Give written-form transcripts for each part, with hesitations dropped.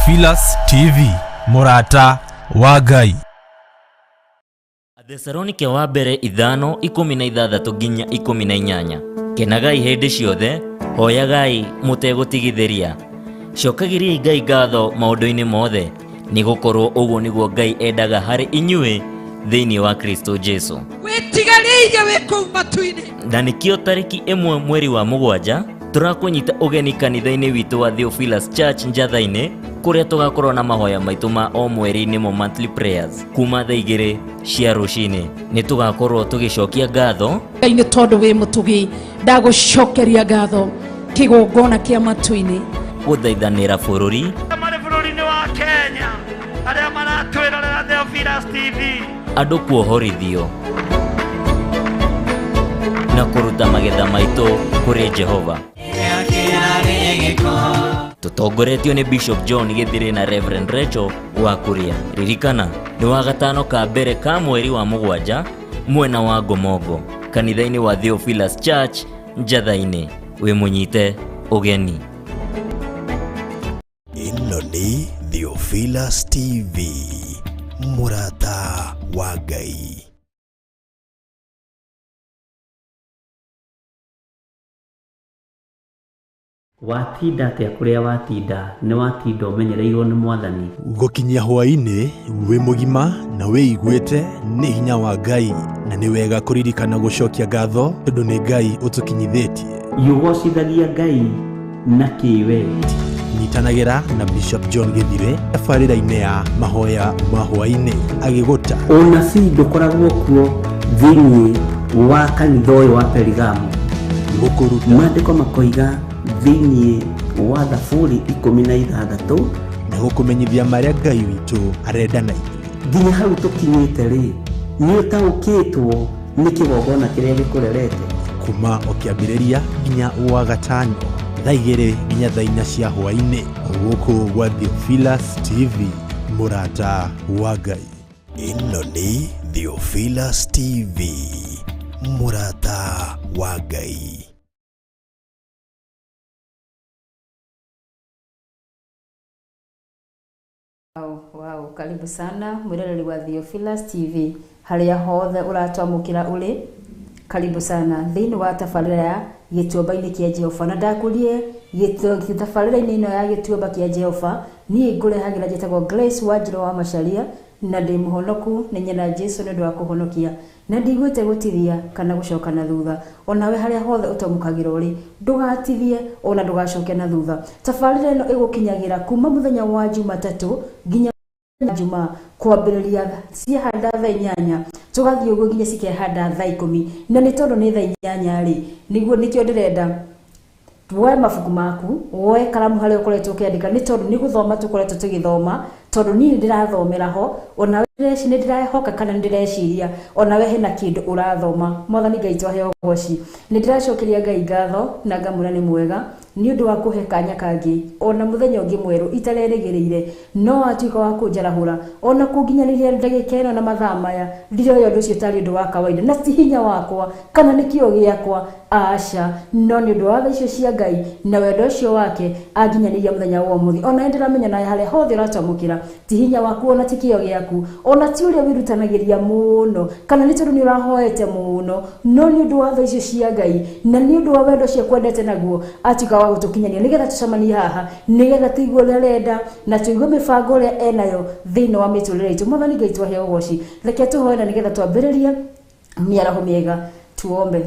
Theophilus TV, mũrata wa Ngai. Athesalonike wa mbere 5:16 nginya 18. Kenagai hĩndĩ ciothe, hoyagai mũtegũtigithĩria. Cokagĩriai Ngai ngatho maũndũ-inĩ mothe, nĩgũkorwo ũguo nĩguo Ngai endaga harĩ inyuĩ thĩinĩ wa Kristo Jesu. Wĩtigarĩire wĩ kũu matu-inĩ. Na nĩkĩo tarĩki 1 mweri wa 7 tũrakũnyita ũgeni kanitha-inĩ witũ wa Theophilus Church Njatha-inĩ, kũrĩa tũgakorwo na mahoya maitũ ma o mweri nĩmo monthly prayers kuma thaa 2 cia rũcinĩ. Nĩ tũgakorwo tũgĩcokia ngatho Ngai nĩ tondũ wĩ mũtugi, ndagũcokeria ngatho kĩgongona kĩa matu-inĩ, gũthaithanĩra bũrũri marĩ bũrũri-inĩ wa Kenya arĩa maratwĩrorera Theophilus TV, andũ kuohorithio na kũruta magetha maitũ kũrĩ Jehova. Tũtongoretio nĩ Bishop John Gĩthirĩ na Reverend Rachel wa Kuria. Ririkana nĩ wa gatano ka mbere ka mweri wa 7 mwena wa Ngomongo, kanitha-inĩ wa Theophilus Church Njatha-inĩ. Wĩ mũnyite ũgeni. Ĩno nĩ Theophilus TV, mũrata wa Ngai. Watinda atĩa kũrĩa watinda, nĩ watinda ũmenyereirwo nĩ Mwathani. Gũkinyia hwaĩ-inĩ wĩ mũgima na wĩiguĩte nĩ hinya wa Ngai, na nĩ wega kũririkana gũcokia ngatho tondũ nĩ Ngai ũtũkinyithĩtie. Ũgocithagia Ngai na kĩwe. Nyitanagĩra na Bishop John Gĩthirĩ tabarĩra-inĩ ya mahoya ma hwaĩ-inĩ agĩgũta. Ũnabii ndũkoragwo kuo thĩinĩ wa kanitha ũyũ wa Perigamo. Gũkũruta. Maandĩko makoiga thĩinĩ wa Thaburi 16 na gũkũmenyithia marĩa Ngai witũ arenda na ithuĩ. Nginya hau tũkinyĩte rĩ, nĩ ũtaũkĩtwo nĩ kĩgongona kĩrĩa gĩkũrerete. Kuma o kĩambĩrĩria nginya wa gatano thaa 2 nginya thaa 4 cia hwaĩ-inĩ, gũkũ gwa Theophilus TV, mũrata wa Ngai. Ĩno nĩ Theophilus TV, mũrata wa Ngai. Wow, wow, karibu sana mwiroreri wa Theophilus TV haria hothe uratwamukira uri, karibu sana thiini wa tabarĩra ya gĩtuamba-inĩ kĩa Jehova. Na ndakurie tabarĩra-inĩ ĩno ya gĩtuamba kĩa Jehova, niĩ ngũrehagĩra njĩtagwo Grace Wanjirũ wa Macharia, na ndĩ mũhonoku nĩ nyena Jesu nĩ ũndũ wa kũhonokia, na ndigwĩte gũtithia kana gũcoka na thutha. Onawe harĩa hothe ũtamũkagĩra ũrĩ, ndũgatithie ona ndũgacoke na thutha. Tabarĩra ĩno ĩgũkinyagĩra kuma mũthenya wa Jumatatũ nginya Jumaa, kwambĩrĩria ciahanda thaa 8 tũgathiĩ ũguo nginya cikehanda thaa 10. Na nĩ tondũ nĩ thaa 8 rĩ, nĩguo nĩkĩo ndĩrenda woe mabuku maku, woe karamu harĩa ũkoretwo ũkĩandĩka, nĩ tondũ nĩ gũthoma tũkoretwo tũgĩthoma, tondũ niĩ nĩndĩrathomera ho, ona nĩ ndĩrehoka kana nĩ ndĩreciria onawe hena kĩndũ ũrathoma. Mwathani Ngai twaheo ũgoci. Nĩ ndĩracokeria Ngai ngatho na ngamwĩra nĩ mwega nĩ ũndũ wa kũhe kanya kangĩ ona mũthenya ũngĩ mwerũ itarerĩgĩrĩire, no atuĩka wa kũnjarahũra ona kũnginyanĩria ndagĩka ĩno na mathaa maya. Ndiroya ũndũ ũcio tarĩ ũndũ wa kawaida, na ti hinya wakwa kana nĩ kĩo gĩakwa, aca, no nĩ ũndũ wa tha icio cia Ngai na wendo ũcio wake anginyanĩria mũthenya wa ũmũthĩ. Ona nĩndĩramenya nawe harĩa hothe ũratwamũkĩra ti hinya waku ona ti kĩo gĩaku, ona ti ũrĩa wĩrutanagĩria mũno kana nĩ tondũ nĩ ũrahoete mũno, no nĩ ũndũ wa tha icio cia Ngai na nĩ ũndũ wa wendo ũcio akwendete naguo atuĩka wa gũtũkinyania nĩgetha tũcemanie haha, nĩgetha tũigue ũrĩa arenda na tũigue mĩbango ĩrĩa enayo thĩinĩ wa mĩtũrĩre itũ. Mwathani Ngai twaheo ũgoci. Reke tũhoe na nĩgetha twambĩrĩrie mĩaraho mĩega. Tuombe.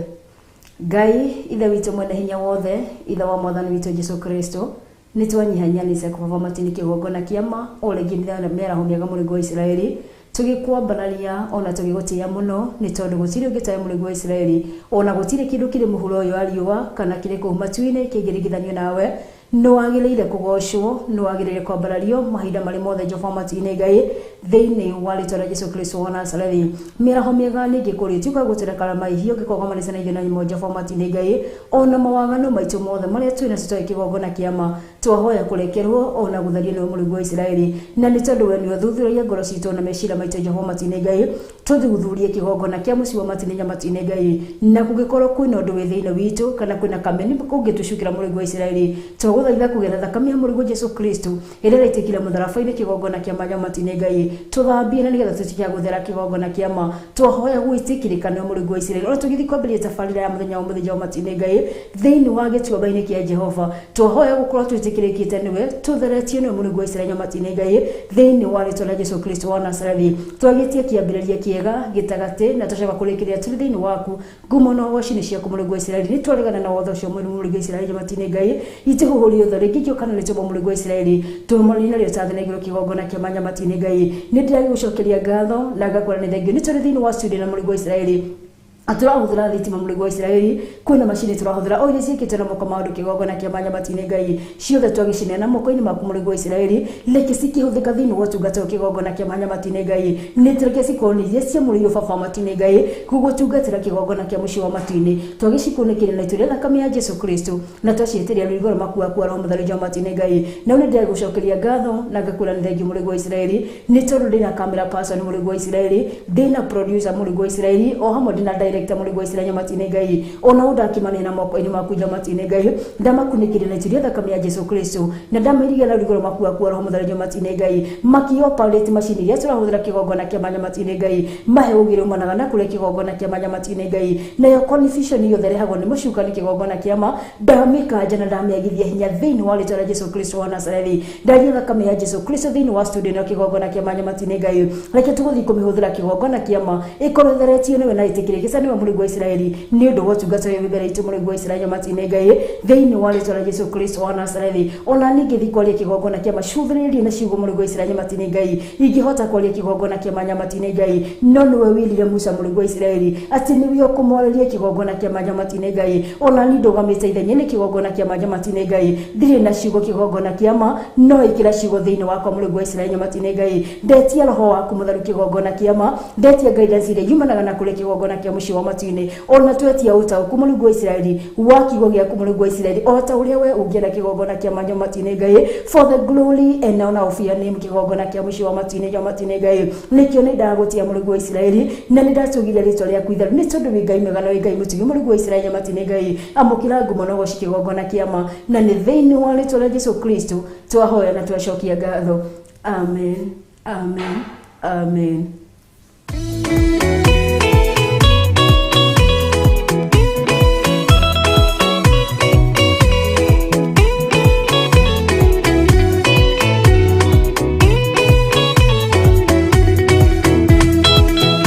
Ngai ithe witũ mwene hinya wothe, ithe wa Mwathani witũ Jesu Kristo, nĩ twanyihanyia nĩ ciaku Baba matu-inĩ kĩgongona kĩa ma o rĩngĩ mĩaraho mĩega mũrĩgu wa Isiraeli, tũgĩkwambararia ona tũgĩgũtĩĩa mũno, nĩ tondũ gũtirĩ ũngĩ tawe mũrĩgu wa Isiraeli, ona gũtirĩ kĩndũ kĩrĩ mũhuro ũyũ wa riũa kana kĩrĩ kũu matu-inĩ kĩngĩringithanio nawe. Nĩ wagĩrĩire kũgocwo, nĩ wagĩrĩire kwambarario mahinda marĩ mothe Jehova matu-inĩ Ngai, thĩinĩ wa rĩtwa rĩa Jesu Kristo wa Nazarethi. Mĩaraho mĩega ningĩ kũrĩ tuĩka gũtũrekara maihio ngĩkongomanĩca na ithuĩ na nyũmba Jehova matu-inĩ Ngai, ona mawaganu maitũ mothe marĩa twĩ nacio twarĩ kĩgongona kĩa ma, twahoya kũrekerwo ona gũtherio nĩwe mũrĩgu wa Isiraeli. Na nĩ tondũ we nĩwe ũthuthuragia ngoro citũ na meciria maitũ Jehova matu-inĩ Ngai, Tũthuthurie kĩgongona kĩa mũciĩ wa matu-inĩ nyamatu-inĩ Ngai, na kũngĩkorwo kwĩna ũndũ wĩ thĩinĩ witũ kana kwĩna kameni kũngĩtũcukĩra mũrĩguo wa Isiraeli, twagũthaitha kũgerera thakame ya mũrĩguo Jesu Kristo ĩrĩa ĩraitĩkire mũtharaba-inĩ kĩgongona kĩa ma nyamatu-inĩ Ngai, tũthambie na nĩgetha tũtuĩke a gũthera kĩgongona kĩa ma. Twahoya gwĩtĩkĩrĩka nĩwe mũrĩguo wa Isiraeli. Ona tũgĩthiĩ kwambĩrĩria tabarĩra ya mũthenya wa ũmũthĩ wa matu-inĩ Ngai thĩinĩ wa gĩtuamba-inĩ kĩa Jehova, twahoya gũkorwo twĩtĩkĩrĩkĩte nĩwe, tũtheretio nĩwe mũrĩguo wa Isiraeli nyamatu-inĩ Ngai thĩinĩ wa rĩtwa rĩa Jesu Kristo wa Nazarethi. Twagĩtie kĩambĩrĩria kĩega gĩtagatĩ na tũcoka kũrĩkĩrĩria tũrĩ thĩinĩ waku. Ngumo na ũgoci nĩ ciaku mũrĩguo wa Isiraeli. Nĩ twaregana na watho ũcio mũru mũrĩguo wa Isiraeli nyamatu-inĩ Ngai, itĩhũhũrio tho rĩngĩ kĩo kana rĩtũmwo mũrĩguo wa Isiraeli, tũmũrĩ narĩo ta thĩ na igũrũ kĩgongona kĩa ma nyamatu-inĩ Ngai. Nĩ ndĩragĩgũcokeria ngatho na ngakwĩra nĩ thengio nĩ tũrĩ thĩinĩ wa studio na mũrĩguo wa Isiraeli. Tũrahũthĩra thitima mũrĩguo wa Isiraeli, kwĩna macini tũrahũthĩra o iria ciĩkĩtwo na moko ma andũ kĩgongona kĩa ma nyamatu-inĩ Ngai, ciothe twagĩcineana moko-inĩ maku mũrĩguo wa Isiraeli. Reke cikĩhũthĩka thĩinĩ wa ũtungata ũyũ kĩgongona kĩa ma nyamatu-inĩ Ngai, nĩ reke cikorwo nĩ iria ciamũrĩirwo baba wa matu-inĩ Ngai gũgũtungatĩra kĩgongona kĩa mũciĩ wa matu-inĩ. Twagĩcikunĩkĩria na itũ rĩa thakame ya Jesu Kristo na twaciĩtĩria rũrigo rwa maku waku wa Roho Mũtheru wa matu-inĩ Ngai. Na nĩ ndĩragũcokeria ngatho na ngakwĩra nĩ thengio mũrĩguo wa Isiraeli, nĩ tondũ ndĩna camera person mũrĩguo wa Isiraeli, ndĩna producer mũrĩguo wa Isiraeli, o hamwe ndĩna director mũrĩguo wa Isiraeli nyamatu-inĩ Ngai. Ona ũũ ndakĩmaneana moko-inĩ maku nyamatu-inĩ Ngai, ndamakunĩkĩria na itũ rĩa thakame ya Jesu Kristo na ndamairigia na rũrigo rwa maku waku wa Roho Mũtheru nyamatu-inĩ Ngai, makĩoperate macini iria tũrahũthĩra kĩgongona kĩa ma nyamatu-inĩ Ngai, mahe ũũgĩ umanaga na kũrĩa kĩgongona kĩa ma nyamatu-inĩ Ngai, nayo confusion yothe ĩrehagwo nĩ mũcukani kĩgongona kĩa ma ndamĩkanja na ndamĩagithia hinya thĩinĩ wa rĩtwa rĩa Jesu Kristo wa Nazarethi. Ndaria thakame ya Jesu Kristo thĩinĩ wa studio ĩno kĩgongona kĩa ma nyamatu-inĩ Ngai, reke tũgũthiĩ kũmĩhũthĩra kĩgongona kĩa ma ĩkorwo ĩtheretio nĩwe na ĩtĩkĩrĩke nĩwe mũrĩguo wa Isiraeli, nĩ ũndũ wa ũtungata ũyũ wĩ mbere itũ mũrĩguo wa Isiraeli nyamatu-inĩ Ngai thĩinĩ wa rĩtwa rĩa Jesu Kristo wa Nazarethi. Ona niĩ ngĩthiĩ kwaria kĩgongona kĩa ma, cuthĩrĩrie na ciugo mũrĩguo wa Isiraeli nyamatu-inĩ Ngai, ingĩhota kwaria kĩgongona kĩa ma nyamatu-inĩ Ngai, no nĩwe wĩrire Musa mũrĩguo wa Isiraeli atĩ nĩwe ũkũmwarĩria kĩgongona kĩa ma nyamatu-inĩ Ngai. Ona niĩ ndũgamĩte ithenya-inĩ kĩgongona kĩa ma nyamatu-inĩ Ngai, ndirĩ na ciugo kĩgongona kĩa ma, no ĩkĩra ciugo thĩinĩ wakwa mũrĩguo wa Isiraeli nyamatu-inĩ Ngai. Ndetia roho waku mũtheru kĩgongona kĩa ma, ndetia guidance ĩrĩa yumanaga na kũrĩa kĩgongona kĩa mũciĩ wa matu-inĩ. Ona twetia ũtaũku mũrĩguo wa Isiraeli wa kiugo gĩaku mũrĩguo wa Isiraeli, o ta ũrĩa we ũngĩenda kĩgongona kĩa ma nyamatu-inĩ Ngai, for the glory and honor of your name kĩgongona kĩa mũciĩ wa matu-inĩ nyamatu-inĩ Ngai. Nĩkĩo nĩ ndagũtia mũrĩguo wa Isiraeli na nĩ ndatũgiria rĩtwa rĩaku itheru, nĩ tondũ wĩ Ngai mwega na wĩ Ngai mũtugi mũrĩguo wa Isiraeli nyamatu-inĩ Ngai. Amũkĩra ngumo na ũgoci kĩgongona kĩa ma, na nĩ thĩinĩ wa rĩtwa rĩa Jesu Kristo twahoya na twacokia ngatho. Amen, amen, amen.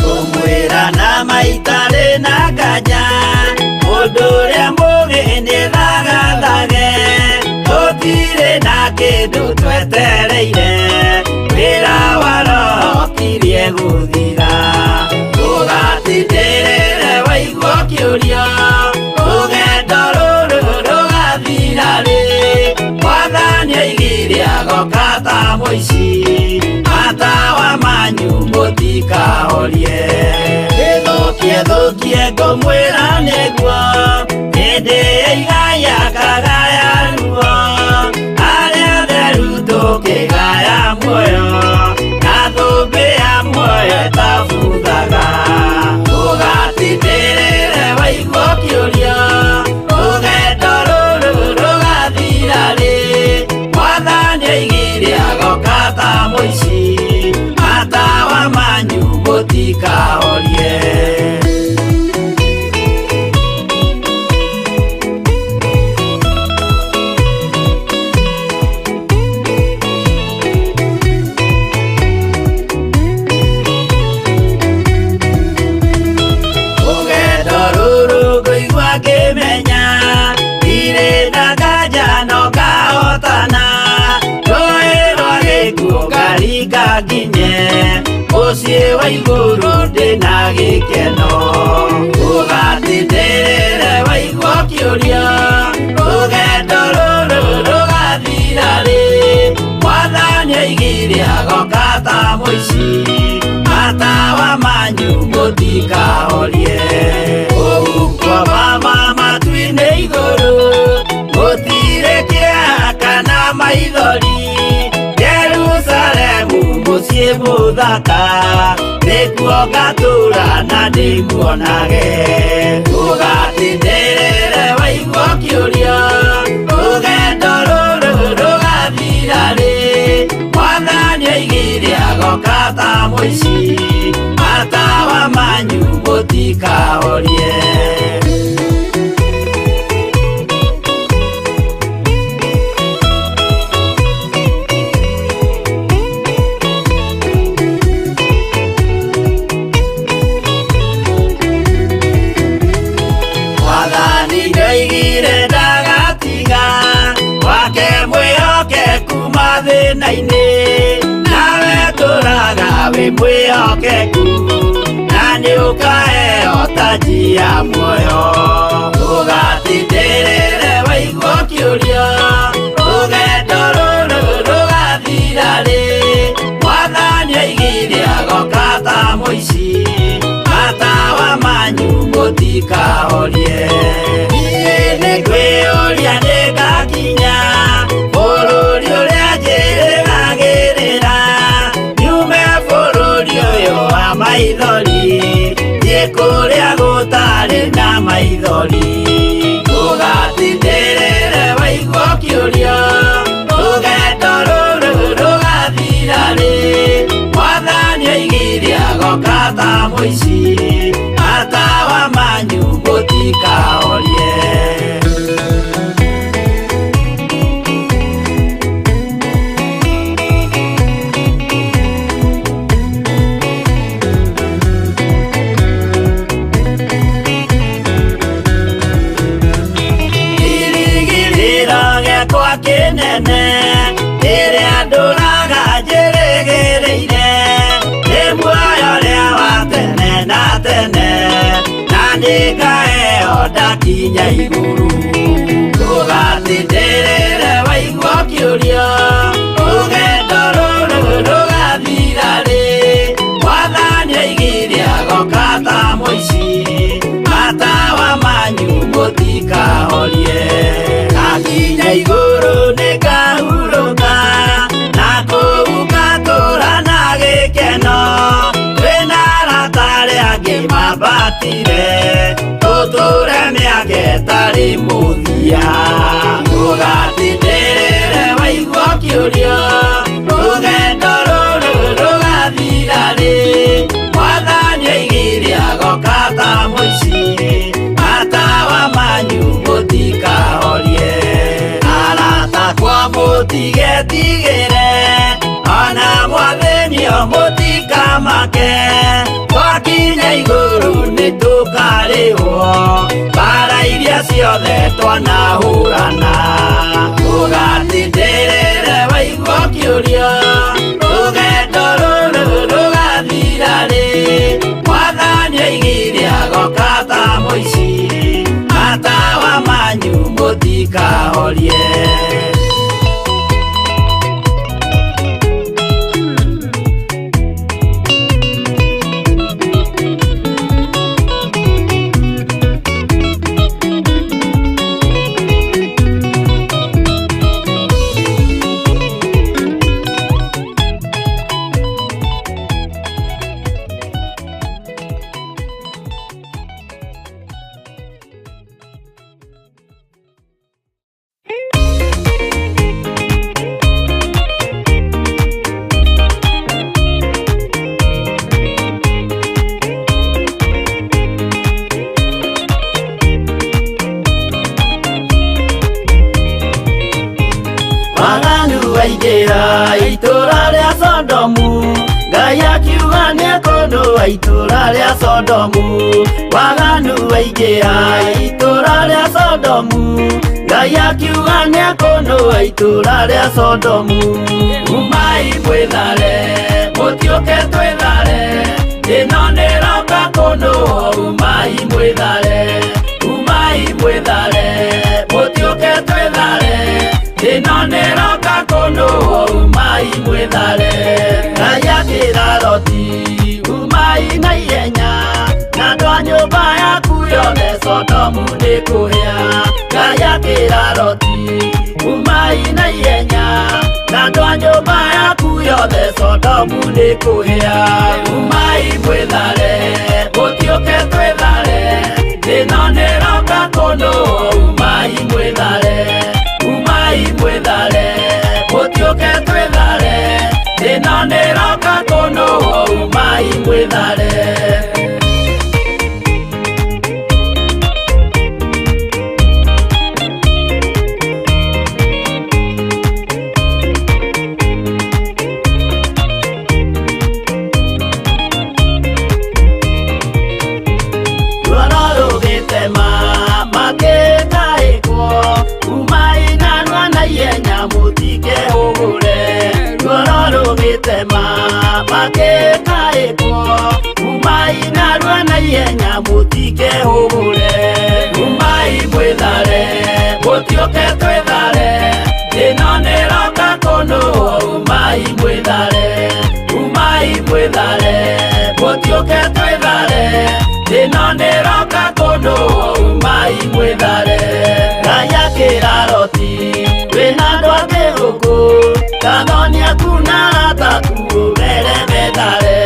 Ngũmwĩra na maitarĩ na nganja, mũndũ ũrĩa mũũgĩ nĩthagathage, tũtirĩ na kĩndũ twetereire, wĩra wa Roho kirie gũthira. Ndũgatindĩrĩre waigua ũkĩũria, rũgendo rũrũ rũgathira rĩ, Mwathani oigire agoka ta mũici, matawa manyu mũtikahorie. Ĩthũkie thũkie ngũmwĩra nĩguo, hĩndĩ ĩigaya kagaya ruo, arĩa atheru tũkĩgaya muoyo, na thũmbĩ ya muoyo ĩtabuthaga. Ndũgatindĩrĩre waigua ũkĩũria, rũgendo rũrũ rũgathira rĩ, Mwathani oigire agoka ta mũici, matawa manyu mũtikahorie. Rũgendo rũrũ ngũigua ngĩmenya, ndirĩ na nganja no ngahotana, rũĩ rwa gĩkuũ ngaringa nginye, mũciĩ wa igũrũ ndĩna gĩkeno. Ndũgatindĩrĩre waigua ũkĩũria, rũgendo rũrũ rũgathira rĩ, Mwathani oigire agoka ta mũici, matawa manyu mũtikahorie. Kũu kwa mama matu-inĩ igũrũ, gũtirĩ kĩeha kana maithori, Jerusalemu mũciĩ Mũciĩ mũthaka nĩkuo ngatũra na ndĩmuonage. Ũgatindĩrĩre waigua ũkĩũria rũgendo rũrũ rũgathira rĩ. Mwathani oigire agoka ta mũici, matawa manyu mũtikahorie. Mwathani nĩoigire ndagatiga wake mwĩhokeku mathĩna-inĩ, nawe tũraga wĩ mwĩhokeku na nĩũkaheo taji ya muoyo. Ũgatindĩrĩre waigua ũkĩũria rũgendo rũrũ rũgathira rĩ. Mwathani oigire agoka ta mũici, matawa manyu mũtikahorie. Niĩ nĩngwĩyũria nĩngakinya bũrũri ũrĩa njĩrĩgagĩrĩra, nyume bũrũri ũyũ wa maithori thiĩ kũrĩa gũtarĩ na maithori. Ũgatindĩrĩre waigua ũkĩũria rũgendo rũrũ rũgathira rĩ. Mwathani oigire agoka ta mũici, matawa manyu mũtikahorie. Kĩrigĩrĩro gĩakwa kĩnene kĩrĩa ndũraga njĩrĩgĩrĩire, nĩ muoyo ũrĩa wa tene na tene, na nĩngaheo ndakinya igũrũ. Ũgatindĩrĩre waigua ũkĩũria rũgendo rũrũ rũgathira rĩ. Mwathani oigire agoka ta mũici, matawa manyu mũtikahorie. Ndakinya igũrũ nĩngahurũka, na kũu ngatũũra na gĩkeno. Twĩna arata arĩa angĩ mambatire, tũtũũre mĩaka ĩtarĩ mũthia. Ũgatindĩrĩre waigua ũkĩũria rũgendo rũrũ rũgathira rĩ. Mwathani oigire agoka ta mũici, matawa manyu mũtikahorie. Arata akwa mũtigetigĩre, ona mwathĩnio mũtikamake. Twakinya igũrũ nĩtũkarĩhwo mbara iria ciothe twanahũrana. Ũgatindĩrĩre waigua ũkĩũria rũgendo rũrũ rũgathira rĩ. Mwathani oigire agoka ta mũici, matawa manyu mũtikahorie. Waganu waingĩra itũũra rĩa Sodomu, Ngai akiuga nĩekũnũa itũũra rĩa Sodomu. Waganu waingĩra itũũra rĩa Sodomu, Ngai akiuga nĩekũnũa itũũra rĩa Sodomu. Umai mwĩthare, mũtiũke twĩthare, ĩno nĩroka kũnũo. Umai mwĩthare, umai mwĩthare, mũtiũke twĩthare, ĩno nĩroka kũnũo. Umai mwĩthare. Ngai akĩra Loti, umai na ihenya, na andũ a nyũmba yaku yothe Sodomu nĩkũhĩa. Ngai akĩra Loti, umai na ihenya, na andũ a nyũmba yaku yothe yothe Sodomu nĩ kũhĩa. Umai mwĩthare, mũtiũke twĩthare, thĩno nĩroka kũndũ. Umai mwĩthare, umai mwĩthare, mũtiũke twĩthare, thĩno nĩroka kũndũ. Umai mwĩthare. Umai mwĩthare, mũtiũke twĩthare, thĩno nĩroka kũndũ. Umai mwĩthare, umai mwĩthare, mũtiũke twĩthare, thĩno nĩroka kũndũ. Umai mwĩthare. Ngai akĩra Loti, wĩna andũ angĩ gũkũ, kathoni aku na arata aku ũmere methare.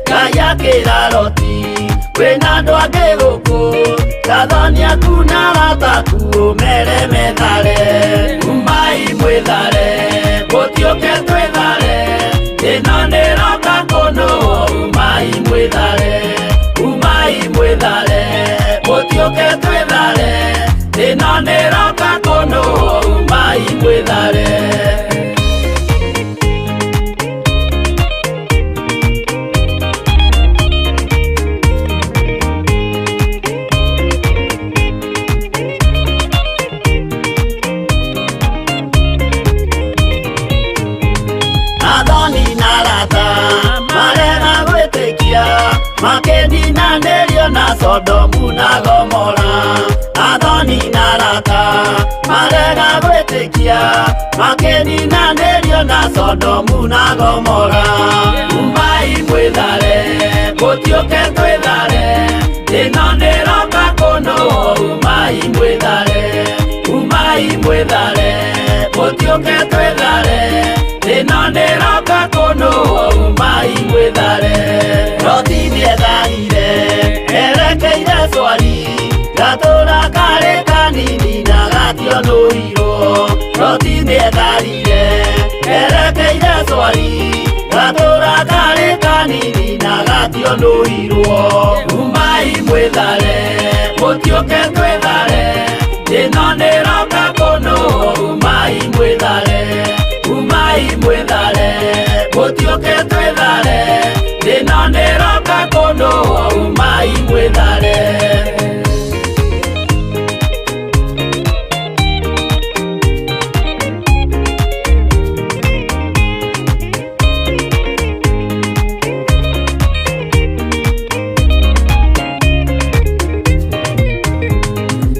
Ngai akĩra Loti, wĩna andũ angĩ gũkũ, kathoni aku na arata aku ũmere methare. Umai mwĩthare, mũtiũke twĩthare, thĩno nĩroka kũndũ. Umai mwĩthare, umai mwĩthare, mũtiũke twĩthare, thĩno nĩroka kũndũ. Umai mwĩthare. Makĩninanĩrio na Sodomu na Gomora. Athoni na arata marega gwĩtĩkia, makĩninanĩrio na Sodomu na Gomora. Umai mwĩthare, mũtiũke twĩthare, thĩno nĩroka kũndũ. Umai mwĩthare, umai mwĩthare, mũtiũke twĩthare, thĩno nĩroka kũndũ. Umai mwĩthare. Loti nĩetharire erekeire Swari, gatũra karĩ kanini na gationũirwo. Loti nĩetharire erekeire Swari, gatũra karĩ kanini na gationũirwo. Umai mwĩthare, mũtiũke twĩthare, thĩno nĩroka kũndũ. Umai mwĩthare, umai mwĩthare, mũtiũke twĩthare, thĩno nĩroka kũndũ. Umai mwĩthare.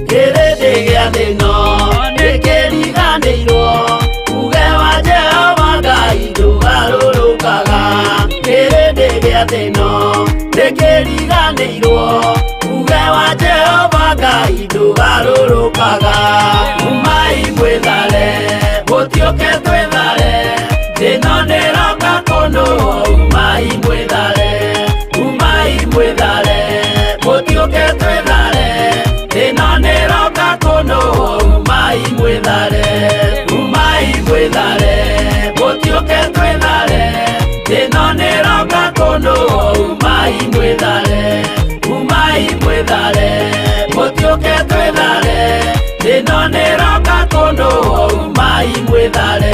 Kĩrĩndĩ gĩa thĩno nĩkĩriganĩirwo, uge wa Jehova Ngai ndũgarũrũkaga. Kĩrĩndĩ gĩa thĩno nĩkĩriganĩirwo, uge wa Jehova Ngai ndũgarũrũkaga. Umai mwĩthare, mũtiũke twĩthare, thĩno nĩroka kũndũ. Umai mwĩthare, umai mwĩthare, mũtiũke twĩthare, thĩno nĩroka kũndũ. Umai mwĩthare, umai mwĩthare, mũtiũke twĩthare, thĩno nĩroka kũndũ. Umai mwĩthare, umai mwĩthare, mũtiũke twĩthare, thĩno nĩroka kũndũ. Umai mwĩthare.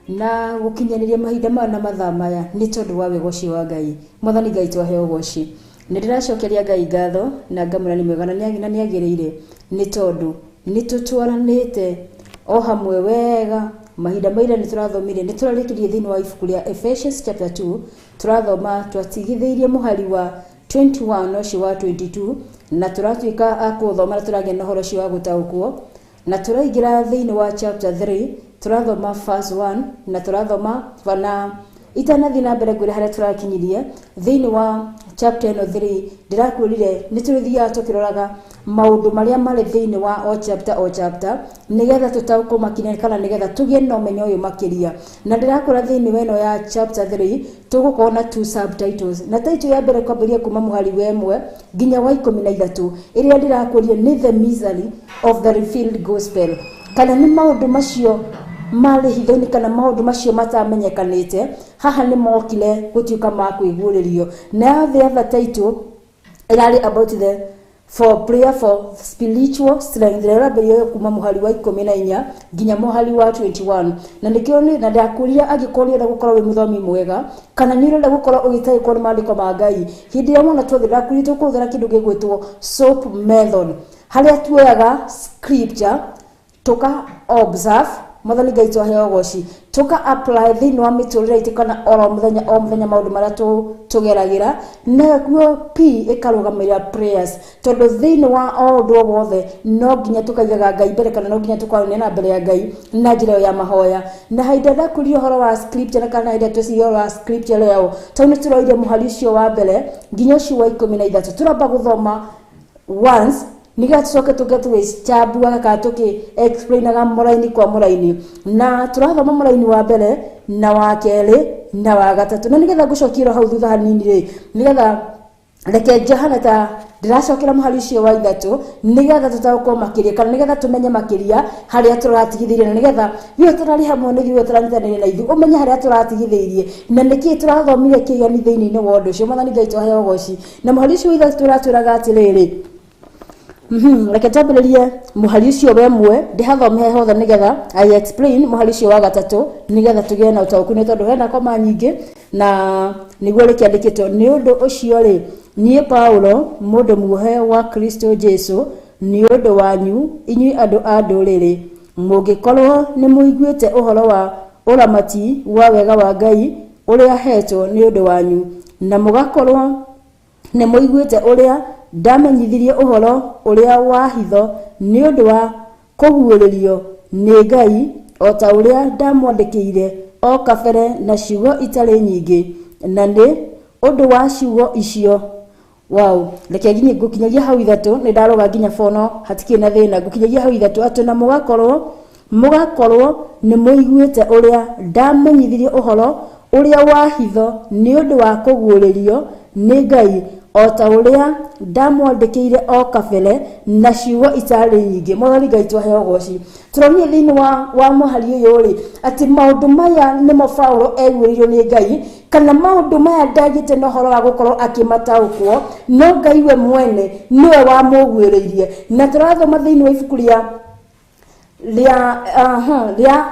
Na gukinyaniria mahinda maya na mathaa maya nĩ tondũ wa wega ũcio wa Ngai. Mwathani Ngai twahe ũgoci. Nĩ ndĩracokeria Ngai ngatho na ngamwĩra nĩ mwega na nĩagĩrĩire, nĩ tondũ nĩ tũtwaranĩte o hamwe wega. Mahinda maira nĩ tũrathomire, nĩ tũrarĩkirie thĩinĩ wa ibuku rĩa Ephesians chapter 2, tũrathoma twatigithĩirie mũhari wa 21 ũcio wa 22, na tũratuĩka a kũthoma na tũragĩa na ũhoro ũcio wa gũtaũkwo, na tũraingĩra thĩinĩ wa chapter 3, tũrathoma verse 1 na tũrathoma na Itanathiĩ na mbere ngwĩre harĩa tũrakinyirie thĩinĩ wa chapter ĩno 3, ndĩrakwĩrire nĩ tũrĩthiaga tũkĩroraga maũndũ marĩa marĩ thĩinĩ wa o chapter o chapter, nĩgetha tũtaũkwo makĩria kana nĩgetha tũgĩe na ũmenyo ũyũ makĩria. Na ndĩrakwĩra thĩinĩ wa ĩno ya chapter 3 tũgũkorwo na two subtitles, na title ya mbere kwambĩrĩria kuma mũhari wa 1 nginya wa 13, ĩrĩa ndĩrakwĩrire nĩ the misery of the revealed gospel, kana nĩ maũndũ macio marĩ hitho-inĩ kana maũndũ macio matamenyekanĩte haha nĩ mokire gũtuĩka ma kwĩguũrĩrio. Na the other title ĩrarĩ about the for prayer for spiritual strength, ĩrĩa ĩrambĩrĩria kuma mũhari wa 14 nginya mũhari wa 21. Na nĩkĩo nĩ na ndakwĩrire angĩkorwo nĩ ũrenda gũkorwo wĩ mũthomi mwega kana nĩ ũrenda gũkorwo ũgĩtaũkwo nĩ maandĩko ma Ngai, hĩndĩ ĩrĩa mwana tuothe ndakwĩrire tũkũhũthĩra kĩndũ gĩgwĩtwo SOAP method, harĩa tuoyaga scripture tuka observe, Mwathani Ngai twaheo goci, tuka apply thĩinĩ wa mĩtũrĩre itũ kana oro mũthenya o mũthenya maũndũ marĩa tũgeragĩra. Naguo P ĩkarũgamĩrĩra prayers, tondũ thĩinĩ wa o ũndũ o wothe no nginya tũkaigaga Ngai mbere kana no nginya tũkaranĩria na mbere ya Ngai na njĩra ĩyo ya mahoya. Na hĩndĩ ĩrĩa ndakwĩrire ũhoro wa scripture kana hĩndĩ ĩrĩa tweciria ũhoro wa scripture ĩyo, tondũ nĩ tũroire mũhari ũcio wa mbere nginya ũcio wa 13, tũramba gũthoma once nĩgetha tũcoke tũke tũgĩcambuaga kana tũkĩ explainaga mũraini kwa mũraini. Na tũrathoma mũraini wa mbere na wa kerĩ na wa gatatũ, na nĩgetha ngũcokie hau thutha hanini rĩ, nĩgetha reke njahane ta ndĩracokera mũhari ũcio wa 3 nĩgetha tũtaũkwo makĩria kana nĩgetha tũmenye makĩria harĩa tũratigithĩirie, na nĩgetha ithuĩ tũrarĩ hamwe na ithuĩ tũranyitanĩire na ithuĩ ũmenye harĩa tũratigithĩirie na nĩkĩĩ tũrathomire kĩgeni thĩinĩ wa ũndũ ũcio. Mwathani Ngai twaheo ũgoci. Na mũhari ũcio wa 3 ũratwĩraga atĩrĩrĩ, reke twambĩrĩrie mũhari ũcio wa 1 ndĩhathome hothe nĩgetha I explain mũhari ũcio wa 3 nĩgetha tũgĩe na ũtaũku, nĩ tondũ hena koma nyingĩ na nĩguo rĩkĩandĩkĩtwo. Nĩ ũndũ ũcio rĩ, niĩ Paulo mũndũ muohe wa Kristo Jesu nĩ ũndũ wanyu inyuĩ andũ a ndũrĩrĩ, mũngĩkorwo nĩ mũiguĩte ũhoro wa ũramati wa wega wa Ngai ũrĩa hetwo nĩ ũndũ wanyu, na mũgakorwo nĩ mũiguĩte ũrĩa ndamenyithirie ũhoro ũrĩa wa hitho nĩ ũndũ wa kũguũrĩrio nĩ Ngai, o ta ũrĩa ndamwandĩkĩire o kabere na ciugo itarĩ nyingĩ, na nĩ ũndũ wa ciugo icio. Wow, reke nginye ngũkinyagia hau 3, nĩ ndaroga nginya 4 no hatikĩrĩ na thĩna, ngũkinyagia hau 3 atĩ na mũgakorwo nĩ mũiguĩte ũrĩa ndamenyithirie ũhoro ũrĩa wa hitho nĩ ũndũ wa kũguũrĩrio nĩ Ngai, o ta ũrĩa ndamwandĩkĩire o kabere na ciugo itarĩ nyingĩ. Mwathani Ngai twaheo ũgoci. Tũronire thĩinĩ wa mũhari ũyũ rĩ, atĩ maũndũ maya nĩmo Paulo eguũrĩirio nĩ Ngai, kana maũndũ maya ndagĩte na ũhoro wa gũkorwo akĩmataũkwo, no Ngai we mwene nĩwe wamũguũrĩirie. Na tũrathoma thĩinĩ wa ibuku rĩa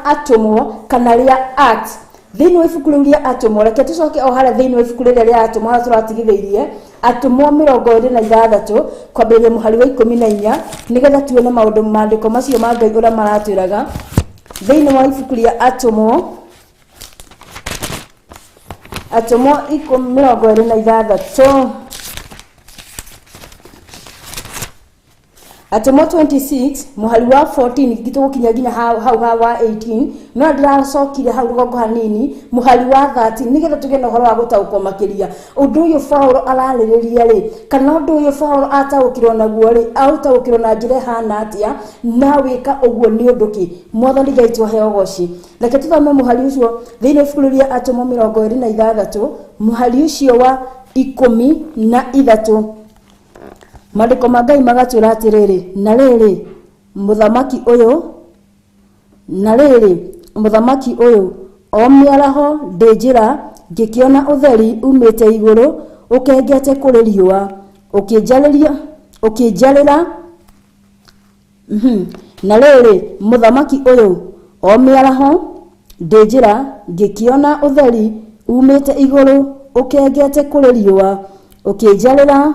Atũmwo kana rĩa Acts. Thĩinĩ wa ibuku rĩu rĩa Atũmwo, reke tũcoke o harĩa thĩinĩ wa ibuku rĩrĩa rĩa Atũmwo harĩa tũratigithĩirie Atũmwo 26 kwambĩrĩria mũhari wa 14, nĩgetha tuone maũndũ maandĩko macio ma Ngai ũrĩa maratwĩraga. Thĩinĩ wa ibuku rĩa Atũmwo, Atũmwo 26, Atũmwo 26 mũhari wa 14 gitũgũkinya nginya hau hau wa 18, no ndĩracokire hau rũgongo hanini mũhari wa 13 nĩgetha tũgĩe na ũhoro wa gũtaũkwo makĩria. Ũndũ ũyũ Paulo ararĩrĩria rĩ, kana ũndũ ũyũ Paulo ataũkirwo naguo rĩ, aũtaũkirwo na njĩra ĩhana atĩa, na wĩka ũguo nĩ ũndũ kĩ? Mwathani Ngai twaheo ũgoci. Reke tũthome mũhari ũcio thĩinĩ wa ibuku rĩu rĩa Atũmwo 26 mũhari ũcio wa 13. Maandĩko ma Ngai magatwĩra atĩrĩrĩ, na rĩrĩ mũthamaki ũyũ, na rĩrĩ mũthamaki ũyũ o mĩaraho ndĩ njĩra ngĩkĩona ũtheri umĩte igũrũ ũkengete kũrĩ riũa, ũkĩnjarĩra. Na rĩrĩ mũthamaki ũyũ o mĩaraho ndĩ njĩra ngĩkĩona ũtheri umĩte igũrũ ũkengete kũrĩ riũa, ũkĩnjarĩra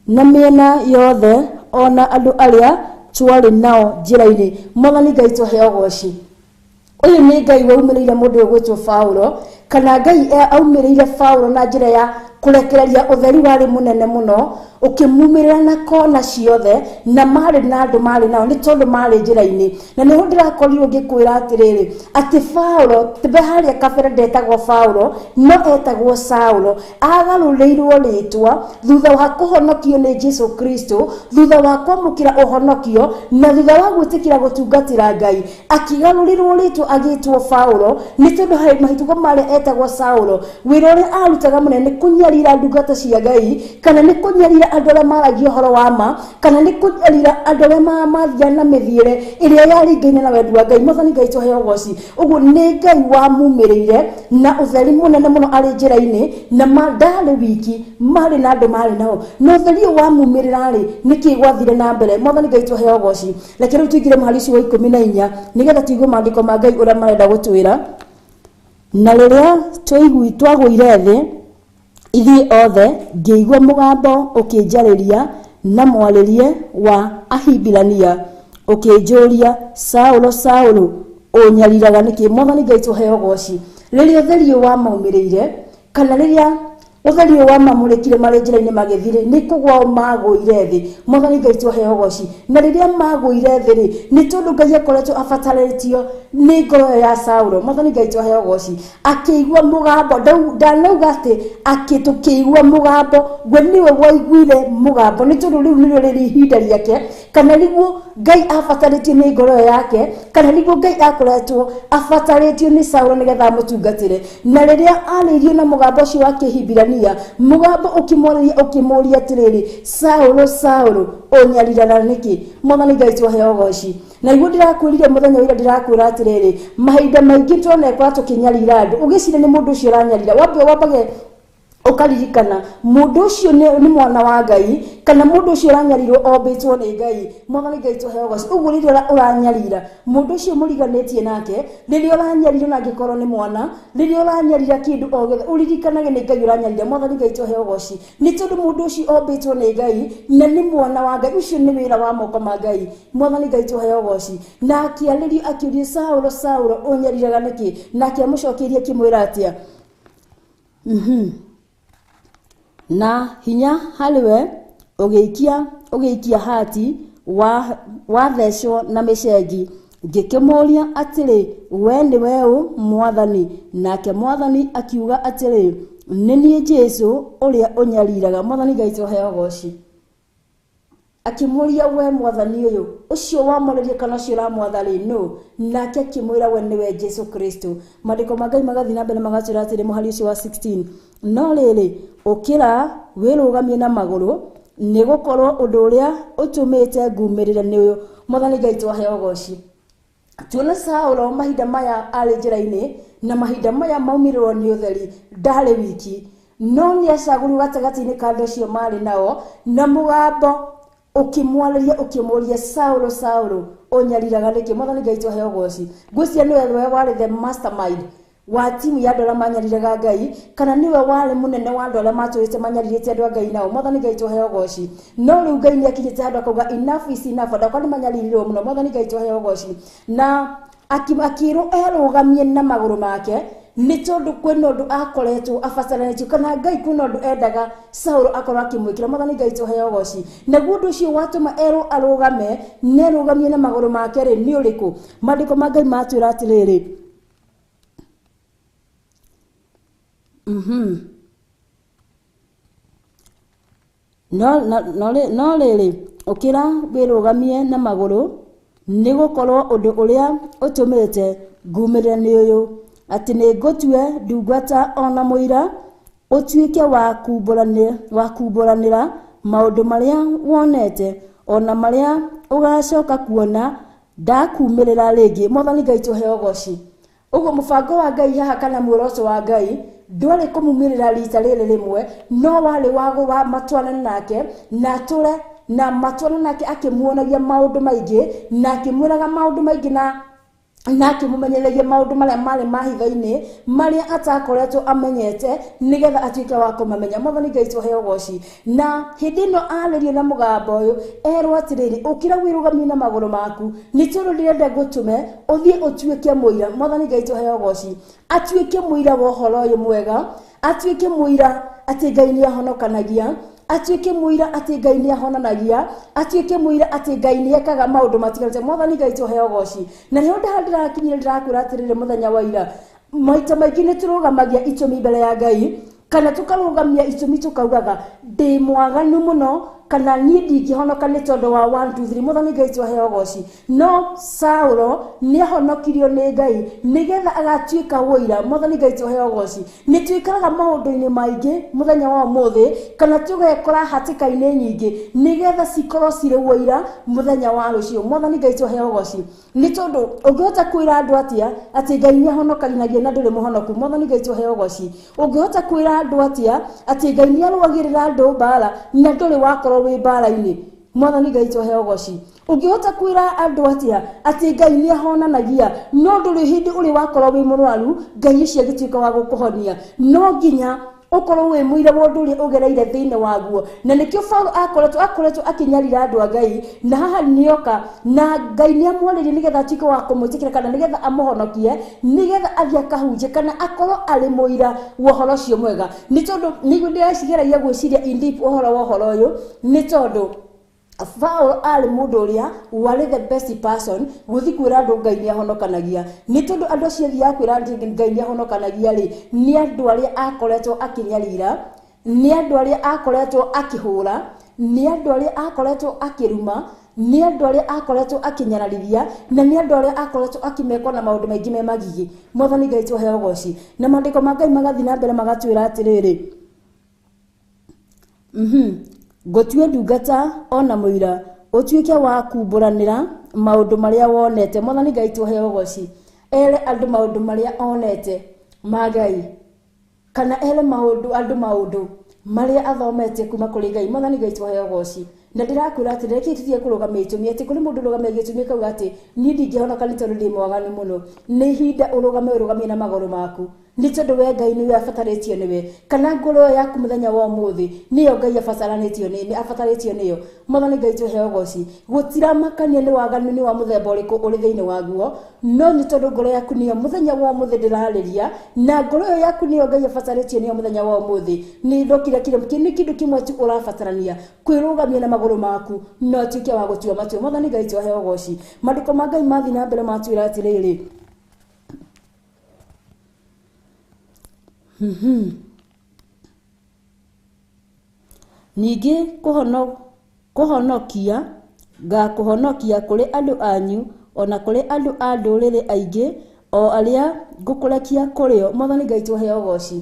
na mĩena yothe ona andũ arĩa twarĩ nao njĩra-inĩ. Mwathani Ngai twaheo ũgoci. Ũyũ nĩ Ngai waumĩrĩire mũndũ ũyũ gwĩtwo Paulo, Kana Ngai aumĩrĩire Paulo na njĩra ya kũrekereria ũtheri warĩ mũnene mũno, ũkĩmumĩrĩra na kona ciothe, na marĩ na andũ marĩ nao nĩ tondũ marĩ njĩra-inĩ. Na nĩho ndĩrakorirwo ngĩkwĩra atĩrĩrĩ, atĩ Paulo be harĩa kabere ndetagwo Paulo, no etagwo Saulo. Agarũrĩirwo rĩtwa thutha wa kũhonokio nĩ Jesu Kristo, thutha wa kwamũkĩra ũhonokio na thutha wa gwĩtĩkĩra gũtungatĩra Ngai, akĩgarũrĩrwo rĩtwa agĩtwo Paulo, nĩ tondũ harĩ matukũ marĩa etagwo Saulo, wĩra ũrĩa arutaga mũnene nĩ kũnyarira ndungata cia Ngai, kana nĩ kũnyarira andũ arĩa maragia ũhoro wa ma, kana nĩ kũnyarira andũ arĩa mathiaga na mĩthiĩre ĩrĩa yaringaine na wendi wa Ngai. Mwathani Ngai tũheo ũgoci. Ũguo nĩ Ngai wamumĩrĩire na ũtheri mũnene mũno arĩ njĩra-inĩ, na ndarĩ wiki, marĩ na andũ marĩ nao. Na ũtheri ũyũ wamumĩrĩra rĩ, nĩkĩ gwathire na mbere? Mwathani Ngai tũheo ũgoci. Reke rĩu tũingĩre mũhari ũcio wa 14 nĩgetha tũigue maandĩko ma Ngai ũrĩa marenda gũtwĩra. Na rĩrĩa twagũire thĩ ithuĩ othe, ngĩigua mũgambo ũkĩnjarĩria na mwarĩrie wa Ahibirania, ũkĩnjũria, Saulo, Saulo, ũnyariraga nĩkĩ? Mwathani Ngai tũheo ũgoci. Rĩrĩa ũtheri ũyũ wamaumĩrĩire, kana rĩrĩa ũtheri ũyũ wamamũrĩkire marĩ njĩra-inĩ magĩthiĩ, nĩ kũgwa magũire thĩ. Mwathani Ngai tũheo ũgoci. Na rĩrĩa magũire thĩ rĩ, nĩ tondũ Ngai akoretwo abatarĩtio nĩ ngoro ĩyo ya Saulo. Mwathani Ngai tũheo ũgoci. Akĩigua mũgambo, ndanauga atĩ tũkĩigua mũgambo, we nĩwe waiguire mũgambo, nĩ tondũ rĩu nĩrĩo rĩrĩ ihinda rĩake, kana nĩguo Ngai abatarĩtio nĩ ngoro ĩyo yake, kana nĩguo Ngai akoretwo abatarĩtio nĩ Saulo nĩgetha amũtungatĩre. Na rĩrĩa arĩirio na mũgambo ũcio wa Kĩhibirania, mũgambo ũkĩmwarĩria ũkĩmũũria atĩrĩrĩ, Saulo, Saulo, ũnyariraga nĩkĩ? Mwathani Ngai tũheo ũgoci. Na niguo ndĩrakwĩrire mũthenya ũrĩa ndĩrakwĩra atĩrĩrĩ, mahinda maingĩ tuonekora tũkĩnyarira andũ, ũgĩciria nĩ mũndũ ũcio ũranyarira, wambe wambage ũkaririkana mũndũ ũcio nĩ mwana wa Ngai, kana mũndũ ũcio ũranyarirwo ombĩtwo nĩ Ngai. Mwathani Ngai tũheo ũgoci. Ũguo rĩrĩa ũranyarira mũndũ ũcio mũriganĩtie nake, rĩrĩa ũranyarira na angĩkorwo nĩ mwana, rĩrĩa ũranyarira kĩndũ o gĩothe, ũririkanage nĩ Ngai ũranyarira. Mwathani Ngai tũheo ũgoci, nĩ tondũ mũndũ ũcio ombĩtwo nĩ Ngai na nĩ mwana wa Ngai, ũcio nĩ wĩra wa moko ma Ngai. Mwathani Ngai tũheo ũgoci. Na akĩarĩrio akĩũrio, Saulo, Saulo, ũnyariraga nĩkĩ? Nake amũcokeirie akĩmwĩra atĩa? Na hinya harĩ we ũgĩikia hati wathecwo na mĩcengi. Ngĩkĩmũũria atĩrĩ, we nĩwe ũ, Mwathani? Nake Mwathani akiuga atĩrĩ, nĩ niĩ Jesũ ũrĩa ũnyariraga. Mwathani Ngai tũheo ũgoci. Akĩmũũria, we Mwathani ũyũ, ũcio wamwarĩria kana ũcio ũramwatha rĩ, nũ? Nake akĩmwĩra, we nĩwe Jesũ Kristo. Maandĩko ma Ngai magathiĩ na mbere magatwĩra atĩrĩ, mũhari ũcio wa 16, no rĩrĩ, ũkĩra wĩrũgamie na magũrũ, nĩ gũkorwo ũndũ ũrĩa ũtũmĩte ngumĩrĩre nĩ ũyũ. Mwathani Ngai tũheo ũgoci. Tuona Saulo mahinda maya arĩ njĩra-inĩ, na mahinda maya maumĩrĩrwo nĩ ũtheri, ndarĩ wiki, no nĩ acagũrirwo gatagatĩ-inĩ ka andũ acio marĩ nao, na mũgambo ũkĩmwarĩria ũkĩmũũria, Saulo, Saulo, ũnyariraga nĩkĩ? Mwathani Ngai tũheo ũgoci. Ngwĩciria nĩwe we warĩ the mastermind wa timu ya andũ arĩa manyariraga Ngai, kana nĩwe warĩ mũnene wa andũ arĩa matũrĩte manyarirĩte andũ a Ngai nao. Mwathani Ngai tũheo ũgoci. No rĩu Ngai nĩ akinyĩte handũ akauga enough is enough, andũ akwa nĩ manyaririrwo mũno. Mwathani Ngai tũheo ũgoci. Na akĩrwo erũgamie na magũrũ make, nĩ tondũ kwĩna ũndũ akoretwo abataranĩtio, kana Ngai kwĩna ũndũ endaga Saulo akorwo akĩmwĩkĩra. Mwathani Ngai tũheo ũgoci. Naguo ũndũ ũcio watũma erwo arũgame, na erũgamie na magũrũ make rĩ, nĩ ũrĩkũ? Maandĩko ma Ngai matwĩra atĩrĩrĩ, no rĩrĩ, ũkĩra wĩrũgamie na magũrũ, nĩ gũkorwo ũndũ ũrĩa ũtũmĩte ngumĩrĩre nĩ ũyũ, atĩ nĩ ngũtue ndungata ona mũira, ũtuĩke wa kumbũranĩra maũndũ marĩa wonete, ona marĩa ũgacoka kuona ndakumĩrĩra rĩngĩ. Mwathani Ngai tũheo ũgoci. Ũguo mũbango wa Ngai haha kana muoroto wa Ngai ndwarĩ kũmumĩrĩra rita rĩrĩ rĩmwe, no warĩ wa matwarane nake, na atũre na matwarane nake akĩmuonagia maũndũ maingĩ, na akĩmwĩraga maũndũ maingĩ, na Na akĩmũmenyereria maũndũ marĩa marĩ mahitho-inĩ marĩa atakoretwo amenyete nĩgetha atuĩke wa kũmamenya. Mwathani Ngai tũheo ũgoci. Na hĩndĩ ĩno arĩrio na mũgambo ũyũ erwo atĩrĩrĩ, ũkĩra wĩrũgamie na magũrũ maku, nĩ tondũ ndĩrenda ngũtũme ũthiĩ ũtuĩke mũira. Mwathani Ngai tũheo ũgoci. Atuĩke mũira wa ũhoro ũyũ mwega, atuĩke mũira atĩ Ngai nĩ ahonokanagia, atuĩke mũira atĩ Ngai nĩ ahonanagia, atuĩke mũira atĩ Ngai nĩ ekaga maũndũ matiganĩte. Mwathani Ngai tũheo ũgoci. Na nĩho ndĩrakinyire ndĩrakwĩra atĩrĩrĩ, mũthenya wa ira maita maingĩ nĩ tũrũgamagia itũmi mbere ya Ngai, kana tũkarũgamia itũmi tũkaugaga ndĩ mwaganu mũno, kana niĩ ndingĩhonoka nĩ tondũ wa 1 2 3. Mwathani Ngai tũheo ũgoci. No Saulo nĩ ahonokirio nĩ Ngai nĩgetha agatuĩka ũira. Mwathani Ngai tũheo ũgoci. Nĩ twĩkaraga maũndũ-inĩ maingĩ mũthenya wa ũmũthĩ, kana tũgekora hatĩka-inĩ nyingĩ nĩgetha cikorwo cirĩ ũira mũthenya wa rũciũ. Mwathani Ngai tũheo ũgoci. Nĩ tondũ ũngĩhota kwĩra andũ atĩa atĩ Ngai nĩ ahonokanagia na ndũrĩ mũhonoku? Mwathani Ngai tũheo ũgoci. Ũngĩhota kwĩra andũ atĩa atĩ Ngai nĩ arũagĩrĩra andũ mbara na ndũrĩ wakorwo wĩ mbara-inĩ? Mwathani Ngai tũheo ũgoci. Ũngĩhota kwĩra andũ atĩa atĩ Ngai nĩ ahonanagia no ndũrĩ hĩndĩ ũrĩ wakorwo wĩ mũrwaru Ngai ũcio agĩtuĩka wa gũkũhonia? No nginya ũkorwo wĩ mũira wa ũndũ ũrĩa ũgereire thĩinĩ waguo. Na nĩkĩo Paulo akoretwo akĩnyarira andũ a Ngai, na haha nĩoka na Ngai nĩ amwarĩrie nĩgetha atuĩke wa kũmwĩtĩkĩra, kana nĩgetha amũhonokie, nĩgetha athiĩ akahunjie, kana akorwo arĩ mũira wa ũhoro ũcio mwega. Nĩ tondũ nĩguo ndĩracigeragia gwĩciria in deep ũhoro wa ũhoro ũyũ, nĩ tondũ Paulo arĩ mũndũ ũrĩa warĩ the best person gũthiĩ kwĩra andũ Ngai nĩ ahonokanagia. Nĩ tondũ andũ acio athiaga kwĩra Ngai nĩ ahonokanagia rĩ, nĩ andũ arĩa akoretwo akĩnyarira, nĩ andũ arĩa akoretwo akĩhũra, nĩ andũ arĩa akoretwo akĩruma, nĩ andũ arĩa akoretwo akĩnyararithia, na nĩ andũ arĩa akoretwo akĩmekwo na maũndũ maingĩ me magigi. Mwathani Ngai tũheo ũgoci. Na maandĩko ma Ngai magathiĩ na mbere magatwĩra atĩrĩrĩ, ngũtue ndungata ona mũira ũtuĩke wa kumbũranĩra maũndũ marĩa wonete. Mwathani Ngai tũheo ũgoci. Ere andũ maũndũ marĩa onete ma Ngai, kana ere maũndũ andũ maũndũ marĩa athomete kuma kũrĩ Ngai. Mwathani Ngai tũheo ũgoci. Na ndĩrakwĩra atĩ reke tũtige kũrũgamia itũmi, atĩ kũrĩ mũndũ ũrũgamia gĩtũmi akauga atĩ niĩ ndingĩhonoka nĩ tondũ ndĩ mwaganu mũno. Nĩ ihinda ũrũgame ũrũgamie na magũrũ maku, nĩ tondũ we Ngai nĩwe abatarĩtio nĩwe, kana ngoro ĩyo yaku mũthenya wa ũmũthĩ nĩyo Ngai abataranĩtio nĩ abatarĩtio nĩyo. Mwathani Ngai tũheo ũgoci. Gũtiramakania nĩ waganu nĩ wa mũthemba ũrĩkũ ũrĩ thĩinĩ waguo, no nĩ tondũ ngoro yaku nĩyo mũthenya wa ũmũthĩ ndĩrarĩria, na ngoro ĩyo yaku nĩyo Ngai abatarĩtio nĩyo mũthenya wa ũmũthĩ. Nĩ ndokire kĩrĩa nĩ kĩndũ kĩmwe tu ũrabatarania, kwĩrũgamia na magũrũ maku no ũtuĩke wa gũtua matua. Mwathani Ngai tũheo ũgoci. Maandĩko ma Ngai mathiĩ na mbere matwĩra atĩrĩrĩ, ningĩ kũhonokia ngakũhonokia kũrĩ andũ anyu ona kũrĩ andũ a ndũrĩrĩ aingĩ o arĩa ngũkũrekia kũrĩo. Mwathani Ngai tũheo ũgoci.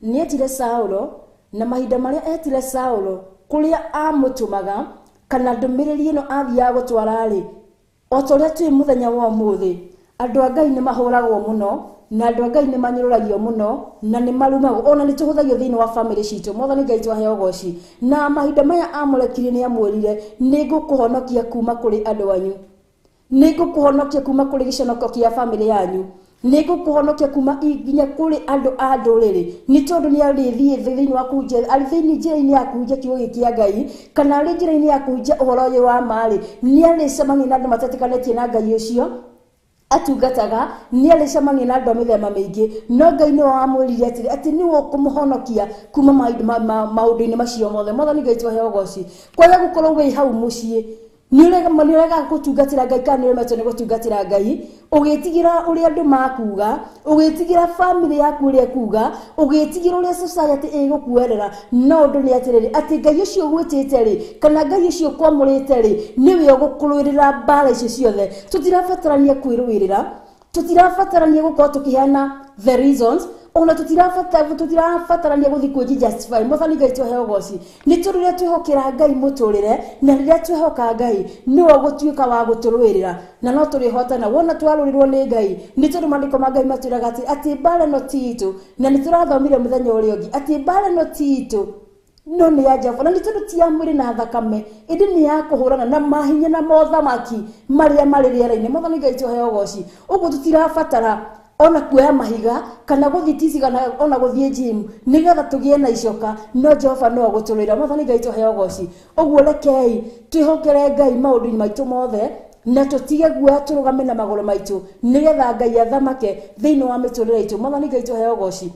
Nĩ etire Saulo, na mahinda marĩa etire Saulo kũrĩa amũtũmaga kana ndũmĩrĩri ĩno athiaga gũtwara-rĩ, o ta ũrĩa twĩ mũthenya wa ũmũthĩ, andũ a Ngai nĩ mahũragwo mũno, na andũ a Ngai nĩ manyũrũragio mũno, na nĩ marumagwo, ona nĩ tũhũthagio thĩinĩ wa bamĩrĩ citũ. Mwathani Ngai tũheo ũgoci. Na mahinda maya amũrekirie nĩ amwĩrire, nĩ ngũkũhonokia kuma kũrĩ andũ anyu, nĩ ngũkũhonokia kuma kũrĩ gĩconoko kĩa bamĩrĩ yanyu, nĩ ngũkũhonokia kuma nginya kũrĩ andũ a ndũrĩrĩ. Nĩ tondũ nĩ arĩthiĩ thĩinĩ wa kũhunjia, arĩ thĩinĩ njĩra-inĩ ya kũhunjia kiugo gĩkĩ kĩa Ngai, kana arĩ njĩra-inĩ ya kũhunjia ũhoro ũyũ wa ma-rĩ, nĩ arĩcemania na andũ matetĩkanĩtie na Ngai ũcio atungataga, nĩ arĩcemania na andũ a mĩthemba mĩingĩ. No Ngai nĩwe wamwĩrire atĩrĩ, atĩ nĩwe ũkũmũhonokia kuma maũndũ-inĩ macio mothe. Mwathani Ngai tũheo ũgoci. Kwaga gũkorwo wĩ hau mũciĩ, nĩ ũregaga gũtungatĩra Ngai kana nĩ ũremetwo nĩ gũtungatĩra Ngai, ũgĩtigĩra ũrĩa andũ makuga, ũgĩtigĩra bamĩrĩ yaku ũrĩa ĩkuga, ũgĩtigĩra ũrĩa society ĩgũkuerera. No ũndũ nĩ atĩrĩrĩ, atĩ Ngai ũcio ũgwĩtĩte rĩ, kana Ngai ũcio ũkwamũrĩte rĩ, nĩwe ũgũkũrũĩrĩra mbara icio ciothe. Tũtirabatarania kwĩrũĩrĩra, tũtirabatarania gũkorwo tũkĩheana the reasons, ona tũtirabatarania gũthiĩ kwĩji justify. Mwathani Ngai tũheo ũgoci. Nĩ tondũ rĩrĩa twĩhokera Ngai mũtũrĩre, na rĩrĩa twehoka Ngai nĩwe ũgũtuĩka wa gũtũrũĩrĩra, na no tũrĩhotana. Wona twarũĩrĩrwo nĩ Ngai, nĩ tondũ maandĩko ma Ngai matwĩraga atĩ mbara ĩno ti itũ, na nĩ tũrathomire mũthenya ũrĩa ũngĩ atĩ mbara ĩno ti itũ, No nĩ ya Jehova, na nĩ tondũ ti ya mwĩrĩ na thakame, ĩndĩ nĩ ya kũhũrana na mahinya na mothamaki marĩa marĩ rĩera-inĩ. Mwathani Ngai tũheo ũgoci. Ũguo tũtirabatara ona kuoya mahiga kana gũthiĩ tici kana ona gũthiĩ gym nĩgetha tũgĩe na icoka, no Jehova no agũtũrũĩra. Mwathani Ngai tũheo ũgoci. Ũguo rekei twĩhokere Ngai maũndũ-inĩ maitũ mothe, na tũtige guoya, tũrũgame na magũrũ maitũ nĩgetha Ngai athamake thĩinĩ wa mĩtũrĩre itũ. Mwathani Ngai tũheo ũgoci.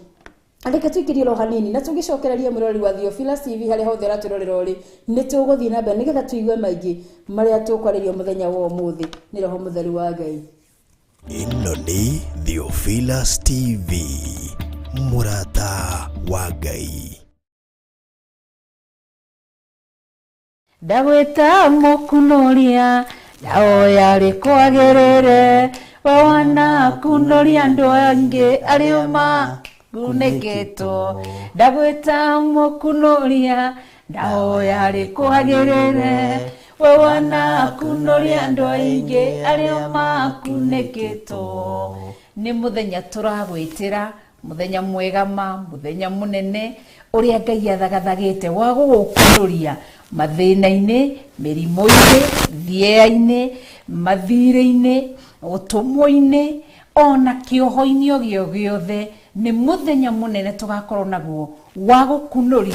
Reke tũikĩrie ro hanini na tũgĩcokereria mũrori wa Theophilus TV harĩa hothe ũratũrorera ũrĩ, nĩ tũgũthiĩ na mbere nĩgetha tũigue maingĩ marĩa tũkwarĩrio mũthenya wa ũmũthĩ nĩ Roho Mũtheru wa Ngai. Ĩno nĩ Theophilus TV, mũrata wa Ngai. Ndagwĩta mũkunoria, ndahoya rĩkwagĩrĩre, we wanakunoria andũ angĩ arĩa makunĩkĩtwo. Ndagwĩta mũkunoria, ndahoya rĩkwagĩrĩre, we wanakunoria andũ aingĩ arĩa makunĩkĩtwo. Nĩ mũthenya tũragwĩtĩra, mũthenya mwega ma, mũthenya mũnene ũrĩa Ngai athagathagĩte wa gũgũkunoria mathĩna-inĩ, mĩrimũ-inĩ, thĩea-inĩ, mathirĩ-inĩ, ũtũmwo-inĩ, ona kĩoho-inĩ o gĩo gĩothe. Nĩ mũthenya mũnene tũgakorwo naguo wa gũkunorio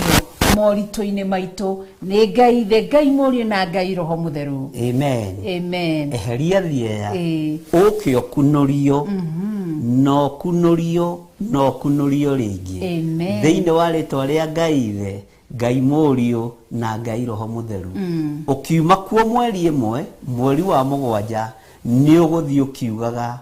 moritũ-inĩ maitũ nĩ Ngai Ithe, Ngai Mũriũ na Ngai Roho Mũtheru. Amen. Amen. Eheria thieya, Ĩĩ. ũke ũkunorio, na ũkunorio, na ũkunorio rĩngĩ. Amen. Thĩinĩ wa rĩtwa rĩa Ngai Ithe, Ngai Mũriũ na Ngai Roho Mũtheru. Ũkiuma kuo mweri ĩmwe, mweri wa mũgwanja, nĩ ũgũthiĩ ũkiugaga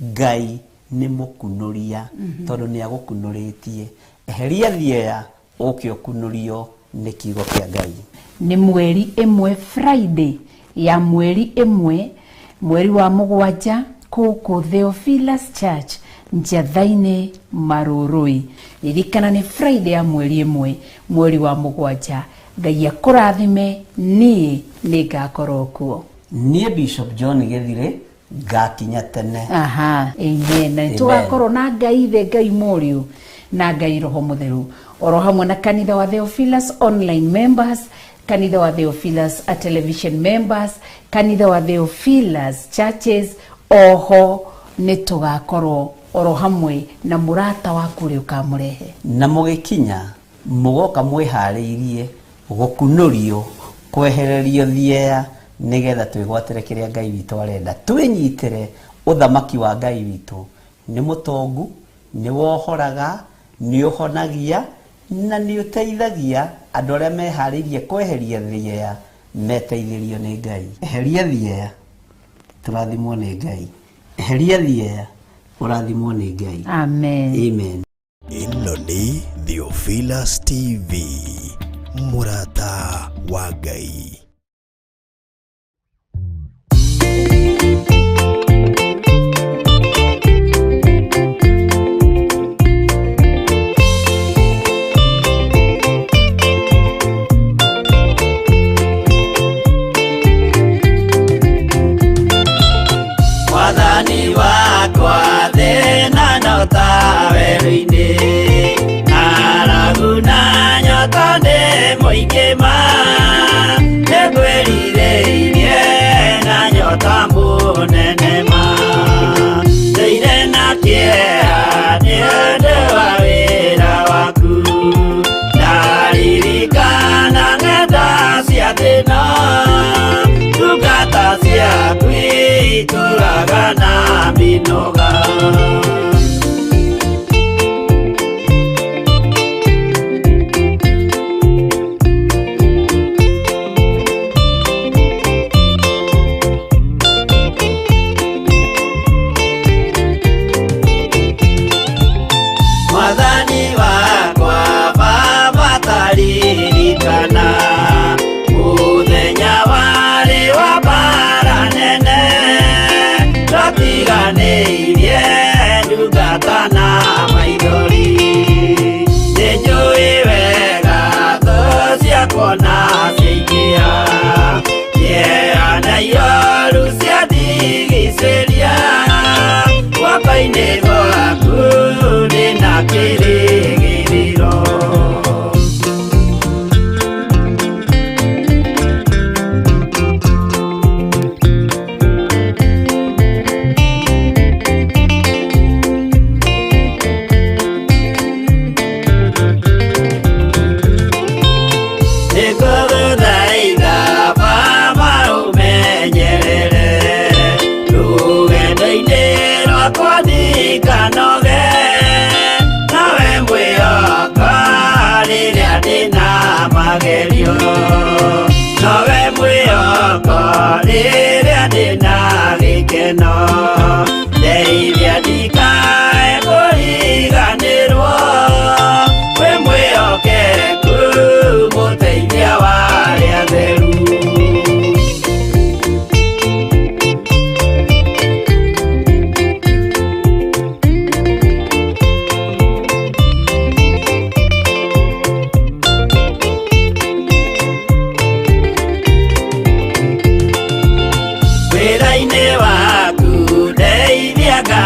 Ngai nĩ mũkunoria, tondũ nĩ agũkunorĩtie. Eheria thieya, ũke ũkunorio nĩ kiugo kĩa Ngai. Nĩ mweri ĩmwe, Friday ya mweri ĩmwe, mweri wa mũgwanja, kũkũ Theophilus Church, Njatha-inĩ, Marũrũi. Ririkana nĩ Friday ya mweri ĩmwe, mweri wa mũgwanja. Ngai akũrathime, niĩ nĩ ngakorwo kuo. Niĩ Bishop John Gĩthirĩ ngakinya tene. Aha, amen. Na Amen. tũgakorwo na Ngai Ithe, Ngai Mũriũ na Ngai Roho Mũtheru, oro hamwe na kanitha wa Theophilus online members, kanitha wa Theophilus a television members, kanitha wa Theophilus churches. Oho nĩ tũgakorwo oro hamwe na mũrata waku ũrĩa ũkamũrehe. Na mũgĩkinya mũgoka mwĩharĩirie gũkunorio, kwehererio thieya, nĩgetha twĩgwatĩre kĩrĩa Ngai witũ arenda. Twĩnyitĩre ũthamaki wa Ngai witũ. Nĩ mũtongu, nĩ wohoraga, nĩ ũhonagia, na nĩ ũteithagia andũ arĩa meharĩirie kweheria thieya, meteithĩrio nĩ Ngai. Eheria thieya, tũrathimwo nĩ Ngai. Eheria thieya, ũrathimwo nĩ Ngai. Amen. Amen. Ĩno nĩ Theophilus TV, mũrata wa Ngai. Mwathani wakwa thĩna no ta werũ-inĩ, ng'aragu na nyota nĩ mũingĩ ma, nĩngwĩrirĩirie na nyota mũnene ma, ndũire na kĩeha nĩ ũndũ wa wĩra waku, ndaririkana ng'enda cia thĩna, ndungata ciaku itũraga na mĩnoga. Mwathani wakwa Baba taririkana mũthenya warĩ wa mbara nene, twatiganĩirie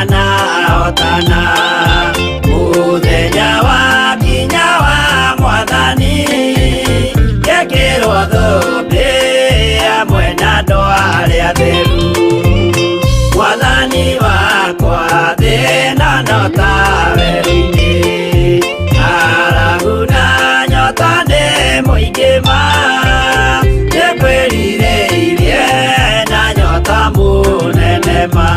Ndanahotana Muthenya wa kinya wa mwathani Ngekĩrwo thũmbĩ hamwe na andũ arĩa atheru Mwathani wakwa thĩna no ta werũ-inĩ Ng'aragu na nyota nĩ mũingĩ ma Nĩngwĩrirĩirie na nyota mũnene ma.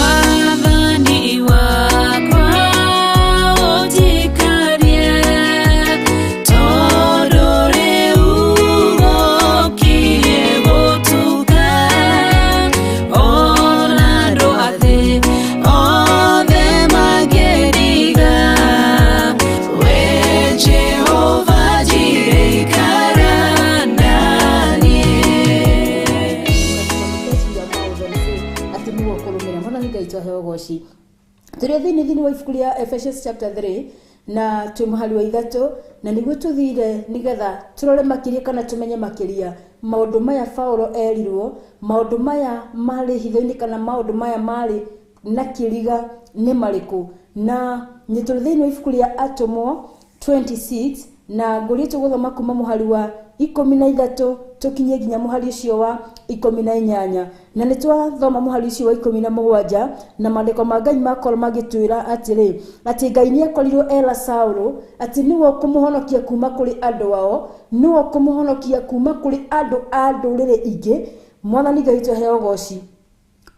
Mwathani wakwa ũnjikarie, tondũ rĩu gũkirie gũtuka, ona andũ a thĩ othe mangĩndiga, we Jehova njirikana naniĩ. Atĩ nĩguo kũrũmĩrĩra mwathani Ngai twaheo ũgoci. Tũrĩ thĩinĩ wa ibuku rĩa Ephesians chapter 3 na twĩ mũhari wa 3 na nĩguo tũthire nĩgetha tũrore makĩria kana tũmenye makĩria maũndũ maya Paulo erirwo, maũndũ maya marĩ hitho-inĩ kana maũndũ maya marĩ na kĩriga nĩ marĩkũ. Na nĩ tũrĩ thĩinĩ wa ibuku rĩa Atũmwo 26 na ngũrie tũgũthoma kuma mũhari wa 13 tũkinye nginya mũhari ũcio wa 18 na nĩ twathoma mũhari ũcio wa 17 na maandĩko ma Ngai makorwo magĩtwĩra atĩrĩ atĩ Ngai nĩ akorirwo era Saũlũ atĩ nĩwe ũkũmũhonokia kuma kũrĩ andũ ao, nĩwe ũkũmũhonokia kuma kũrĩ andũ a ndũrĩrĩ ingĩ. Mwathani Ngai twaheo ũgoci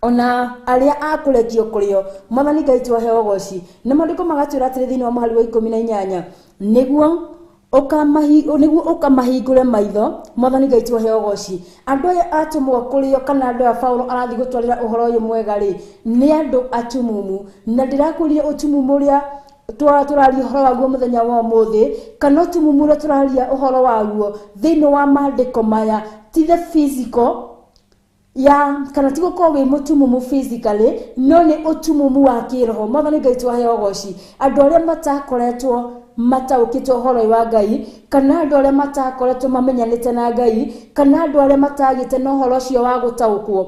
ona arĩa akũrekio kũrĩo. Mwathani Ngai twaheo ũgoci. Na maandĩko magatwĩra atĩrĩ thĩinĩ wa mũhari wa 18 nĩguo ũkamahingũre maitho. Mwathani Ngai twaheo ũgoci. Andũ aya atũmwo kũrĩo kana andũ aya Paulo arathiĩ gũtwarĩra ũhoro ũyũ mwega rĩ nĩ andũ atumumu, na ndĩrakwĩrire ũtumumu ũrĩa tũraria ũhoro waguo mũthenya wa ũmũthĩ kana ũtumumu ũrĩa tũraria ũhoro waguo thĩinĩ wa maandĩko maya ti the physical ya kana ti gũkorwo wĩ mũtumumu physically no nĩ ũtumumu wa kĩroho. Mwathani Ngai twaheo ũgoci. Andũ arĩa matakoretwo mataũkĩtwo ũhoro ũyũ wa Ngai kana andũ arĩa matakoretwo mamenyanĩte na Ngai kana andũ arĩa matagĩte na ũhoro ũcio wa gũtaũkwo.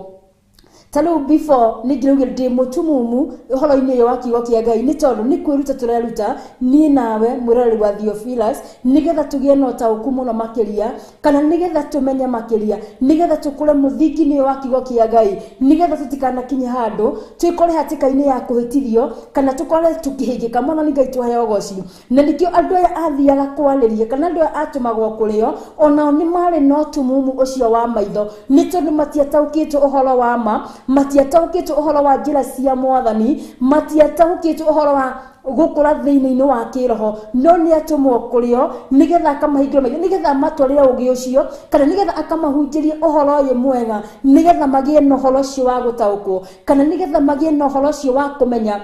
Ta rĩu before nĩ ngĩraugire ndĩ mũtumumu ũhoro-inĩ ũyũ wa kiugo kĩa Ngai nĩ tondũ nĩ kwĩruta tũreruta niĩ nawe mwĩroreri wa Theophilus nĩgetha tũgĩe na ũtaũku mũno makĩria kana nĩgetha tũmenye makĩria nĩgetha tũkũre mũthingi-inĩ ũyũ wa kiugo kĩa Ngai nĩgetha tũtikanakinye handũ twĩkore hatĩka-inĩ ya kũhĩtithio kana tũkore tũkĩhĩngĩka. Mwathani Ngai twaheo ũgoci. Na nĩkĩo andũ aya athiaga kwarĩria kana andũ aya atũmagwo kũrĩo onao nĩ marĩ na ũtumumu ũcio wa maitho nĩ tondũ matiataũkĩtwo ũhoro wa ma, matiataũkĩtwo ũhoro wa njĩra cia mwathani, matiataũkĩtwo ũhoro wa gũkũra thĩinĩ-inĩ wa kĩroho, no nĩ atũmwo kũrĩo nĩgetha akamahingũra maitho nĩgetha amatwarĩre ũgĩ ũcio kana nĩgetha akamahunjĩrie ũhoro ũyũ mwega nĩgetha magĩe na ũhoro ũcio wa gũtaũkwo kana nĩgetha magĩe na ũhoro ũcio wa kũmenya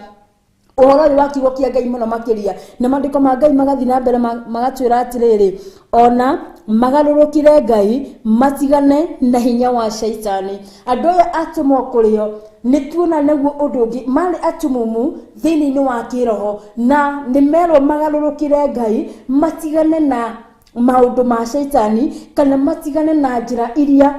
ũhoro ũyũ wa kiugo kĩa Ngai mũno makĩria. Na maandĩko ma Ngai magathiĩ na mbere magatwĩra atĩrĩrĩ ona magarũrũkire Ngai matigane na hinya wa caitani. Andũ aya atũmwo kũrĩo nĩ tuona nĩguo ũndũ ũngĩ marĩ atumumu thĩinĩ-inĩ wa kĩroho na nĩ merwo magarũrũkire Ngai matigane na maũndũ ma caitani kana matigane na njĩra iria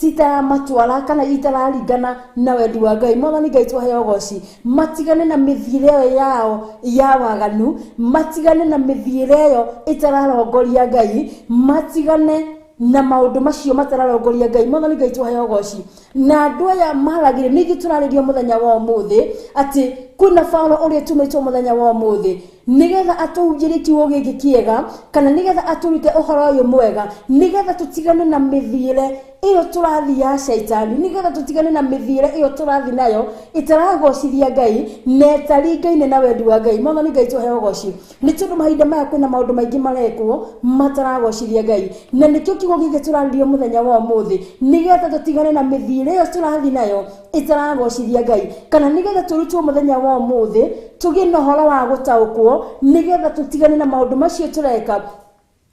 citaramatwara kana itararingana na wendi wa Ngai. Mwathani Ngai twaheo ũgoci. Matigane na mĩthiĩre ĩyo yao ya waganu, matigane na mĩthiĩre ĩyo ĩtararongoria Ngai, matigane na maũndũ macio matararongoria Ngai. Mwathani Ngai twaheo ũgoci. Na andũ aya maragire nĩ ithuĩ tũrarĩrio mũthenya wa ũmũthĩ atĩ Kwĩna Paulo ũrĩa tũmĩtwo mũthenya wa ũmũthĩ nĩgetha atũhunjĩrie kiugo gĩkĩ kĩega, kana nĩgetha atũrute ũhoro ũyũ mwega, nĩgetha tũtigane na mĩthiĩre ĩyo tũrathiĩ ya caitani, nĩgetha tũtigane na mĩthiĩre ĩyo tũrathiĩ nayo ĩtaragocithia Ngai na ĩtaringaine na wendi wa Ngai. Mwathani Ngai tũheo ũgoci, nĩ tondũ mahinda maya kwĩna maũndũ maingĩ marekwo mataragocithia Ngai, na nĩkĩo kiugo gĩkĩ tũrarĩrio mũthenya wa ũmũthĩ, nĩgetha tũtigane na mĩthiĩre ĩyo tũrathiĩ nayo ĩtaragocithia Ngai, kana nĩgetha tũrutwo mũthenya wa ũmũthĩ tũgĩe na ũhoro wa gũtaũkwo, nĩgetha tũtigane na maũndũ macio tũreka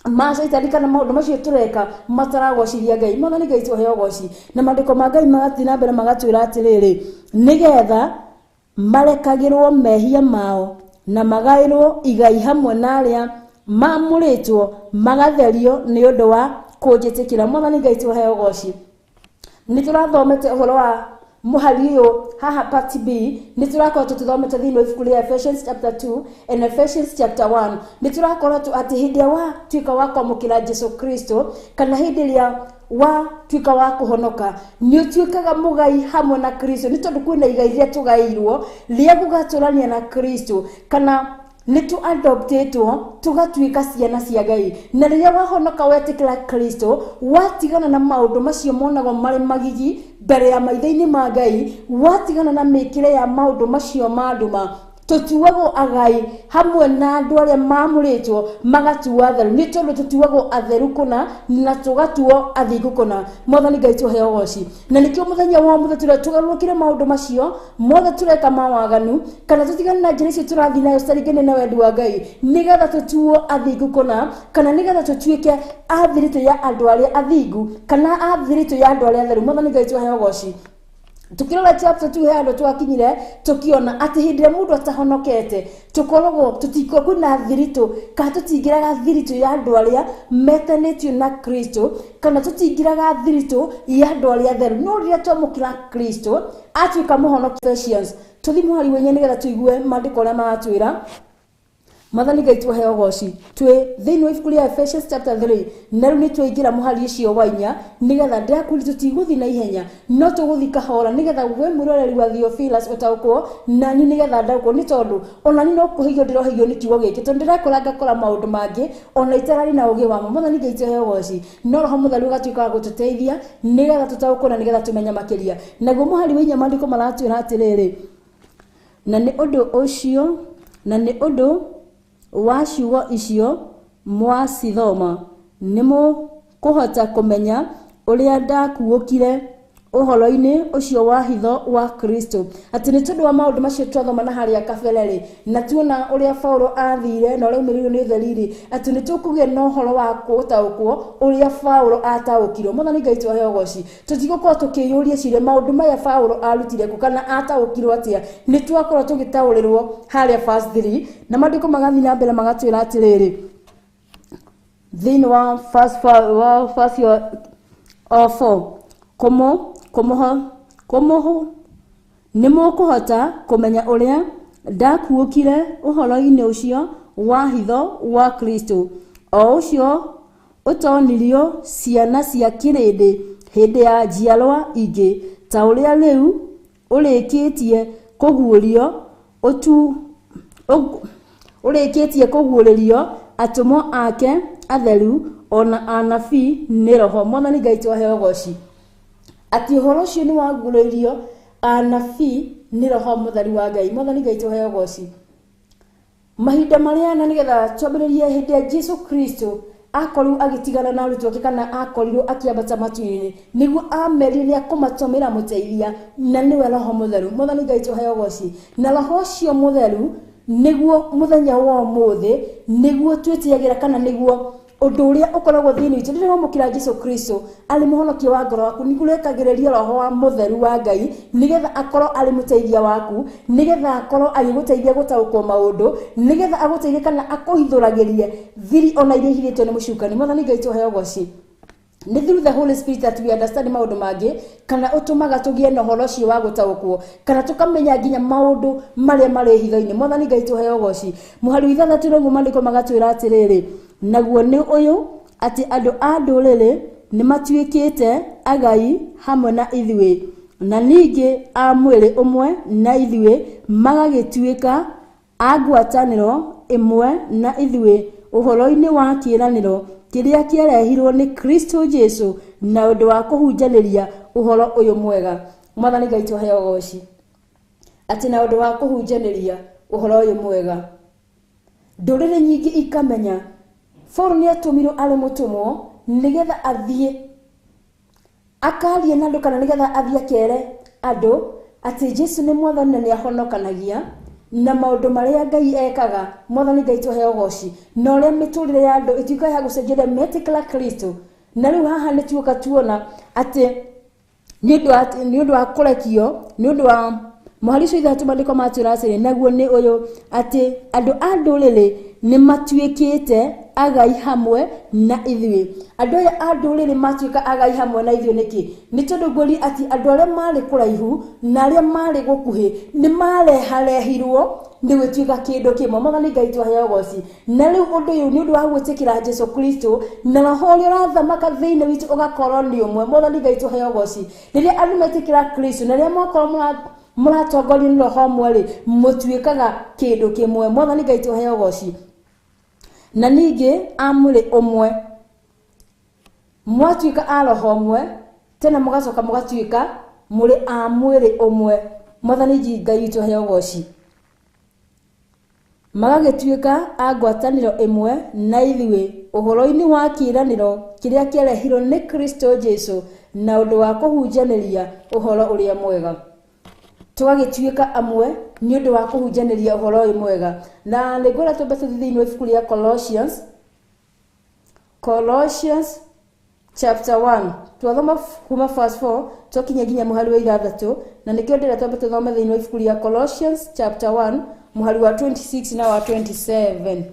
ma caitani, kana maũndũ macio tũreka mataragocithia Ngai. Mwathani Ngai tũheo ũgoci. Na maandĩko ma Ngai magathiĩ na mbere magatwĩra atĩrĩrĩ, nĩgetha marekagĩrwo mehia mao na magaĩrwo igai hamwe na arĩa maamũrĩtwo magatherio nĩ ũndũ wa kũnjĩtĩkĩra. Mwathani Ngai tũheo ũgoci. Nĩ tũrathomete ũhoro wa mũhari ũyũ haha part B, nĩ tũrakoretwo tũthomete thĩinĩ wa ibuku rĩa Ephesians chapter 2 and Ephesians chapter 1. Nĩ tũrakoretwo atĩ hĩndĩ ĩrĩa watuĩka wa kwamũkĩra Jesu Kristo, kana hĩndĩ ĩrĩa watuĩka wa kũhonoka, nĩ ũtuĩkaga mũgai hamwe na Kristo, nĩ tondũ kwĩna igai rĩrĩa tũgaĩirwo rĩa gũgatũrania na Kristo, kana nĩ tũ adoptĩtwo tũgatuĩka ciana cia Ngai. Na rĩrĩa wahonoka wetĩkĩra Kristo, watigana na maũndũ macio monagwo marĩ magigi mbere ya maitho-inĩ ma Ngai, watigana na mĩkĩre ya maũndũ macio ma nduma, tũtuagwo agai hamwe na andũ arĩa maamũrĩtwo magatuo atheru, nĩ tondũ tũtuagwo atheru kũna na tũgatuo athingu kũna. Mwathani Ngai tũheo ũgoci. Na nĩkĩo mũthenya wa ũmũthĩ tũrĩa tũgarũrũkire maũndũ macio mothe tũreka ma waganu, kana tũtigane na njĩra icio tũrathiĩ nayo citaringaine na wendi wa Ngai, nĩgetha tũtuo athingu kũna, kana nĩgetha tũtuĩke a thiritũ ya andũ arĩa athingu, kana a thiritũ ya andũ arĩa atheru. Mwathani Ngai tũheo ũgoci. Tukirora chapter 2 he andũ twakinyire tukiona atĩ hĩndĩ ĩrĩa mũndũ atahonokete tũkoragwo tũtikoragwo kwĩna thiritũ, kana tũtingĩraga thiritũ ya andũ arĩa metanĩtio na Kristo, kana tũtingĩraga thiritũ ya andũ arĩa atheru. No rĩrĩa twamũkĩra Kristo atuĩka mũhonokia, Ephesians tũthiĩ mũhari wenye nĩgetha tũigue maandĩko ũrĩa maratwĩra. Mwathani Ngai tũheo ũgoci. Twĩ thĩinĩ wa ibuku rĩa Ephesians chapter 3, na rĩu nĩ twaingĩra mũhari ũcio wa 4, nĩgetha ndĩrakwĩra tũtigũthiĩ na ihenya, no tũgũthiĩ kahora, nĩgetha we mwĩroreri wa Theophilus ũtaũkwo nani, nĩgetha ndaũkwo, nĩ tondũ onani no kũhĩgio ndĩrohĩgio nĩ kiugo gĩkĩ, tondũ ndĩrakora ngakora maũndũ mangĩ ona itararĩ na ũgĩ wamo. Mwathani Ngai tũheo ũgoci. No Roho Mũtheru ũgatuĩka wa gũtũteithia nĩgetha tũtaũkwo na nĩgetha tũmenye makĩria. Naguo mũhari wa 4 maandĩko maratwĩra atĩrĩrĩ, na nĩ ũndũ ũcio, na nĩ ũndũ wa ciugo icio mwacithoma, nĩ mũkũhota kũmenya ũrĩa ndakuũkire ũhoro-inĩ ũcio wa hitho wa Kristo. Atĩ nĩ tondũ wa maũndũ macio twathoma na harĩa kabere-rĩ, na tuona ũrĩa Paulo athire na ũrĩa aumĩrĩirwo nĩ ũtheri-rĩ, atĩ nĩ tũkũgĩa na ũhoro wa gũtaũkwo ũrĩa Paulo ataũkirwo. Mwathani Ngai tũheo ũgoci. Tũtigũkorwo tũkĩyũria ciũria maũndũ maya Paulo arutire kũ, kana ataũkirwo atĩa. Nĩ twakorwo tũgĩtaũrĩrwo harĩa verse 3, na maandĩko magathiĩ na mbere magatwĩra atĩrĩrĩ, thĩinĩ wa verse 4, wa verse 4, kũmũhũ nĩ mũkũhota kũmenya ũrĩa ndakuũkire ũhoro-inĩ ũcio wa hitho wa Kristo, o ũcio ũtonirio ciana cia kĩrĩndĩ hĩndĩ ya njiarwa ingĩ, ta ũrĩa rĩu ũrĩkĩtie kũguũrio ũrĩkĩtie kũguũrĩrio atũmwo ake atheru ona anabii nĩ Roho. Mwathani Ngai tũheo ũgoci. Atĩ ũhoro ũcio nĩ waguũrĩirio anabii nĩ Roho Mũtheru wa Ngai. Mwathani Ngai tũheo ũgoci. Mahinda marĩa na nĩgetha twambĩrĩrie hĩndĩ ya Jesu Kristo akorirwo agĩtigana na arutwo ake, kana akorirwo akĩambata matu-inĩ, nĩguo amerire nĩ akũmatũmĩra mũteithia, na nĩwe Roho Mũtheru. Mwathani Ngai tũheo ũgoci. Na Roho ũcio Mũtheru nĩguo mũthenya wa ũmũthĩ nĩguo twĩtĩagĩra, kana nĩguo ũndũ ũrĩa ũkoragwo thĩinĩ witũ. Rĩrĩa wamũkĩra Jesu Kristo arĩ mũhonokia wa ngoro waku, nĩguo ũrekagĩrĩria Roho wa Mũtheru wa Ngai, nĩgetha akorwo arĩ mũteithia waku, nĩgetha akorwo agĩgũteithia gũtaũkwo maũndũ, nĩgetha agũteithie kana akũhithũragĩrie thiri ona iria ihithĩtwo nĩ mũcukani. Mwathani Ngai tũheo ũgoci. Nĩ through the Holy Spirit that we understand maũndũ mangĩ, kana ũtũmaga tũgĩe na ũhoro ũcio wa gũtaũkwo, kana tũkamenya nginya maũndũ marĩa marĩ hitho-inĩ. Mwathani Ngai tũheo ũgoci. Mũhari wa 6 naguo maandĩko magatwĩra atĩrĩrĩ, naguo nĩ ũyũ, atĩ andũ a ndũrĩrĩ nĩ matuĩkĩte agai hamwe na ithuĩ, Na ningĩ a mwĩrĩ ũmwe na ithuĩ magagĩtuĩka a ngwatanĩro ĩmwe na ithuĩ ũhoro-inĩ wa kĩĩranĩro kĩrĩa kĩarehirwo nĩ Kristo Jesu na ũndũ wa kũhunjanĩria ũhoro ũyũ mwega. Mwathani Ngai tũheo ũgoci atĩ na ũndũ wa kũhunjanĩria ũhoro ũyũ mwega ndũrĩrĩ nyingĩ ikamenya Paul nĩ atũmirwo arĩ mũtũmwo nĩgetha athiĩ akarie na andũ kana nĩgetha athiĩ akere andũ atĩ Jesu nĩ mwathani na nĩ ahonokanagia na maũndũ marĩa Ngai ekaga. Mwathani Ngai tũheo ũgoci na ũrĩa mĩtũrĩre ya andũ ĩtuĩka ya gũcenjeria metĩkĩra Kristo. Na rĩu haha nĩ tuoka tuona atĩ nĩ ũndũ wa kũrekio, nĩ ũndũ wa mũhari ũcio ithatũ maandĩko matwĩra atĩrĩ, naguo nĩ ũyũ atĩ andũ a ndũrĩrĩ nĩ matuĩkĩte agai hamwe na ithuĩ. Andũ aya a ndũrĩrĩ matuĩka agai hamwe na ithuĩ nĩkĩ? Nĩ tondũ ngũria atĩ andũ arĩa marĩ kũraihu na arĩa marĩ gũkuhĩ nĩ mareharehirwo nĩ gũtuĩka kĩndũ kĩmwe. Mwathani Ngai tũheo ũgoci. Na rĩu ũndũ ũyũ nĩ ũndũ wa gwĩtĩkĩra Jesu Kristo na roho ũrĩa ũrathamaka thĩinĩ witũ ũgakorwo nĩ ũmwe. Mwathani Ngai tũheo ũgoci. Rĩrĩa andũ metĩkĩra Kristo na rĩrĩa mwakorwo mũratongorio nĩ roho ũmwe rĩ, mũtuĩkaga kĩndũ kĩmwe. Mwathani Ngai tũheo ũgoci. Na ningĩ a mwĩrĩ ũmwe mwatuĩka a roho ũmwe tena mũgacoka mũgatuĩka mũrĩ a mwĩrĩ ũmwe. Mwathani Ngai witũ aheo ũgoci. Magagĩtuĩka a ngwatanĩro ĩmwe na ithuĩ ũhoro-inĩ wa kĩĩranĩro kĩrĩa kĩarehirwo nĩ Kristo Jesu na ũndũ wa kũhunjanĩria ũhoro ũrĩa mwega. Tũgagĩtuĩka amwe nĩ ũndũ wa kũhunjanĩria ũhoro ũyũ mwega. Na nĩ ngwenda twambe tũthiĩ thĩinĩ wa ibuku rĩa Colossians, Colossians chapter 1 twathoma kuma verse 4 twakinya nginya mũhari wa 6, na nĩkĩo ndĩrenda twambe tũthome thĩinĩ wa ibuku rĩa Colossians chapter 1 mũhari wa 26 na wa 27.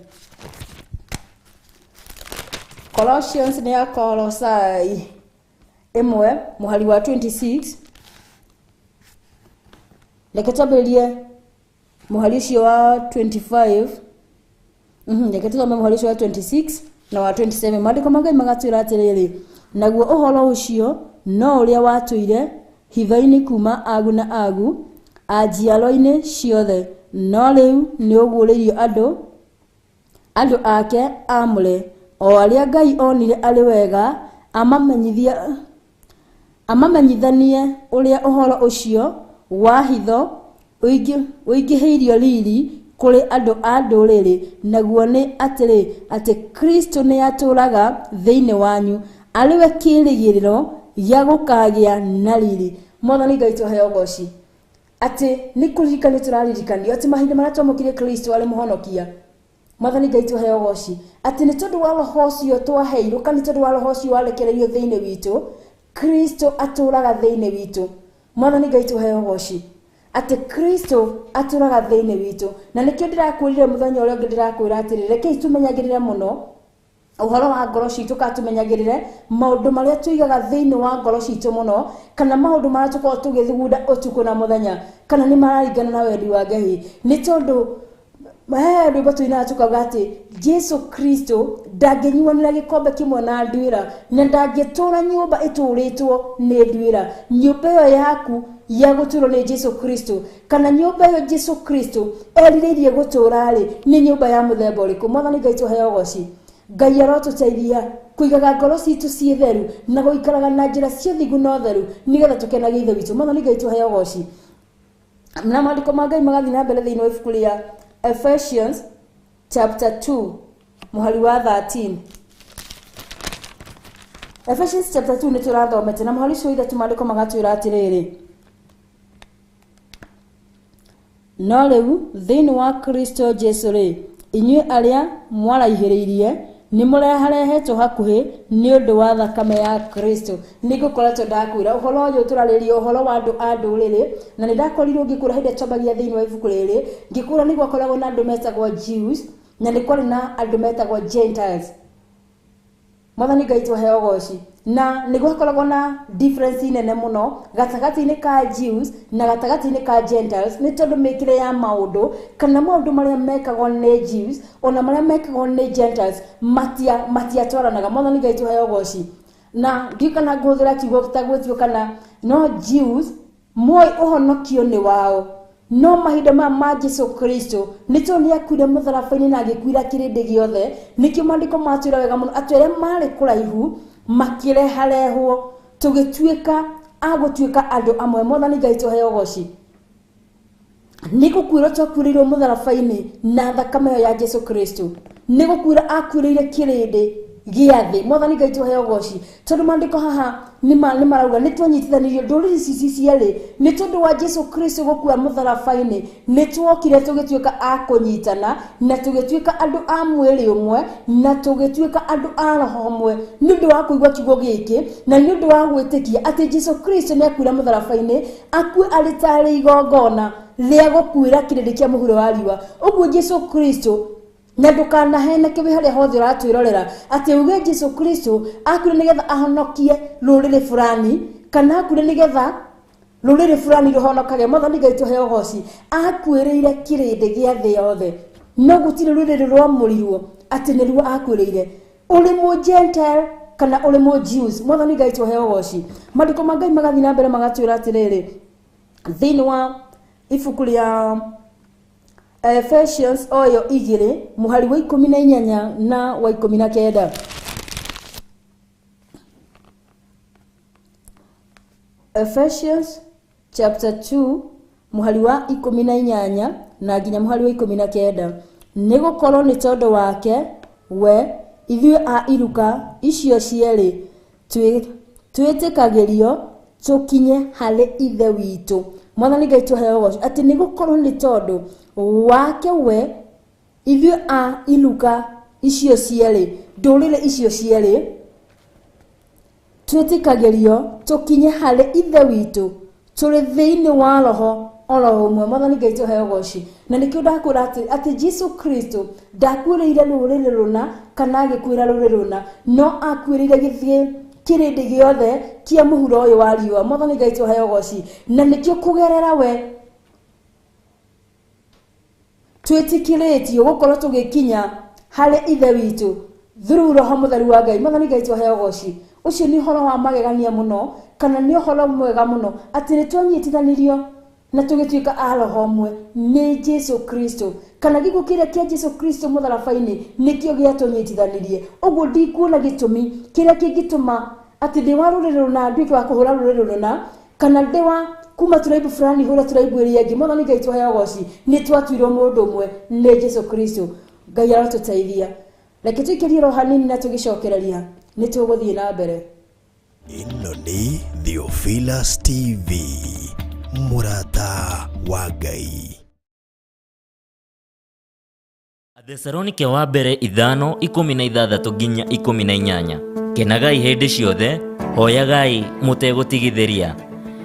Colossians nĩ ya Kolosai 1 mũhari wa 26. Reke twambĩrĩrie mũhari ũcio wa 25. Reke tũthome mũhari ũcio wa 26 na wa 27. Maandĩko ma Ngai magatwĩra atĩrĩrĩ, naguo ũhoro ũcio no ũrĩa watũire hitho-inĩ kuma agu na agu a njiaro-inĩ ciothe, no rĩu nĩ ũguũrĩirio andũ ake aamũre, o arĩa Ngai onire arĩ wega amamenyithanie ũrĩa ũhoro ũcio wa hitho ũingĩhĩirio riri kũrĩ andũ a ndũrĩrĩ, naguo nĩ atĩrĩ atĩ Kristo nĩ atũũraga thĩinĩ wanyu arĩ we kĩĩrĩgĩrĩro gĩa gũkagĩa na riri. Mwathani Ngai tũheo ũgoci atĩ nĩ kũririkanio tũraririkanio atĩ mahinda marĩa twamũkĩrire Kristo arĩ mũhonokia. Mwathani Ngai tũheo ũgoci atĩ nĩ tondũ wa roho ũcio twaheirwo kana nĩ tondũ wa roho ũcio warekereirio thĩinĩ witũ, Kristo atũũraga thĩinĩ witũ. Mwathani Ngai tũheo ũgoci atĩ Kristo atũũraga thĩinĩ witũ. Na nĩkĩo ndĩrakwĩrire mũthenya ũrĩa ũngĩ, ndĩrakwĩra atĩrĩ, rekei tũmenyagĩrĩre mũno ũhoro wa ngoro citũ, kana tũmenyagĩrĩre maũndũ marĩa tũigaga thĩinĩ wa ngoro citũ mũno, kana maũndũ marĩa tũkoragwo tũgĩthugunda ũtukũ na mũthenya, kana nĩ mararingana na wendi wa Ngai. Nĩ tondũ he rwĩmbo tũinaga tũkauga atĩ Jesu Kristo ndangĩnyuanĩra gĩkombe kĩmwe na nduĩra, na ndangĩtũũra nyũmba ĩtũũrĩtwo nĩ nduĩra. Nyũmba ĩyo yaku ya gũtũũrwo nĩ Jesu Kristo, kana nyũmba ĩyo Jesu Kristo erirĩirie gũtũũra rĩ, nĩ nyũmba ya mũthemba ũrĩkũ? Mwathani Ngai tũheo ũgoci. Ngai arotũteithia kũigaga ngoro citũ ciĩ theru na gũikaraga na njĩra cia ũthingu na ũtheru nĩgetha tũkenagie Ithe witũ. Mwathani Ngai tũheo ũgoci. Na maandĩko ma Ngai magathiĩ na mbere thĩinĩ wa ibuku rĩa Ephesians chapter 2 mũhari wa 13. Ephesians chapter 2 nĩ tũrathomete na mũhari ũcio wa 3 maandĩko magatwĩra atĩrĩrĩ, no rĩu thĩinĩ wa Kristo Jesu rĩ, inyuĩ arĩa mwaraihĩrĩirie nĩ mũreharehetwo hakuhĩ nĩ ũndũ wa thakame ya Kristo. Nĩ ngũkoretwo ndakwĩra ũhoro ũyũ tũrarĩria ũhoro wa andũ a ndũrĩrĩ, na nĩ ndakorirwo ngĩkwĩra hĩndĩ ĩrĩa twambagia thĩinĩ wa ibuku rĩrĩ, ngĩkwĩra nĩ gwakoragwo na andũ metagwo Jews na nĩ kwarĩ na andũ metagwo Gentiles. Mwathani Ngai tũheo ũgoci. Na nĩ gwakoragwo na difference nene mũno gatagatĩ-inĩ ka Jews na gatagatĩ-inĩ ka Gentiles, nĩ tondũ mĩkĩre ya maũndũ kana maũndũ marĩa mekagwo nĩ Jews ona marĩa mekagwo nĩ Gentiles matiatwaranaga. Mwathani Ngai tũheo ũgoci. Na ndiũĩ kana ngũhũthĩra kiugo ta gwĩtio kana no Jews Moĩ ũhonokio nĩ wao no mahinda maya ma Jesu Kristo nĩ tondũ nĩ akuire mũtharaba-inĩ na agĩkuira kĩrĩndĩ gĩothe. Nĩkĩo maandĩko matwĩra wega mũno atĩ arĩa marĩ kũraihu makĩreharehwo tũgĩtuĩka a gũtuĩka andũ amwe. Mwathani Ngai tũheo ũgoci. Nĩ gũkuĩrwo twakuĩrĩirwo mũtharaba-inĩ na thakame ĩyo ya Jesu Kristo. Nĩ gũkuĩra akuĩrĩire kĩrĩndĩ gĩa thĩ. Mwathani Ngai tũheo ũgoci. Tondũ maandĩko haha nĩ marauga nĩ twanyitithanirio ndũrĩrĩ ici cierĩ nĩ tondũ wa Jesu Kristo gũkua mũtharaba-inĩ. Nĩ tuokire tũgĩtuĩka a kũnyitana na tũgĩtuĩka andũ a mwĩrĩ ũmwe na tũgĩtuĩka andũ a roho ũmwe nĩ ũndũ wa kũigua kiugo gĩkĩ na nĩ ũndũ wa gwĩtĩkia atĩ Jesu Kristo nĩ akuire mũtharaba-inĩ, akue arĩ tarĩ igongona rĩa gũkuĩra kĩrĩndĩ kĩa mũhuro wa riũa. Ũguo Jesu Kristo na ndũkanaheneke wĩ harĩa hothe ũratwĩrorera atĩ uge Jesu Kristo akuire nĩgetha ahonokie rũrĩrĩ fulani kana akuire nĩgetha rũrĩrĩ fulani rũhonokage. Mwathani Ngai tũheo ũgoci. Akuĩrĩire kĩrĩndĩ gĩa thĩ yothe no gũtirĩ rũrĩrĩ rwamũrirwo atĩ nĩruo akuĩrĩire. Ũrĩ mũ Gentile kana ũrĩ mũ Jews. Mwathani Ngai tũheo ũgoci. Maandĩko ma Ngai magathiĩ na mbere magatwĩra atĩrĩrĩ thĩinĩ wa ibuku rĩa Ephesians oyo 2 mũhari wa 18 na wa 19. Ephesians chapter 2 mũhari wa 18 na nginya mũhari wa 19. Nĩ gũkorwo nĩ tondũ wake we ithuĩ a iruka icio cierĩ twĩtĩkagĩrio tũkinye harĩ Ithe witũ. Mwathani Ngai tũheo ũgoci atĩ nĩ gũkorwo nĩ tondũ wake we ithuĩ a iruka icio cierĩ ndũrĩrĩ icio cierĩ twĩtĩkagĩrio tũkinye harĩ Ithe witũ tũrĩ thĩinĩ wa roho oro ũmwe. Mwathani Ngai tũheo ũgoci. Na nĩkĩo ndakwĩra atĩ Jesu Kristo ndakuĩrĩire rũrĩrĩ rũna kana agĩkuĩra rũrĩrĩ rũna no akuĩrĩire gĩthiĩ kĩrĩndĩ gĩothe kĩa mũhuro ũyũ wa riũa. Mwathani Ngai tũheo ũgoci. Na nĩkĩo kũgerera we twĩtĩkĩrĩtio gũkorwo tũgĩkinya harĩ Ithe witũ through roho mũtheru wa Ngai. Mwathani Ngai tũheo ũgoci. Ũcio nĩ ũhoro wa magegania mũno kana nĩ ũhoro mwega mũno atĩ nĩ twanyitithanirio na tũgĩtuĩka a roho ũmwe nĩ Jesu Kristo kana gĩkuũ kĩrĩa kĩa Jesu Kristo mũtharaba-inĩ nĩkĩo gĩatũnyitithanirie. Ũguo ndikuona gĩtũmi kĩrĩa kĩngĩtũma atĩ ndĩ wa rũrĩrĩ rũna nduĩke wa kũhũra rũrĩrĩ rũna kana ndĩ wa kuma turaibu fulani hũra turaibu ĩrĩa ĩngĩ. Mwathani Ngai tũheo ũgoci. Nĩ twatuirwo mũndũ ũmwe nĩ Jesu Kristo. Ngai arotũteithia. Reke tũikĩrie roho hanini na tũgĩcokereria nĩ tũgũthiĩ na mbere. Ĩno nĩ Theophilus TV, mũrata wa Ngai. Athesalonike wa mbere 5:16 nginya 18. Kenagai hĩndĩ ciothe, hoyagai mũtegũtigithĩria.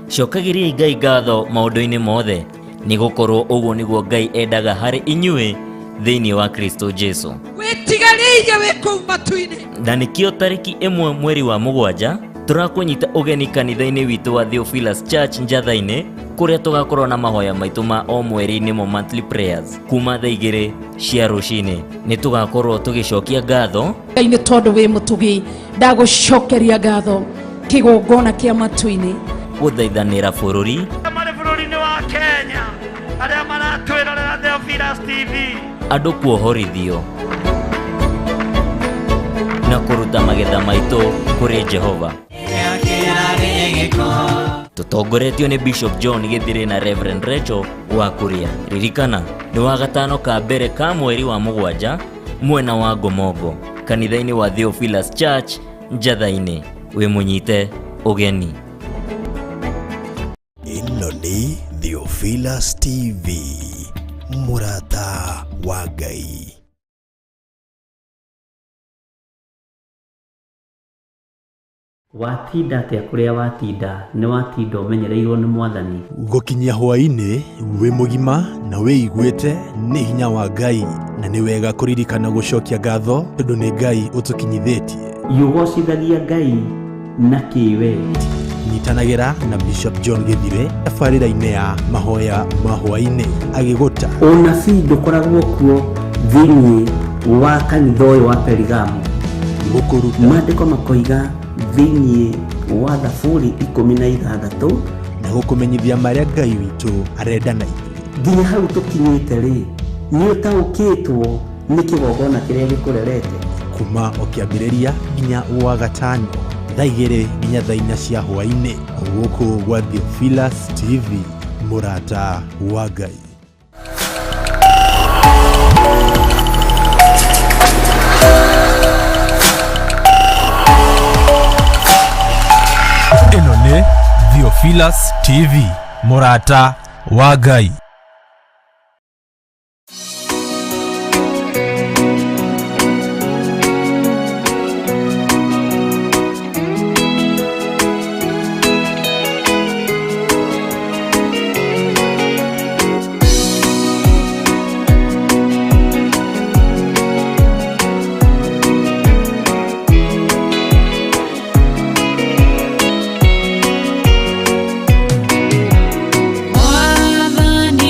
Cokagĩriai Ngai ngatho maũndũ-inĩ mothe, nĩ gũkorwo ũguo nĩguo Ngai endaga harĩ inyuĩ thĩinĩ wa Kristo Jesu. Wĩtigarĩire wĩ kũu matu-inĩ. Na nĩkĩo tarĩki 1 mweri wa 7 tũrakũnyita ũgeni kanitha-inĩ witũ wa Theophilus Church Njatha-inĩ kũrĩa tũgakorwo na mahoya maitũ ma o mweri nĩmo monthly prayers kuma thaa 2 cia rũcinĩ. Nĩ tũgakorwo tũgĩcokia ngatho Ngai nĩ tondũ wĩ mũtugi ndagũcokeria ngatho kĩgongona kĩa matu-inĩ gũthaithanĩra bũrũri marĩ bũrũri-inĩ wa Kenya arĩa maratwĩrorera Theophilus TV andũ kuohorithio na kũruta magetha maitũ kũrĩ Jehova. Tũtongoretio nĩ Bishop John Gĩthirĩ na Reverend Rachel wa Kuria. Ririkana nĩ wa gatano ka mbere ka mweri wa 7 mwena wa Ngomongo kanitha-inĩ wa Theophilus Church Njatha-inĩ. Wĩ mũnyite ũgeni. Ĩno nĩ Theophilus TV, mũrata wa Ngai. Watinda atĩa kũrĩa watinda nĩ watinda ũmenyereirwo nĩ Mwathani. Gũkinyia hwaĩ-inĩ wĩ mũgima na wĩiguĩte nĩ hinya wa Ngai na nĩ wega kũririkana gũcokia ngatho tondũ nĩ Ngai ũtũkinyithĩtie. Yũgocithagia Ngai na kĩwe. Nyitanagĩra na Bishop John Gĩthirĩ tabarĩra-inĩ ya mahoya ma hwaĩ-inĩ agĩgũta. Ũnabii ndũkoragwo kuo thĩinĩ wa kanitha ũyũ wa Perigamo. Gũkũruta. Maandĩko makoiga thĩinĩ wa Thaburi 16 na Gũkũmenyithia marĩa Ngai witũ arenda na ithuĩ. Nginya hau tũkinyĩte rĩ, nĩ ũtaũkĩtwo nĩ kĩgongona kĩrĩa gĩkũrerete? Kuma o kĩambĩrĩria nginya wa gatano thaa 2 nginya thaa 4 cia hwaĩ-inĩ, gũkũ gwa Theophilus TV, mũrata wa Ngai. Ĩno nĩ Theophilus TV, mũrata wa Ngai. Mwathani.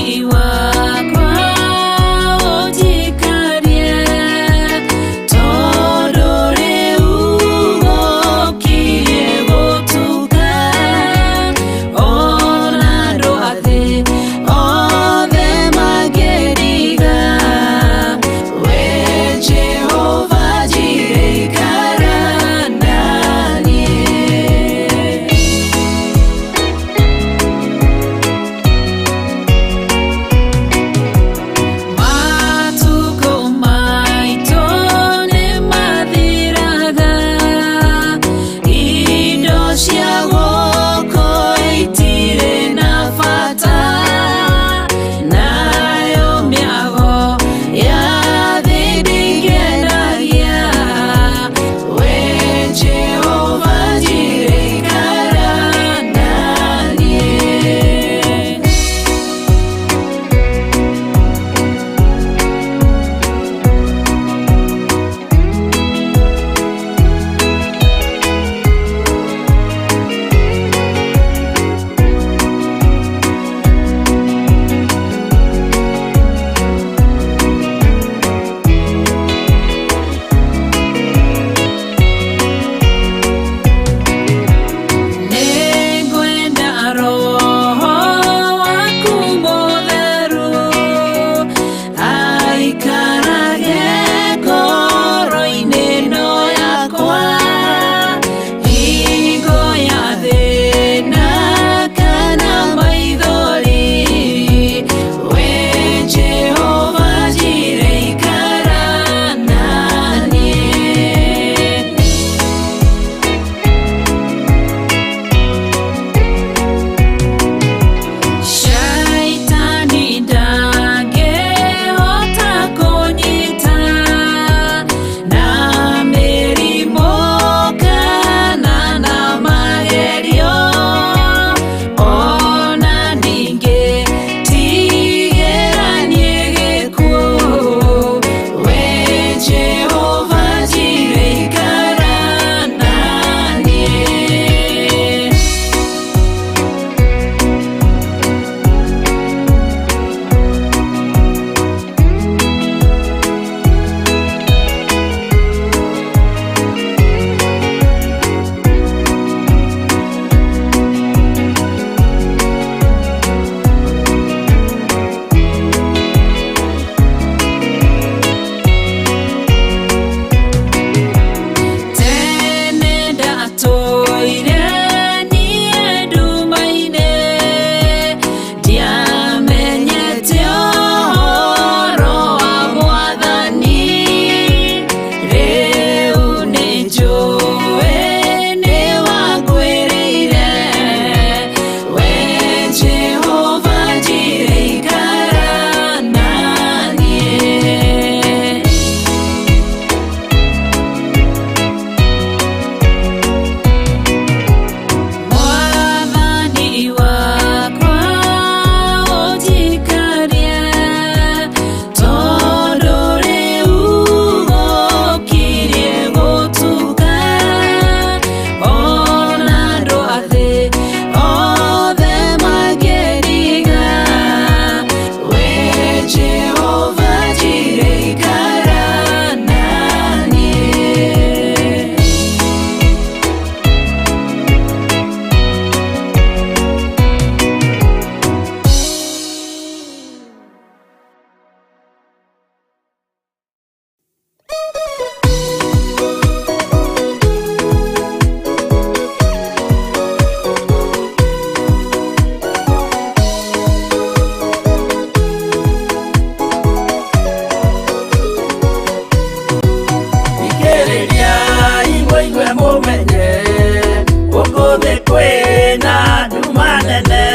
Mũnene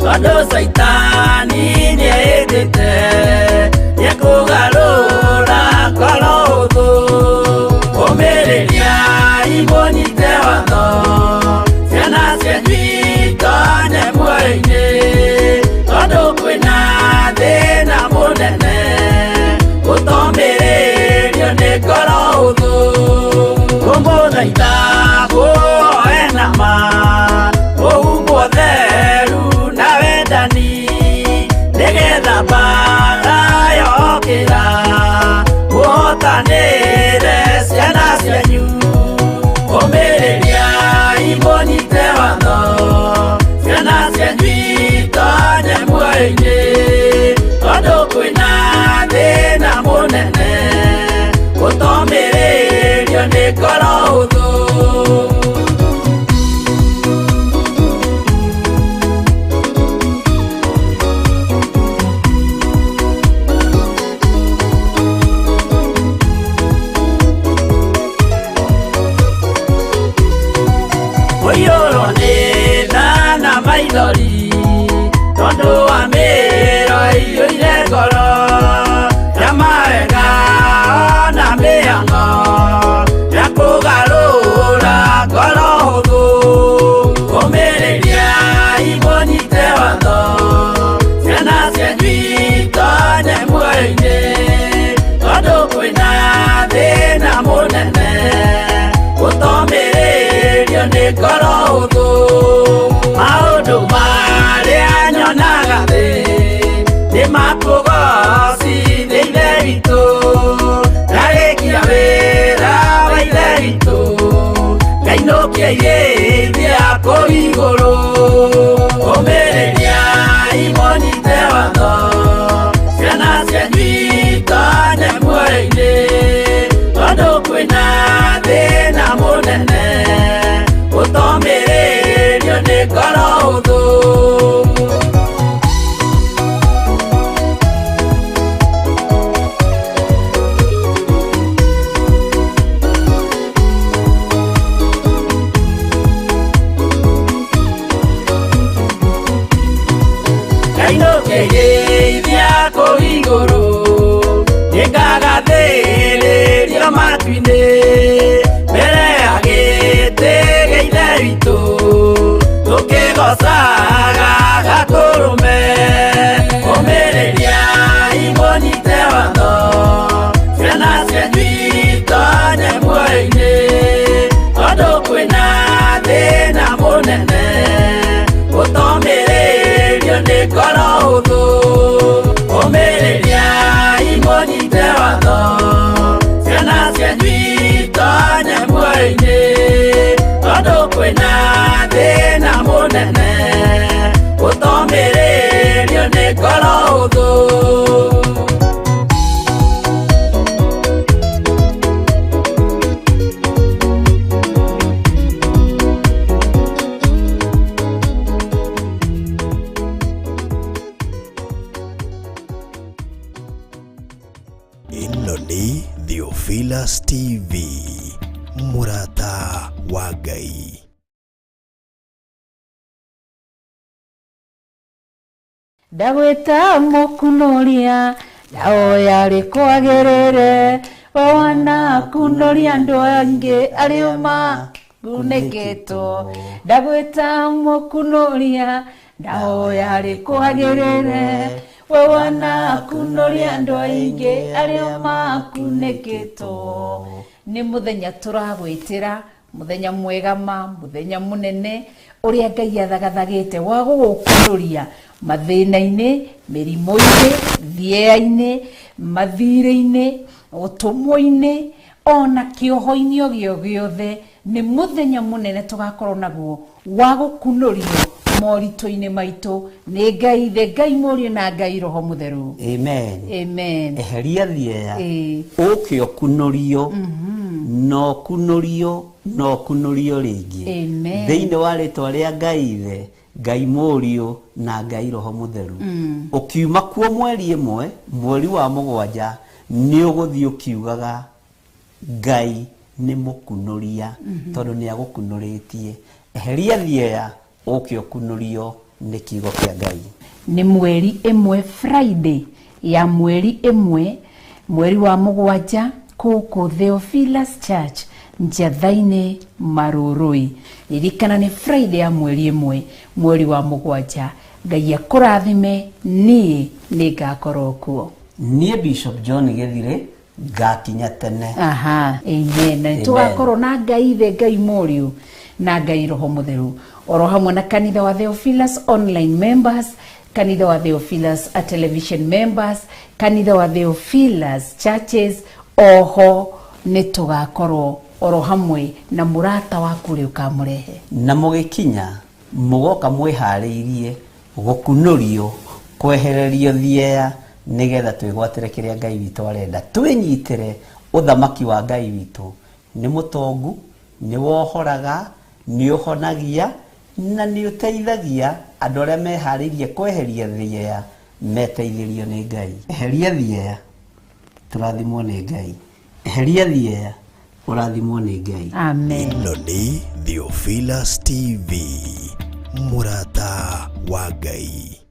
tondũ Caitani nĩehĩtĩte nĩekũgarũra ngoro hũthũ. Ũmĩrĩriai mũnyite watho, ciana cianyu itonye muoyo-inĩ, tondũ kwĩna thĩna mũnene gũtomĩrĩrio nĩ ngoro hũthũ. Ngũmũthaitha mũhoe na ma, mũhumbwo theru na wendani, nĩgetha mbaara yokĩra mũhotanĩre ciana cianyu. Ũmĩrĩriai mũnyite watho, ciana cianyu itonye muoyo-inĩ, tondũ kwĩna thĩna mũnene gũtomĩrĩrio nĩ ngoro hũthũ. Mũiyũrwo nĩ tha na maithori tondũ wa mĩĩro ĩiyũire ngoro ya mawega ona mĩhang'o ya kũgarũra ngoro hũthũ. Ũmĩrĩriai mũnyite watho, ciana cianyu itonye muoyo-inĩ, tondũ kwĩna thĩna mũnene gũtomĩrĩrio nĩ ngoro hũthũ. Maũndũ marĩa nyonaga thĩ nĩ makũgocithia Ithe witũ, ndarĩkia wĩra wa Ithe witũ ngainũkia irĩithia kũu igũrũ. Ũmĩrĩriai mũnyite watho, ciana cianyu itonye muoyo-inĩ, tondũ kwĩna thĩna mũnene gũtomĩrĩrio nĩ ngoro hũthũ. Ngainũkĩrĩithia kũu igũrũ, nĩngagathĩrĩrio matu-inĩ, mbere ya gĩtĩ gĩa Ithe witũ tũkĩgocaga Gatũrũme. Ũmĩrĩriai mũnyite watho, ciana cianyu itonye muoyo-inĩ, tondũ kwĩna thĩna mũnene gũtomĩrĩrio nĩ ngoro hũthũ. Ũmĩrĩriai mũnyite watho, ciana cianyu itonye muoyo-inĩ, tondũ kwĩna thĩna mũnene gũtomĩrĩrio nĩ ngoro hũthũ. Ĩno nĩ Theophilus TV, mũrata wa Ngai. Ndagwĩta mũkunũria ndahoya rĩkwagĩrĩre, we wanakunũria andũ angĩ arĩa makunĩkĩtwo. Ndagwĩta mũkunũria ndahoya rĩkwagĩrĩre, we wanakunũria andũ aingĩ arĩa makunĩkĩtwo. Nĩ mũthenya tũragwĩtĩra, mũthenya mwega ma, mũthenya mũnene ũrĩa Ngai athagathagĩte wa gũgũkunũria mathĩna-inĩ, mĩrimũ-inĩ, thieya-inĩ, mathirĩ-inĩ, ũtũmwo-inĩ, ona kĩoho-inĩ o gĩo gĩothe. Nĩ mũthenya mũnene tũgakorwo naguo wa gũkunũrio moritũ-inĩ maitũ nĩ Ngai Ithe, Ngai Mũriũ na Ngai Roho Mũtheru. Amen. Amen. Eheria thieya, Ĩĩ. ũke ũkunũrio, na ũkunũrio, na ũkunũrio rĩngĩ. Amen. Thĩinĩ wa rĩtwa rĩa Ngai Ithe, Ngai Mũriũ na Ngai Roho Mũtheru. Ũkiuma kuo mweri ĩmwe, mweri wa 7, nĩ ũgũthiĩ ũkiugaga Ngai nĩ mũkunũria, tondũ nĩ agũkunũrĩtie. Eheria thieya, Ũke ũkunũrio nĩ kiugo kĩa Ngai. Nĩ mweri ĩmwe Friday ya mweri ĩmwe mweri wa mũgwanja kũkũ Theophilus Church Njatha-inĩ Marũrũi. Ririkana nĩ Friday ya mweri ĩmwe mweri wa mũgwanja. Ngai akũrathime, niĩ nĩ ngakorwo kuo. Niĩ Bishop John Gĩthirĩ ngakinya tene. Aha, amen. Na tũgakorwo na Ngai Ithe, Ngai Mũriũ na Ngai Roho Mũtheru, oro hamwe na kanitha wa Theophilus online members, kanitha wa Theophilus a television members, kanitha wa Theophilus churches, oho nĩ tũgakorwo oro hamwe na mũrata waku ũrĩa ũkamũrehe. Na mũgĩkinya mũgoka mwĩharĩirie gũkunũrio, kwehererio thieya, nĩgetha twĩgwatĩre kĩrĩa Ngai witũ arenda, twĩnyitĩre ũthamaki wa Ngai witũ. Nĩ mũtongu, nĩ wohoraga, nĩ ũhonagia na nĩ ũteithagia andũ arĩa meharĩirie kweheria thieya meteithĩrio nĩ Ngai. Eheria thieya, tũrathimwo nĩ Ngai. Eheria thieya, ũrathimwo nĩ Ngai. Amen. Ĩno nĩ Theophilus TV, mũrata wa Ngai.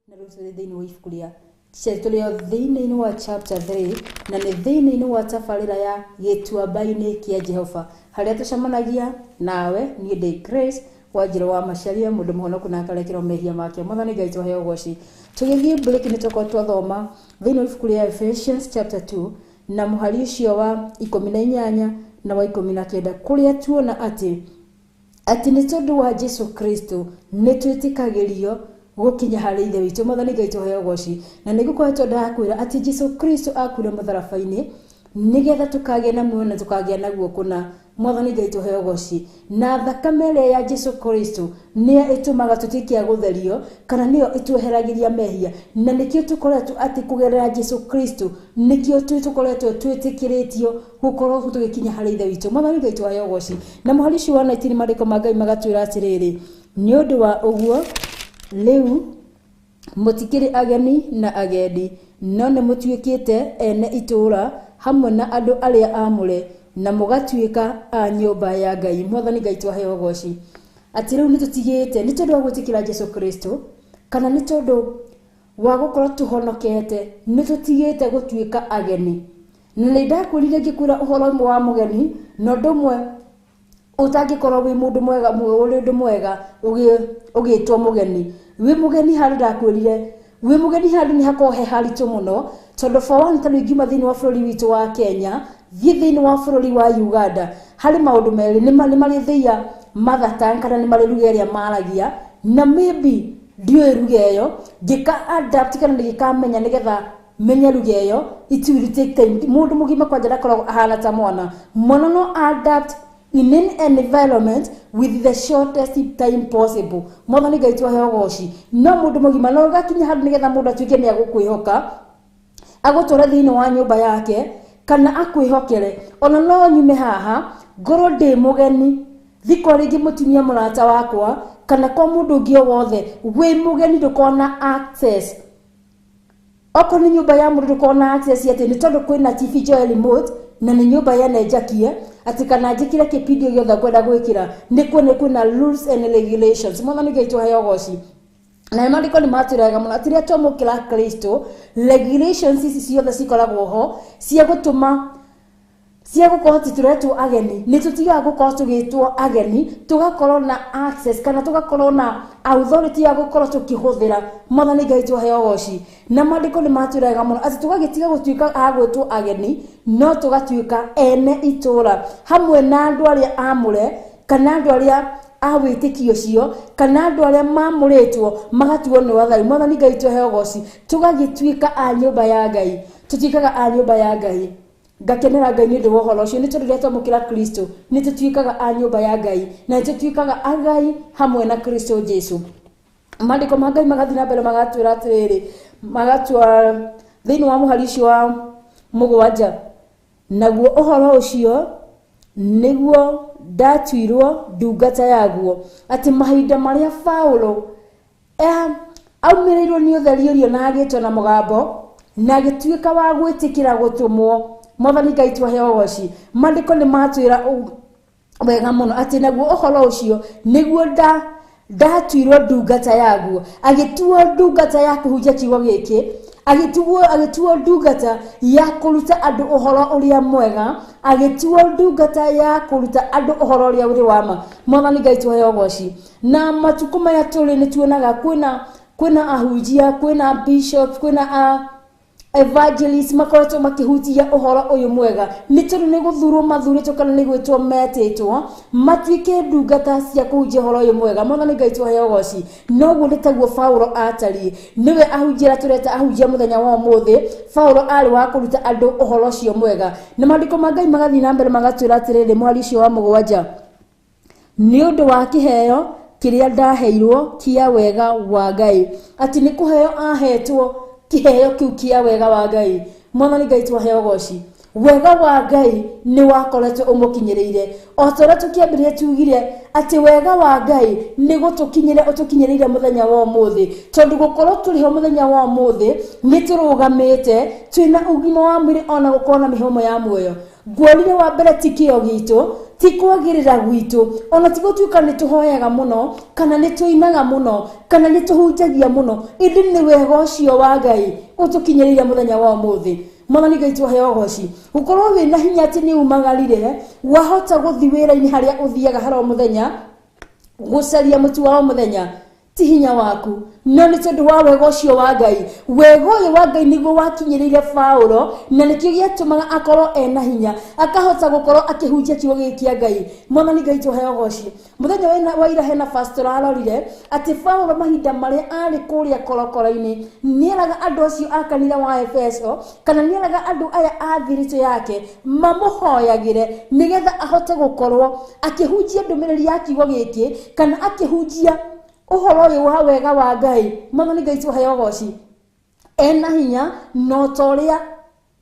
Na rĩu tũrĩ thĩinĩ wa ibuku rĩa tũrĩ o thĩinĩ wa chapter 3 na nĩ thĩinĩ wa tabarĩra ya gĩtuamba-inĩ kĩa Jehova, harĩa tũcemanagia nawe. Niĩ ndĩ Grace Wanjĩrũ wa Macharia, mũndũ mũhonoku na akarekerwo mehia make. Mwathani Ngai tũheo ũgoci. Tũgĩthiĩ break nĩ tũkorwo twathoma thĩinĩ wa ibuku rĩa Ephesians chapter 2 na mũhari ũcio wa 18 na wa 19, kũrĩa tuona atĩ nĩ tondũ wa Jesu Kristo nĩ twĩtĩkagĩrio gũkinya harĩ Ithe witũ. Mwathani Ngai tũheo ũgoci. Na nĩ ngũkoretwo ndakwĩra atĩ Jesu Kristo akuire mũtharaba-inĩ nĩgetha tũkagĩa na muoyo na tũkagĩa naguo kũna. Mwathani Ngai tũheo ũgoci. Na thakame ĩrĩa ya Jesu Kristo nĩyo ĩtũmaga tũtuĩke a gũtherio, kana nĩyo ĩtweheragĩria mehia. Na nĩkĩo tũkoretwo atĩ kũgerera Jesu Kristo nĩkĩo tũkoretwo twĩtĩkĩrĩtio gũkorwo tũgĩkinya harĩ Ithe witũ. Mwathani Ngai tũheo ũgoci. Na mũhari ũcio wa 19 maandĩko ma Ngai magatwĩra atĩrĩrĩ, nĩ ũndũ wa ũguo rĩu mũtikĩrĩ ageni na agendi, no nĩ mũtuĩkĩte ene itũũra hamwe na andũ arĩa aamũre, na mũgatuĩka a nyũmba ya Ngai. Mwathani Ngai twaheo ũgoci. Atĩ rĩu nĩ tũtigĩte nĩ tondũ wa gwĩtĩkĩra Jesu Kristo, kana nĩ tondũ wa gũkorwo tũhonokete, nĩ tũtigĩte gũtuĩka ageni. Na nĩ ndakwĩrire ngĩkwĩra ũhoro ũmwe wa mũgeni, na ũndũ ũmwe ũtangĩkorwo wĩ mũndũ mwega, ũrĩ ũndũ mwega ũgĩtwo mũgeni. Wĩ mũgeni handũ, ndakwĩrire wĩ mũgeni handũ nĩ hakoragwo he haritũ mũno, tondũ for one, ta rĩu ingiuma thĩinĩ wa bũrũri witũ wa Kenya thiĩ thĩinĩ wa bũrũri wa Uganda, harĩ maũndũ merĩ, nĩ marĩ thĩia mother tongue kana nĩ marĩ lugha ĩrĩa maragia, na maybe ndiũĩ lugha ĩyo, ngĩka adapt kana ngĩkamenya nĩgetha menye lugha ĩyo, it will take time. Mũndũ mũgima kwanja ndakoragwo ahana ta mwana. Mwana no adapt in any environment with the shortest time possible. Mwathani Ngai twaheo ũgoci. No mũndũ mũgima no gakinya handũ nĩgetha mũndũ atuĩke nĩ agũkwĩhoka, agũtware thĩinĩ wa nyũmba yake kana akwĩhokere. Ona no nyume haha ngorwo ndĩ mũgeni, thikwa rĩngĩ mũtumia mũrata wakwa kana kwa mũndũ ũngĩ o wothe, wĩ mũgeni ndũkorwo na access. Okorwo nĩ nyũmba ya mũndũ ndũkorwo na access atĩ nĩ tondũ kwĩna TV njoe remote na nĩ nyũmba yene njakie atĩ kana njĩkĩre kĩbindi gĩothe ngwenda gwĩkĩra, nĩ kwĩna rules and regulations. Mwathani Ngai tũheo ũgoci. Na maandĩko nĩ matwĩraga mũno atĩ rĩrĩa twamũkĩra Kristo, regulations ici ciothe cikoragwo ho cia gũtũma cia gũkorwo atĩ tũretwo ageni, nĩ tũtigaga gũkorwo tũgĩtwo ageni, tũgakorwo na access kana tũgakorwo na authority ya gũkorwo tũkĩhũthĩra. Mwathani Ngai tũheo ũgoci. Na maandĩko nĩ matwĩraga mũno atĩ tũgagĩtiga gũtuĩka a gwĩtwo ageni, no tũgatuĩka ene itũũra hamwe na andũ arĩa aamũre, kana andũ arĩa a wĩtĩkio ũcio, kana andũ arĩa mamũrĩtwo magatuo nĩ wathani. Mwathani Ngai tũheo ũgoci. Tũgagĩtuĩka a nyũmba ya Ngai, tũtuĩkaga a nyũmba ya Ngai. Ngakenera Ngai nĩ ũndũ wa ũhoro ũcio, nĩ tondũ rĩrĩa twamũkĩra Kristo nĩ tũtuĩkaga a nyũmba ya Ngai, na nĩ tũtuĩkaga agai hamwe na Kristo Jesu. Maandĩko ma Ngai magathiĩ na mbere magatwĩra atĩrĩrĩ, magatua thĩinĩ wa mũhari ũcio wa 7, naguo ũhoro ũcio nĩguo ndatuirwo ndungata yaguo, atĩ mahinda marĩa Paulo aumĩrĩirwo nĩ ũtheri ũrĩa na agĩtwo na mũgambo na agĩtuĩka wa gwĩtĩkĩra gũtũmwo. Mwathani Ngai twaheo ũgoci. Maandĩko nĩ matwĩra wega mũno atĩ naguo ũhoro ũcio nĩguo Ndatuirwo ndungata yaguo, agĩtuo ndungata ya kũhunjia kiugo gĩkĩ, agĩtuo ndungata ya kũruta andũ ũhoro ũrĩa mwega, agĩtuo ndungata ya kũruta andũ ũhoro ũrĩa ũrĩ wa ma. Mwathani Ngai tũheo ũgoci. Na matukũ maya tũrĩ nĩ tuonaga kwĩna ahunjia, kwĩna bishop, kwĩna evangelist makoretwo makĩhunjia ũhoro ũyũ mwega. Nĩ tondũ nĩ gũthurwo mathurĩtwo kana nĩ gwĩtwo metĩtwo matuĩke ndungata cia kũhunjia ũhoro ũyũ mwega. Mwathani Ngai tũheo ũgoci. Noguo nĩ taguo Paulo atariĩ. Nĩwe ahunjia arĩa tũreta ahunjia mũthenya wa ũmũthĩ. Paulo arĩ wa kũruta andũ ũhoro ũcio mwega. Na maandĩko ma Ngai magathiĩ na mbere magatwĩra atĩrĩrĩ, mũhari ũcio wa 7, nĩ ũndũ wa kĩheo kĩrĩa ndaheirwo kĩa wega wa Ngai. Atĩ nĩ kũheo ahetwo kĩheo kĩu kĩa wega wa Ngai. Mwathani Ngai tũheo ũgoci. Wega wa Ngai nĩ wakoretwo ũmũkinyĩrĩire. O ta ũrĩa tũkĩambĩrĩria tugire atĩ wega wa Ngai nĩ gũtũkinyĩra ũtũkinyĩrĩire mũthenya wa ũmũthĩ. Tondũ gũkorwo tũrĩ ho mũthenya wa ũmũthĩ nĩ tũrũgamĩte twĩna ũgima wa mwĩrĩ ona gũkorwo na mĩhũmũ ya muoyo. Nguorire wa mbere ti kĩo gitũ, ti kwagĩrĩra gwitũ, ona ti gũtuĩka nĩ tũhoyaga mũno kana nĩ tũinaga mũno kana nĩ tũhunjagia mũno, ĩndĩ nĩ wega ũcio wa Ngai ũtũkinyĩrĩire mũthenya wa ũmũthĩ. Mwathani Ngai tũheo ũgoci. Gũkorwo wĩna hinya atĩ nĩ umagarire, wahota gũthiĩ wĩra-inĩ harĩa ũthiaga harĩa o mũthenya, gũcaria mũtu wa o mũthenya, ti hinya waku, no nĩ tondũ wa wega ũcio wa Ngai. Wega ũyũ wa Ngai nĩguo wakinyĩrĩire Paulo, na nĩkĩo gĩatũmaga akorwo ena hinya, akahota gũkorwo akĩhunjia kiugo gĩkĩ kĩa Ngai. Mwathani Ngai tũheo ũgoci. Mũthenya wa ira hena pastor arorire atĩ Paulo mahinda marĩa arĩ kũrĩa korokoro-inĩ nĩeraga andũ acio a kanitha wa Efeso, kana nĩeraga andũ aya a thiritũ yake mamũhoyagĩre nĩgetha ahote gũkorwo akĩhunjia ndũmĩrĩri ya kiugo gĩkĩ, kana akĩhunjia ũhoro ũyũ wa wega wa Ngai. Mwathani Ngai tũheo ũgoci. Ena hinya no ta ũrĩa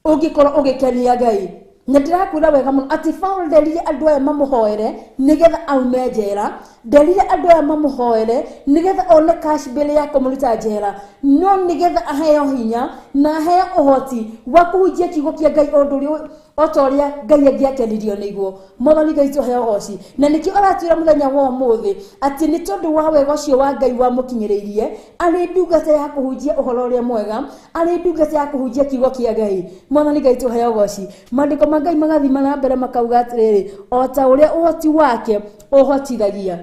ũngĩkorwo ũgĩkenia Ngai. Na ndĩrakwĩra wega mũno atĩ Paulo nderire andũ aya mamũhoere nĩgetha aume njera, nderire andũ aya mamũhoere nĩgetha one cash bail ya kũmũruta njera, no nĩgetha aheo hinya na aheo ũhoti wa kũhunjia kiugo kĩa Ngai o ũndũ ũrĩa o ta ũrĩa Ngai angĩakenirio nĩguo. Mwathani Ngai tũheo ũgoci. Na nĩkĩo aratwĩra mũthenya wa ũmũthĩ atĩ nĩ tondũ wa wega ũcio wa Ngai wamũkinyĩrĩirie, arĩ ndungata ya kũhunjia ũhoro ũrĩa mwega, arĩ ndungata ya kũhunjia kiugo kĩa Ngai. Mwathani Ngai tũheo ũgoci. Maandĩko ma Ngai magathiĩ na mbere makauga atĩrĩrĩ, o ta ũrĩa ũhoti wake ũhotithagia.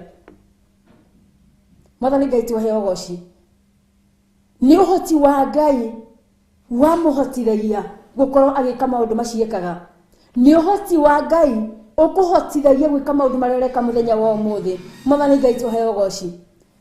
Mwathani Ngai tũheo ũgoci. Nĩ ũhoti wa Ngai wamũhotithagia gũkorwo agĩka maũndũ macio ekaga. Nĩ ũhoti wa Ngai ũkũhotithagia gwĩka maũndũ marĩa ũreka mũthenya wa ũmũthĩ. Mwathani Ngai tũheo ũgoci.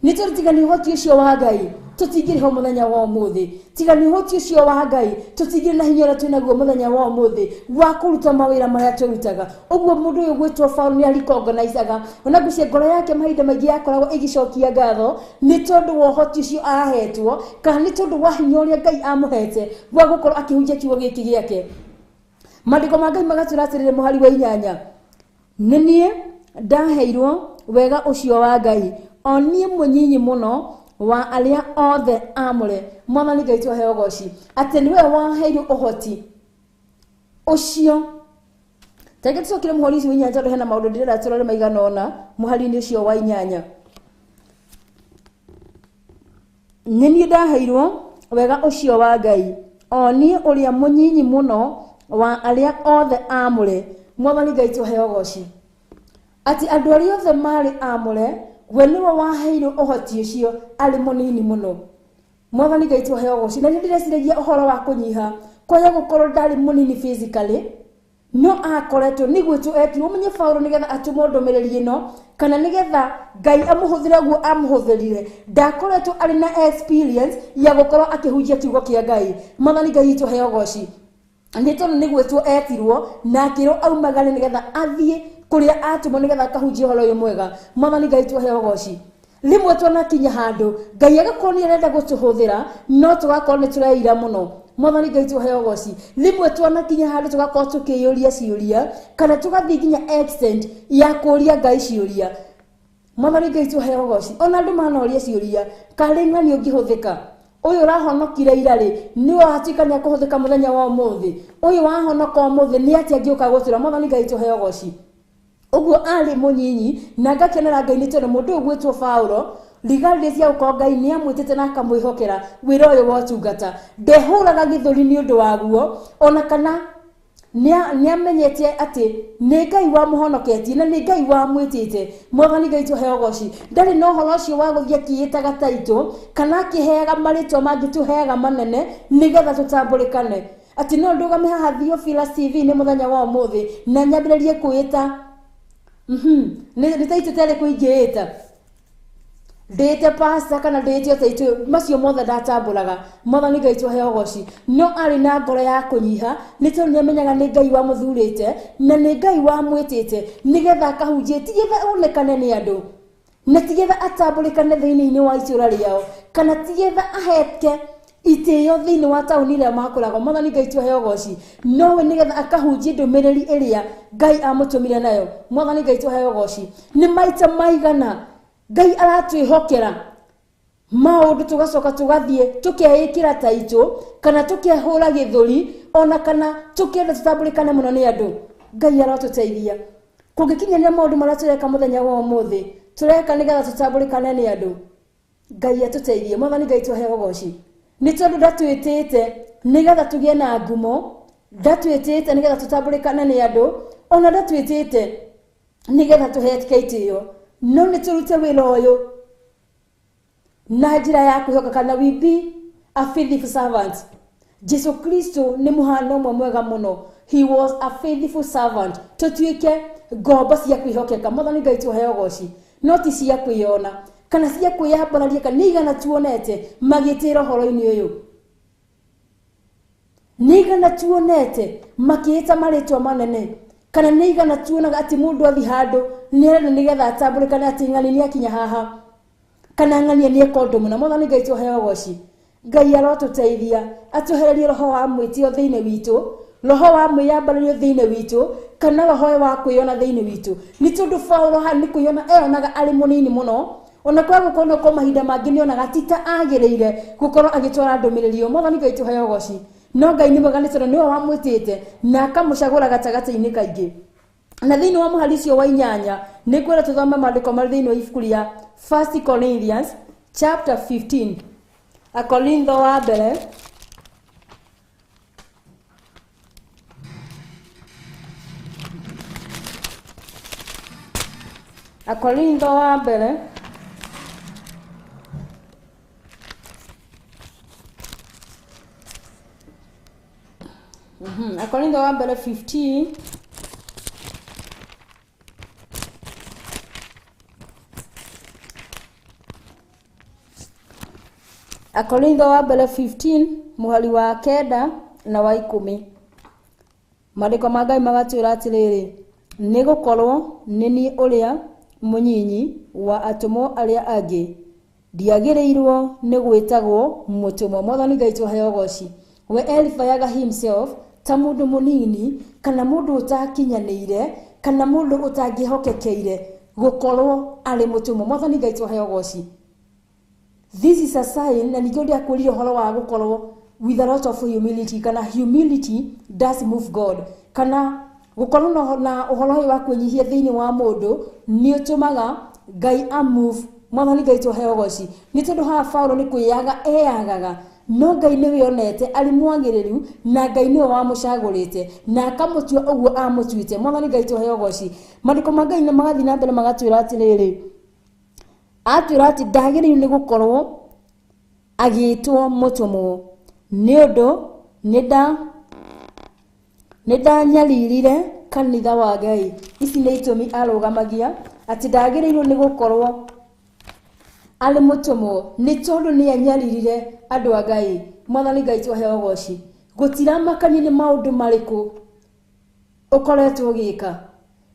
Nĩ tondũ tiga nĩ ũhoti ũcio wa Ngai tũtingĩrĩ ho mũthenya wa ũmũthĩ. Tiga nĩ ũhoti ũcio wa Ngai tũtingĩrĩ na hinya ũrĩa twĩnaguo mũthenya wa ũmũthĩ wa kũruta mawĩra marĩa tũrutaga. Ũguo mũndũ ũyũ gwĩtwo Paulo nĩ arikongonicaga. Ona ngwĩciria ngoro yake mahinda maingĩ yakoragwo ĩgĩcokia ngatho nĩ tondũ wa ũhoti ũcio ahetwo, kana nĩ tondũ wa hinya ũrĩa Ngai amũhete wa gũkorwo akĩhunjia kiugo gĩkĩ gĩake. Maandĩko ma Ngai magatwĩra atĩrĩrĩ, mũhari wa 8, nĩ niĩ ndaheirwo wega ũcio wa Ngai, o niĩ mũnyinyi mũno wa arĩa othe aamũre. Mwathani Ngai tũheo ũgoci. Atĩ nĩwe waheirwo ũhoti ũcio. Tareke tũcokere mũhari ũcio wa 8 tondũ hena maũndũ ndĩrenda tũrore maigana ũna mũhari-inĩ ũcio wa 8. Nĩ niĩ ndaheirwo wega ũcio wa Ngai, o niĩ ũrĩa mũnyinyi mũno wa arĩa othe aamũre. Mwathani Ngai tũheo ũgoci. Atĩ andũ arĩa othe marĩ aamũre, we nĩwe waheirwo ũhoti ũcio arĩ mũnini mũno. Mwathani Ngai tũheo ũgoci. Na nĩ ndĩreciragia ũhoro wa kũnyiha, kwaya gũkorwo ndarĩ mũnini physically, no akoretwo nĩ gwĩtwo etirwo. Ũmenye Paulo nĩgetha atũmwo ndũmĩrĩri ĩno, kana nĩgetha Ngai amũhũthĩre ũguo amũhũthĩrire, ndakoretwo arĩ na experience ya gũkorwo akĩhunjia kiugo kĩa Ngai. Mwathani Ngai tũheo ũgoci. Nĩ tondũ nĩ gwĩtwo etirwo na akĩrwo aumagare nĩgetha athiĩ kũrĩa atũmwo nĩgetha akahunjie ũhoro ũyũ mwega. Mwathani Ngai tũheo ũgoci. Rĩmwe twanakinya handũ Ngai agakorwo nĩ arenda gũtũhũthĩra, no tũgakorwo nĩ tũreira mũno. Mwathani Ngai tũheo ũgoci. Rĩmwe twanakinya handũ tũgakorwo tũkĩyũria ciũria, kana tũgathiĩ nginya extent ya kũũria Ngai ciũria. Mwathani Ngai tũheo ũgoci. Ona andũ manoria ciũria, karĩ ng'ani ũngĩhũthĩka? Ũyũ ũrahonokire ira rĩ, nĩwe watuĩka nĩ akũhũthĩka mũthenya wa ũmũthĩ. Ũyũ wahonoka ũmũthĩ nĩ atĩa angĩũka gũtũra? Mwathani Ngai tũheo ũgoci. Ũguo arĩ mũnyinyi, na ngakenera Ngai nĩ tondũ mũndũ ũyũ gwĩtwo Paulo Regardless ya gũkorwo Ngai nĩ amwĩtĩte na akamwĩhokera wĩra ũyũ wa ũtungata, ndehũraga gĩthũri nĩ ũndũ waguo, ona kana nĩ amenyete atĩ nĩ Ngai wamũhonoketie na nĩ Ngai wamwĩtĩte. Mwathani Ngai tũheo ũgoci. Ndarĩ na ũhoro ũcio wa gũthiĩ akĩĩtaga taitũ kana akĩheaga marĩtwa mangĩ tũheaga manene nĩgetha tũtambũrĩkane. Atĩ no ndũgame haha Theophilus TV nĩ mũthenya wa ũmũthĩ na nyambĩrĩrie kwĩĩta nĩ taitũ terĩ kũingĩĩta ndĩte pastor kana ndĩte taitũ, macio mothe ndatambũraga. Mwathani Ngai tũheo ũgoci. No arĩ na ngoro ya kũnyiha nĩ tondũ nĩ amenyaga nĩ Ngai wamũthurĩte na nĩ Ngai wamwĩtĩte nĩgetha akahunjie, tigetha onekane nĩ andũ na tigetha atambũrĩkane thĩinĩ-inĩ wa itũũra rĩao kana tigetha aheke itĩo thĩinĩ wa taũni ĩrĩa makoragwo. Mwathani Ngai tũheo ũgoci. Nowe nĩgetha akahunjie ndũmĩrĩri ĩrĩa Ngai amũtũmire nayo. Mwathani Ngai tũheo ũgoci. Nĩ maita maigana Ngai aratwĩhokera maũndũ tũgacoka tũgathiĩ tũkeĩkĩra taitũ kana tũkehũra gĩthũri ona kana tũkenda tũtambũrĩkane mũno nĩ andũ. Ngai arotũteithia. Kũngĩkinyania maũndũ marĩa tũreka mũthenya wa ũmũthĩ, tũreka nĩgetha tũtambũrĩkane nĩ andũ. Ngai atũteithie. Mwathani Ngai tũheo ũgoci. Nĩ tondũ ndatwĩtĩte nĩgetha tũgĩe na ngumo, ndatwĩtĩte nĩgetha tũtambũrĩkane nĩ andũ, ona ndatwĩtĩte nĩgetha tũheke itĩo. No nĩ tũrute wĩra ũyũ na njĩra ya kwĩhoka kana we be a faithful servant. Jesu Kristo nĩ mũhano ũmwe mwega mũno. He was a faithful servant. Tũtuĩke ngombo cia kwĩhokeka. Mwathani Ngai tũheo ũgoci. No ti cia kwĩyona kana cia kwĩyambararia kana nĩ igana tuonete magĩtĩra ũhoro-inĩ ũyũ, nĩ igana tuonete makĩĩta marĩtwa manene, kana nĩ igana tuonaga atĩ mũndũ athi handũ nĩ arenda nĩgetha atambũrĩkane atĩ ng'ani nĩ akinya haha kana ng'ania nĩ eka ũndũ mũna. Mwathani Ngai tũheo ũgoci. Ngai arotũteithia atũhererie roho wa mwĩtĩo thĩinĩ witũ, roho wa mwĩyambarĩrio thĩinĩ witũ, kana roho wa kwĩyona thĩinĩ witũ. Nĩ tondũ Paũlũ haha nĩ kwĩyona eyonaga arĩ mũnini mũno, ona kwaga gũkorwo kwa mahinda mangĩ nĩonaga ti ta agĩrĩire gũkorwo agĩtwara ndũmĩrĩri ĩyo. Mwathani Ngai tũheo ũgoci. No Ngai nĩ mwega nĩ tondũ nĩwe wamwĩtĩte na akamũcagũra gatagatĩ-inĩ kaingĩ. Na thĩinĩ wa mũhari ũcio wa 8 nĩ ngwenda tũthome maandĩko marĩ thĩinĩ wa ibuku rĩa 1 Corinthians chapter 15. Akorintho wa mbere Akorintho wa mbere Akorintho wa mbere 15 Akorintho wa mbere 15 mũhari wa 9 na wa 10. Maandĩko ma Ngai magatwĩra atĩrĩrĩ, nĩ gũkorwo nĩ niĩ ũrĩa mũnyinyi wa atũmwo arĩa angĩ, ndiagĩrĩirwo nĩ gwĩtagwo mũtũmwo. Mwathani Ngai tũheo ũgoci. We elifayaga himself ta mũndũ mũnini kana mũndũ ũtakinyanĩire kana mũndũ ũtangĩhokekeire gũkorwo arĩ mũtũmwo. Mwathani Ngai tũheo ũgoci. This is a sign, na ningĩ ũrĩa akwĩrire ũhoro wa gũkorwo with a lot of humility, kana humility does move God, kana gũkorwo na ũhoro ũyũ wa kwĩnyihia thĩinĩ wa mũndũ nĩ ũtũmaga Ngai a move. Mwathani Ngai tũheo ũgoci. Nĩ tondũ haha Paũlũ nĩ kwĩyaga eyagaga, no Ngai nĩwe onete arĩ mwagĩrĩru na Ngai nĩwe wamũcagũrĩte na akamũtua ũguo amũtuĩte. Mwathani Ngai tũheo ũgoci. Maandĩko ma Ngai magathiĩ na mbere magatwĩra atĩrĩrĩ, atwĩra atĩ ndagĩrĩirwo nĩ gũkorwo agĩtwo mũtũmwo nĩ ũndũ nĩ ndanyaririre kanitha wa Ngai. Ici nĩ itũmi arũgamagia atĩ ndagĩrĩirwo nĩ gũkorwo arĩ mũtũmwo nĩ tondũ nĩ anyaririre andũ a Ngai. Mwathani Ngai tũheo ũgoci. Gũtiramakania nĩ maũndũ marĩkũ ũkoretwo ũgĩka,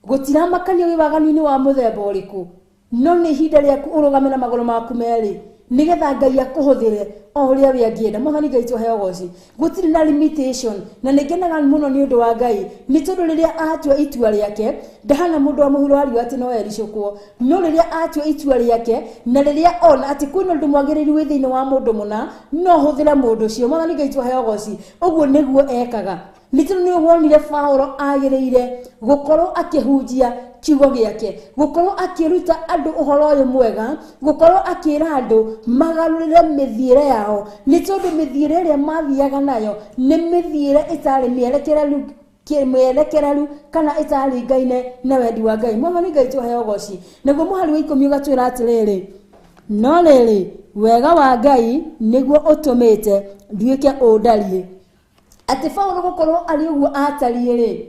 gũtiramakania wĩ waganu-inĩ wa mũthemba ũrĩkũ, no nĩ ihinda rĩaku ũrũgame na magũrũ maku merĩ nĩgetha Ngai akũhũthĩre o ũrĩa we angĩenda. Mwathani Ngai tũheo ũgoci. Gũtirĩ na limitation, na nĩ ngenaga mũno nĩ ũndũ wa Ngai nĩ tondũ rĩrĩa atua itua rĩake ndahana mũndũ wa mũhuro wa riũa atĩ no ericũkwo, no rĩrĩa atua itua rĩake na rĩrĩa ona atĩ kwĩna ũndũ mwagĩrĩru wĩ thĩinĩ wa mũndũ mũna, no hũthĩre mũndũ ũcio. Mwathani Ngai tũheo ũgoci. Ũguo nĩguo ekaga. Nĩ tondũ nĩwe wonire Paũlũ agĩrĩire gũkorwo akĩhunjia Kiugo gĩake, gũkorwo akĩruta andũ ũhoro ũyũ mwega, gũkorwo akĩra andũ magarũrĩre mĩthiĩre yao, nĩ tondũ mĩthiĩre ĩrĩa mathiaga nayo nĩ mĩthiĩre ĩtarĩ mĩerekereru kana ĩtaringaine na wendi wa Ngai. Mwathani Ngai tũheo ũgoci. Naguo mũhari wa 10 ũgatwĩra atĩrĩrĩ, no rĩrĩ, wega wa Ngai nĩguo ũtũmĩte nduĩke ũndariĩ. Atĩ Paũlũ gũkorwo arĩ ũguo atariĩ rĩ,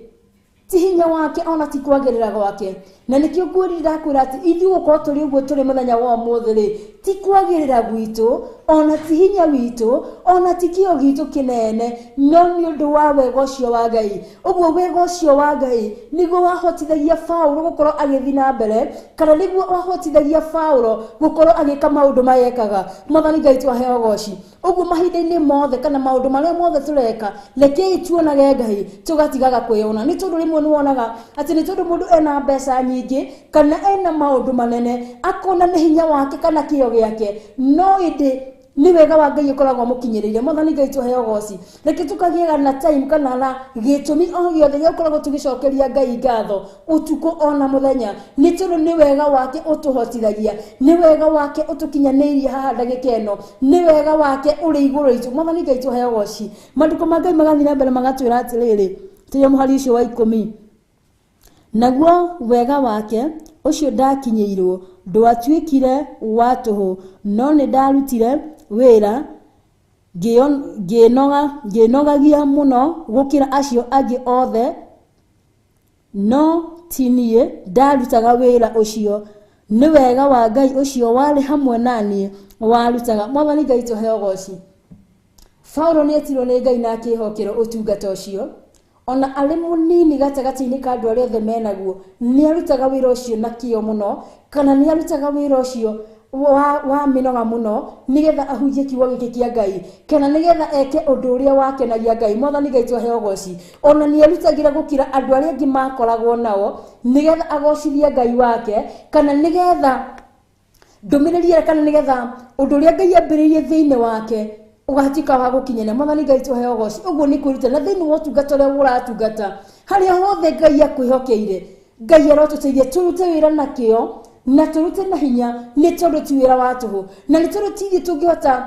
ti hinya wake ona ti kwagĩrĩra gwake. Na nĩkĩo ngwĩrire ndakwĩra atĩ ithuĩ gũkorwo tũrĩ ũguo tũrĩ mũthenya wa ũmũthĩ rĩ, ti kwagĩrĩra gwitũ, ona ti hinya witũ, ona ti kĩo gitũ kĩnene, no nĩ ũndũ wa wega ũcio wa Ngai. Ũguo wega ũcio wa Ngai nĩguo wahotithagia Paũlũ gũkorwo agĩthiĩ na mbere, kana nĩguo wahotithagia Paũlũ gũkorwo agĩka maũndũ marĩa ekaga. Mwathani Ngai twaheo ũgoci. Ũguo mahinda-inĩ mothe kana maũndũ marĩa mothe tũreka, rekei tuonage Ngai, tũgatigaga kwĩyona. Nĩ tondũ rĩmwe nĩ wonaga atĩ nĩ tondũ mũndũ ena mbeca nyingĩ kana ena maũndũ manene, akona nĩ hinya wake kana kĩo gĩake, no ĩndĩ nĩ wega wa Ngai ũkoragwo mũkinyĩrĩire. Mwathani Ngai tũheo ũgoci. Reke tũkagĩaga na time kana na gĩtũmi o gĩothe gĩa gũkoragwo tũgĩcokeria Ngai ngatho ũtukũ ona mũthenya, nĩ tondũ nĩ wega wake ũtũhotithagia, nĩ wega wake ũtũkinyanĩirie haha ndagĩka ĩno, nĩ wega wake ũrĩ igũrũ ritũ. Mwathani Ngai tũheo ũgoci. Maandĩko ma Ngai magathiĩ na mbere magatwĩra atĩrĩrĩ, tũrĩ mũhari ũcio wa 10, naguo wega wake ũcio ndakinyĩirwo ndwatuĩkire wa tũhũ, no nĩ ndarutire wĩra ngĩnogagia mũno gũkĩra acio angĩ othe, no ti niĩ ndarutaga wĩra ũcio, nĩ wega wa Ngai ũcio warĩ hamwe na niĩ warutaga. Mwathani Ngai tũheo ũgoci. Paũlũ nĩ etirwo nĩ Ngai na akĩhokerwo ũtungata ũcio, ona arĩ mũnini gatagatĩ-inĩ ka andũ arĩa othe menaguo, nĩ arutaga wĩra ũcio na kĩo mũno, kana nĩ arutaga wĩra ũcio wa mĩnoga mũno, nĩgetha ahunjie kiugo gĩkĩ kĩa Ngai, kana nĩgetha eke ũndũ ũrĩa wakenagia Ngai. Mwathani Ngai tũheo ũgoci. Ona nĩ erutagĩra gũkĩra andũ arĩa angĩ makoragwo nao, nĩgetha agocithie Ngai wake, kana nĩgetha ndũmĩrĩri ĩrĩa, kana nĩgetha ũndũ ũrĩa Ngai ambĩrĩirie thĩinĩ wake ũgatuĩka wa gũkinyana. Mwathani Ngai tũheo ũgoci. Ũguo nĩ kwĩruta na thĩinĩ wa ũtungata ũrĩa ũratungata, harĩa hothe Ngai akwĩhokeire, Ngai arotũteithia tũrute wĩra na kĩo na tũrute na hinya, nĩ tondũ ti wĩra wa tũhũ, na nĩ tondũ ti ithuĩ tũngĩhota,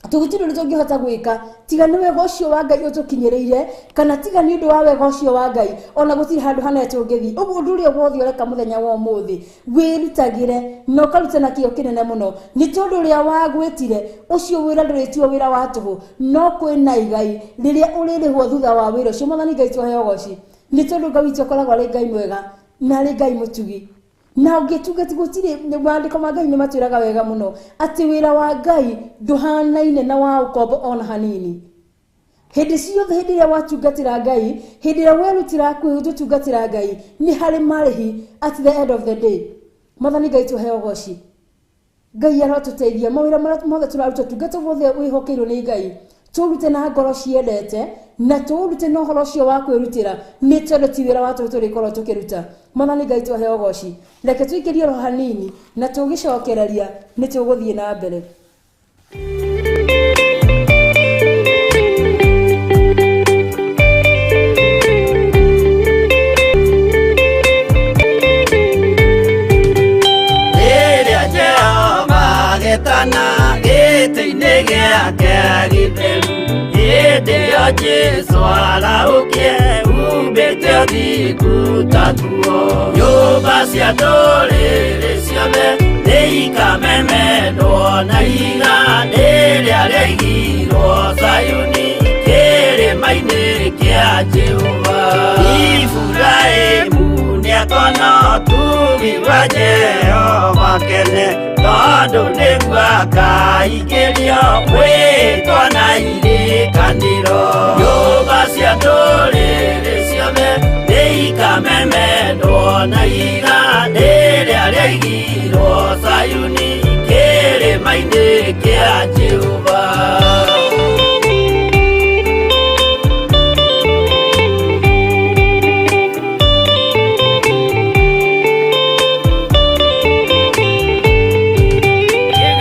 tũgũtirĩ ũndũ tũngĩhota gwĩka tiga nĩ wega ũcio wa Ngai ũtũkinyĩrĩire, kana tiga nĩ ũndũ wa wega ũcio wa Ngai, ona gũtirĩ handũ hanene tũngĩthiĩ. Ũguo ũndũ ũrĩa wothe ũreka mũthenya wa ũmũthĩ, wĩrutagĩre na ũkaruta na kĩo kĩnene mũno, nĩ tondũ ũrĩa wagwĩtire ũcio wĩra ndũrĩtuo wĩra wa tũhũ, no kwĩna igai rĩrĩa ũrĩrĩhwo thutha wa wĩra ũcio. Mwathani Ngai tũheo ũgoci, nĩ tondũ Ngai witũ akoragwo arĩ Ngai mwega na arĩ Ngai mũtugi. Na ũngĩtungata gũtirĩ, maandĩko ma Ngai nĩ matwĩraga wega mũno atĩ wĩra wa Ngai ndũhanaine na wa ũkombo ona hanini. Hĩndĩ ciothe, hĩndĩ ĩrĩa watungatĩra Ngai, hĩndĩ ĩrĩa werutĩra gũtungatĩra Ngai, nĩ harĩ marĩhi at the end of the day. Mwathani Ngai tũheo ũgoci. Ngai arotũteithia mawĩra marĩa mothe tũraruta, ũtungata wothe wĩhokeirwo nĩ Ngai, tũrute na ngoro ciendete na tũrute na ũhoro ũcio wa kwĩrutĩra, nĩ tondũ ti wĩra wa tũhũ tũrĩkorwo tũkĩruta. Mwathani Ngai tũheo ũgoci. Reke tũikĩrie oro hanini na tũgĩcokereria nĩ tũgũthiĩ na mbere. Rĩrĩa Jehova agetana gĩtĩ-inĩ gĩake gĩtheru, hĩndĩ ĩyo Jesũ arahũkie umbĩte ũthingu ta nguo. Nyũmba cia ndũrĩrĩ ciothe nĩikamemendwo na ihiga rĩrĩa rĩaigirwo Zayuni kĩrĩma-inĩ kĩa Jehova. Iburahĩmu nĩakona ũtugi wa Jehova kene, tondũ nĩguo akaingĩrio mwĩtwa na irĩkanĩro. Nyũmba cia ndũrĩrĩ ciothe nĩikamemendwo na ihiga rĩrĩa rĩaigirwo Zayuni kĩrĩma-inĩ kĩa Jehova.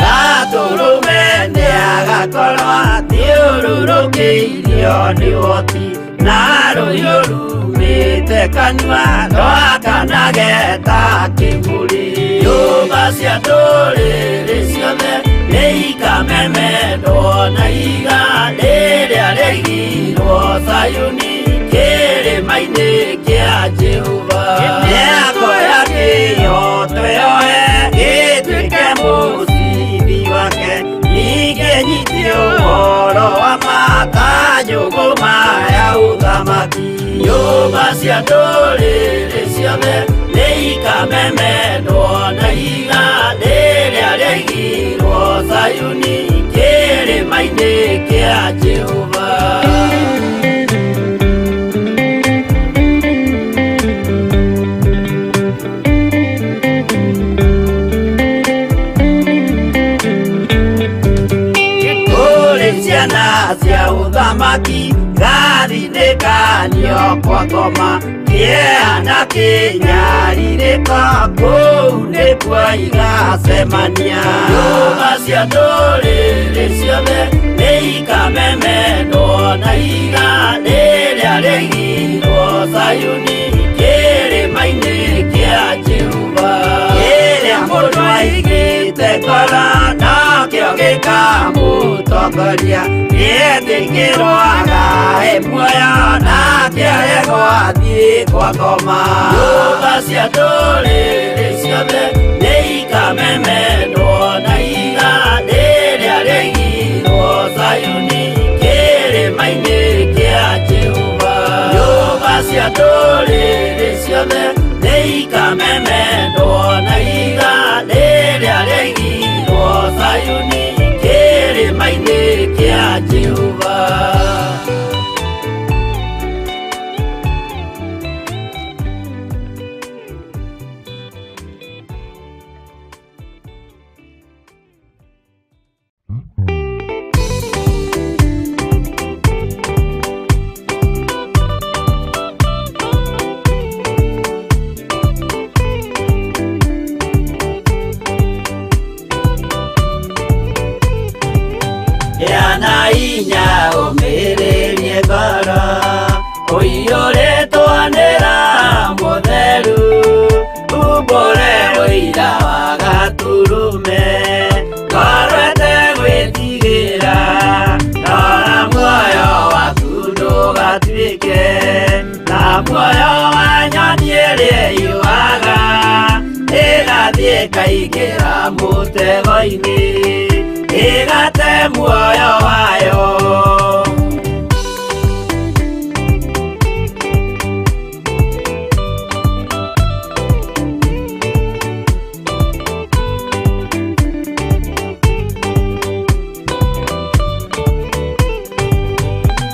Gatũrũme nĩagakorwo athiũrũrũkĩirio nĩ ũhoti, Na rũhiũ rumĩte kanua rwakanage ta kĩmũrĩ. Nyũmba cia ndũrĩrĩ ciothe nĩikamemendwo na ihiga rĩrĩa rĩaigirwo Zayuni kĩrĩma-inĩ kĩa Jehova. Mĩako ya kĩhooto yoe ĩtuĩke mũcibi wake, ningĩ nyitie ũhoro wa ma ta njũgũma ya ũthamaki. Nyũmba cia ndũrĩrĩ ciothe nĩikamemendwo na ihiga rĩrĩa rĩaigirwo Zayuni kĩrĩma-inĩ kĩa Jehova. Kũrĩ ciana cia ũthamaki gathinĩkanio kwa ngoma, kĩeha na kĩnyarirĩko kũu nĩkuo igacemania. Nyũmba cia ndũrĩrĩ ciothe nĩikamemendwo na ihiga rĩrĩa rĩaigirwo Zayuni kĩrĩma-inĩ kĩa Jehova. Kĩrĩa mũndũ aigĩte ngoro nakĩo gĩkamũtongoria, gĩetĩkĩrwo agae muoyo nake aregwo athiĩ kwa ngoma. Nyũmba cia ndũrĩrĩ ciothe nĩikamemendwo na ihiga rĩrĩa rĩaigirwo Zayuni kĩrĩma-inĩ kĩa Jehova. Nyũmba cia ndũrĩrĩ ciothe nĩikamemendwo na ihiga rĩrĩa rĩaigirwo Zayuni kĩrĩma-inĩ kĩa Jehova. Yana inya ũmĩrĩrie ngoro ũiyũrĩtwo nĩ Roho Mũtheru, umbũre ũira wa Gatũrũme, ngoro ĩtegwĩtigĩra, rora muoyo waku ndũgatuĩke ta muoyo wa nyoni ĩrĩa ĩũaga, ĩgathiĩ ĩkaingĩra mũtego-inĩ, ĩgate muoyo wayo.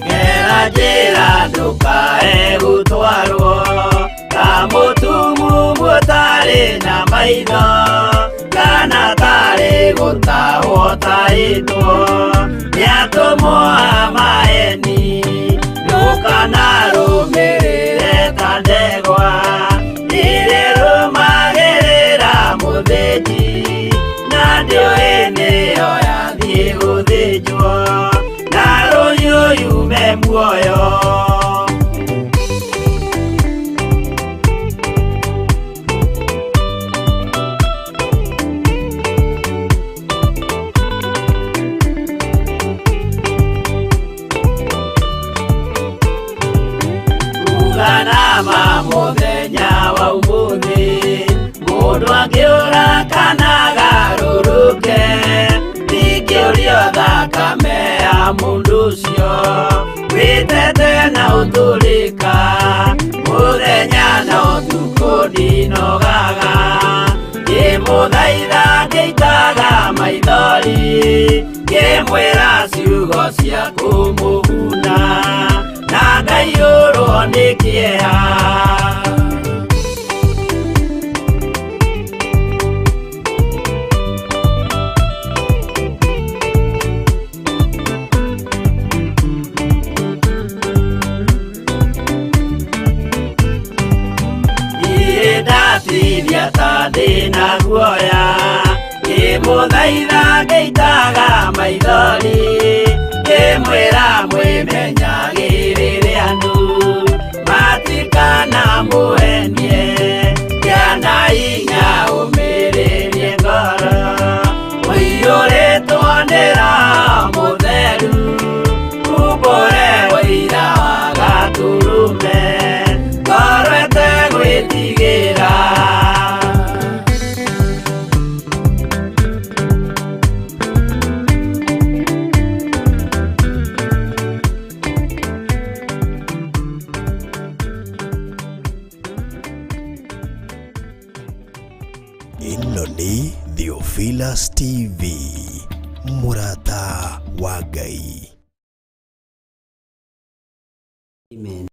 Gera njĩra ndũkae gũtwarwo ta mũtumumu ũtarĩ na maitho, kana tarĩ gũtahwo tahĩtwo nĩ atũmwo a maeni. Ndũkanarũmĩrĩre ta ndegwa ĩrĩa ĩrũmagĩrĩra mũthĩnji, na ndĩũĩ nĩyo yathiĩ gũthĩnjwo, na rũhiũ yume muoyo. Uganama mũthenya wa ũmũthĩ, mũndũ angĩũra kana agarũrũke, ndingĩũrio thakame ya mũndũ ũcio wĩtete na ũtũrĩka, mũthenya na ũtukũ ndinogaga, ngĩmũthaitha ngĩitaga maithori, ngĩmwĩra ciugo cia kũmũguna, na ngaiyũrwo nĩ kĩeha. Ndatithia ta ndĩna guoya, ngĩmũthaitha ngĩitaga maithori, ngĩmwĩra mwĩmenyagĩrĩre aganu matikana muenie Gĩa na hinya ũmĩrĩrie ngoro ũiyũrĩtwo nĩ Roho Mũtheru umbũre ũira wa Gatũrũme ngoro ĩtegwĩtigĩra. Ĩno nĩ Theophilus TV, mũrata wa Ngai. Amen.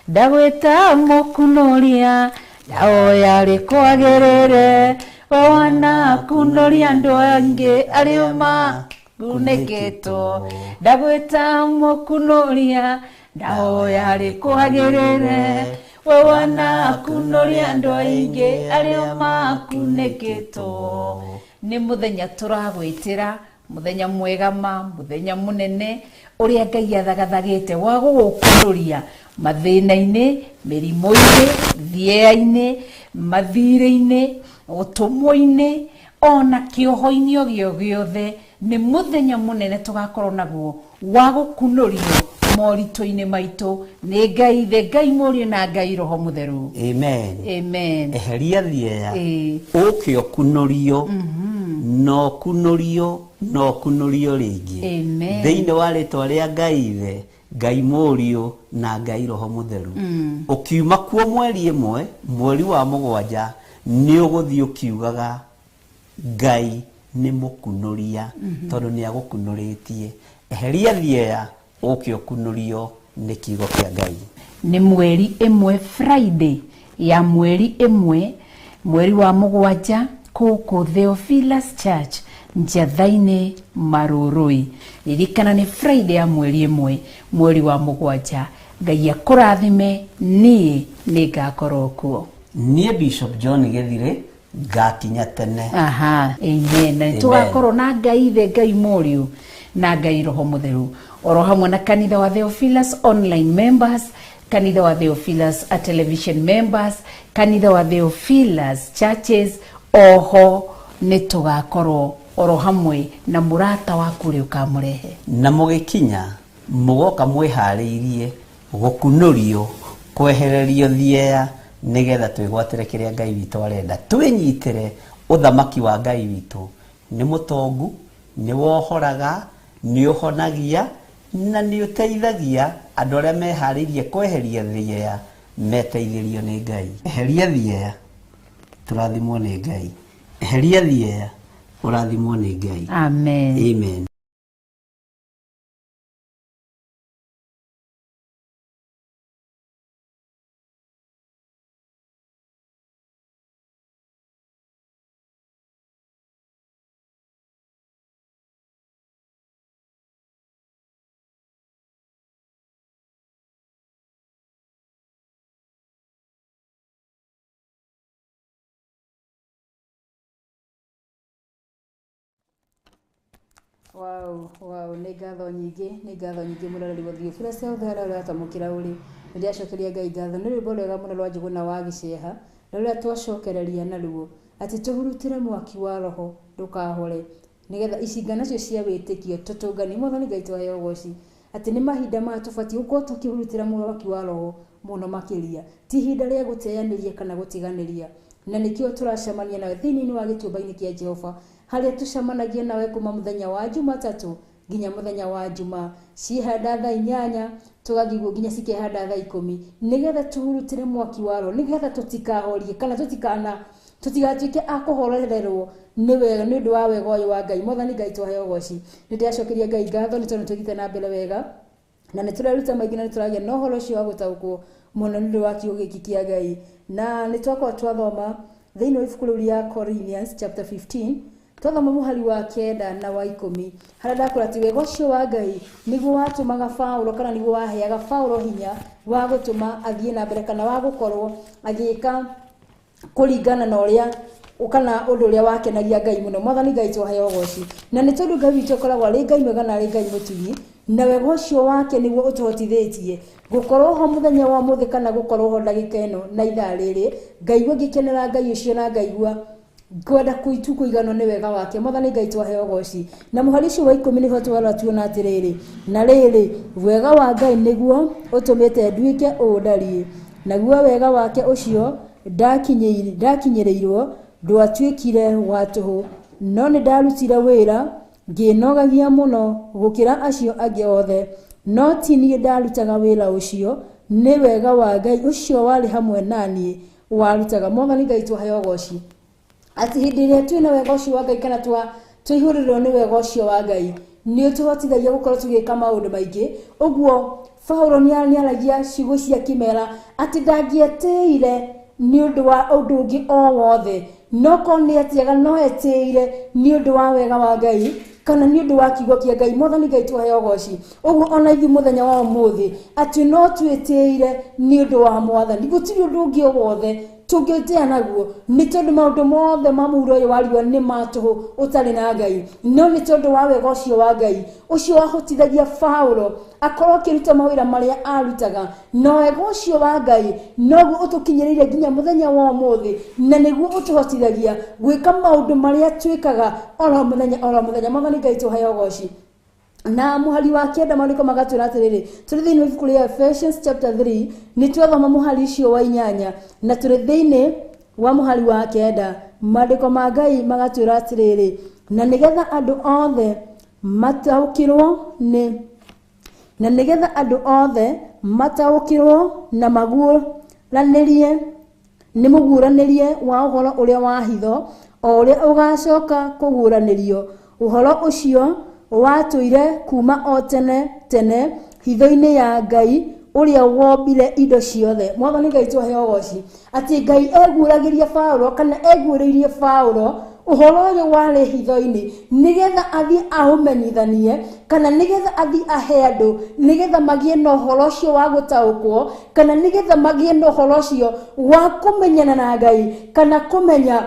Ndagwĩta mũkunoria ndahoya rĩkwagĩrĩre we wanakunoria andũ angĩ arĩa makunĩkĩtwo. Ndagwĩta mũkunoria ndahoya rĩkwagĩrĩre we wanakunoria andũ aingĩ arĩa makunĩkĩtwo. Nĩ mũthenya tũragwĩtĩra, mũthenya mwega ma, mũthenya mũnene ũrĩa Ngai athagathagĩte wa gũgũkunoria mathĩna-inĩ, mĩrimũ-inĩ, thieya-inĩ, mathirĩ-inĩ, ũtũmwo-inĩ, ona kĩoho-inĩ o gĩo gĩothe. Nĩ mũthenya mũnene tũgakorwo naguo wa gũkunorio moritũ-inĩ maitũ nĩ Ngai Ithe, Ngai Mũriũ na Ngai Roho Mũtheru. Amen. Amen. Eheria thieya Ĩĩ. ũke ũkunorio na ũkunorio na ũkunorio rĩngĩ. Amen. Thĩinĩ wa rĩtwa rĩa Ngai Ithe, Ngai Mũriũ na Ngai Roho Mũtheru. Ũkiuma kuo mweri ĩmwe, mweri wa mũgwanja, nĩ ũgũthiĩ ũkiugaga Ngai nĩ mũkunoria tondũ nĩ agũkunũrĩtie. Eheria thieya ũke ũkunorio nĩ kiugo kĩa Ngai. Nĩ mweri ĩmwe Friday ya mweri ĩmwe mweri wa mũgwanja kũkũ Theophilus Church Njatha-inĩ Marũrũi. Ririkana nĩ Friday ya mweri ĩmwe mweri wa mũgwanja. Ngai akũrathime, niĩ nĩ ngakorwo kuo. Niĩ Bishop John Gĩthirĩ ngakinya tene. Aha, amen. Na Amen. tũgakorwo na Ngai Ithe, Ngai Mũriũ na Ngai Roho Mũtheru oro hamwe na kanitha wa Theophilus online members, kanitha wa Theophilus a television members, kanitha wa Theophilus churches. Oho nĩ tũgakorwo oro hamwe na mũrata waku ũrĩa ũkamũrehe. Na mũgĩkinya mũgoka mwĩharĩirie gũkunorio kwehererio thieya nĩgetha twĩgwatĩre kĩrĩa Ngai witũ arenda, twĩnyitĩre ũthamaki wa Ngai witũ. Nĩ mũtongu, nĩ wohoraga, nĩ ũhonagia na nĩ ũteithagia andũ arĩa meharĩirie kweheria thieya meteithĩrio nĩ Ngai. Eheria thieya tũrathimwo nĩ Ngai. Eheria thieya ũrathimwo nĩ Ngai. Amen. Amen. Wow, wow, nĩ ngatho nyingĩ, nĩ ngatho nyingĩ mũroreri wa Theophilus hothe harĩa ũratamũkĩra ũrĩ. Nĩ ndĩracokeria Ngai ngatho nĩ rwĩmbo rwega mũno rwa Njũgũna wa Gĩceha, na rũrĩa twacokereria naruo atĩ tũhurutĩre mwaki wa roho ndũkahore, nĩgetha icinga nacio cia wĩtĩkio tũtũnganie. Mwathani Ngai tũheo ũgoci atĩ nĩ mahinda maya tũbatiĩ gũkorwo tũkĩhurutĩra mwaki wa roho mũno makĩria, ti ihinda rĩa gũteanĩria kana gũtiganĩria. Na nĩkĩo tũracemania nawe thĩinĩ wa gĩtuamba-inĩ kĩa Jehova, harĩa tũcemanagia nawe kuma mũthenya wa Jumatatũ nginya mũthenya wa Jumaa, ciehanda thaa 8 tũgathiĩ ũguo nginya cikehanda thaa 10, nĩgetha tũhurutĩre mwaki wa roho, nĩgetha tũtikahorie kana tũtigatuĩke a kũhorererwo nĩ wega nĩ ũndũ wa wega ũyũ wa Ngai. Mwathani Ngai tũheo ũgoci. Nĩ ndĩracokeria Ngai ngatho nĩ tondũ nĩ tũthiĩte na mbere wega na nĩ tũreruta maingĩ na nĩ tũragĩa na ũhoro ũcio wa gũtaũkwo mũno nĩ ũndũ wa kiugo gĩkĩ kĩa Ngai. Na nĩ twakorwo twathoma thĩinĩ wa ibuku rĩu rĩa Corinthians chapter 15, twathoma mũhari wa 9 na wa 10, harĩa ndakwĩra atĩ wega ũcio wa Ngai nĩguo watũmaga Paũlũ kana nĩguo waheaga Paũlũ hinya wa gũtũma athiĩ na mbere kana wa gũkorwo agĩka kũringana na ũrĩa kana ũndũ ũrĩa wakenagia Ngai mũno. Mwathani Ngai tũheo ũgoci. Na nĩ tondũ Ngai witũ akoragwo arĩ Ngai mwega na arĩ Ngai mũtugi, Na wega ũcio wake nĩguo ũtũhotithĩtie gũkorwo ho mũthenya wa ũmũthĩ kana gũkorwo ho ndagĩka ĩno na ithaa rĩrĩ. Ngaigua ngĩkenera Ngai ũcio na ngaigua ngwenda kuitu kũiganwo nĩ wega wake. Mwathani Ngai twaheo goci. Na mũhari ũcio wa 10 nĩho twarora tuona atĩrĩrĩ, na rĩrĩ, wega wa Ngai nĩguo ũtũmĩte nduĩke ũũ ndariĩ, naguo wega wake ũcio ndakinyĩrĩirwo ndwatuĩkire wa tũhũ, no nĩ ndarutire wĩra ngĩnogagia mũno gũkĩra acio angĩ othe, no ti niĩ ndarutaga wĩra ũcio, nĩ wega wa Ngai ũcio warĩ hamwe na niĩ warutaga. Mwathani Ngai twaheo goci. Atĩ hĩndĩ ĩrĩa twĩna wega ũcio wa Ngai kana twaihũrĩrwo nĩ wega ũcio wa Ngai, nĩ ũtũhotithagia gũkorwo tũgĩka maũndũ maingĩ. Ũguo Paulo nĩaragia ciugo cia kĩmera atĩ ndangĩetĩire nĩ ũndũ wa ũndũ ũngĩ o wothe, no korwo nĩ etiaga no etĩire nĩ ũndũ wa wega wa Ngai kana nĩ ũndũ wa kiugo kĩa Ngai. Mwathani Ngai twaheo goci. Ũguo ona ithuĩ mũthenya wa ũmũthĩ atĩ no twĩtĩire nĩ ũndũ wa Mwathani, gũtirĩ ũndũ ũngĩ o wothe tũngĩtĩa naguo, nĩ tondũ maũndũ mothe ma mũhuro ũyũ wa riũa nĩ ma tũhũ ũtarĩ na Ngai, no nĩ tondũ wa wega ũcio wa Ngai ũcio wahotithagia Paulo akorwo akĩruta mawĩra marĩa arutaga, na wega ũcio wa Ngai noguo ũtũkinyĩrĩire nginya mũthenya wa ũmũthĩ, na nĩguo ũtũhotithagia gwĩka maũndũ marĩa twĩkaga oro mũthenya oro mũthenya. Mwathani Ngai tũheo goci. Na mũhari wa 9 maandĩko magatwĩra atĩrĩrĩ, tũrĩ thĩinĩ wa ibuku rĩa Ephesians chapter 3 nĩ twathoma mũhari ũcio wa 8 na tũrĩ thĩinĩ wa mũhari wa 9 maandĩko ma Ngai magatwĩra atĩrĩrĩ, na nĩgetha andũ othe mataũkĩrwo nĩ na nĩgetha andũ othe mataũkĩrwo na maguũranĩrie nĩ mũguũranĩrie wa ũhoro ũrĩa wa hitho, o ũrĩa ũgacoka kũguũranĩrio. Ũhoro ũcio watũire kuma o tene tene hitho-inĩ ya Ngai ũrĩa wombire indo ciothe. Mwathani Ngai twaheo goci. Atĩ Ngai eguũragĩria Paulo kana eguũrĩirie Paulo ũhoro ũyũ warĩ hitho-inĩ nĩgetha athiĩ aũmenyithanie kana nĩgetha athiĩ ahe andũ nĩgetha magĩe na ũhoro ũcio wa gũtaũkwo kana nĩgetha magĩe na ũhoro ũcio wa kũmenyana na Ngai kana kũmenya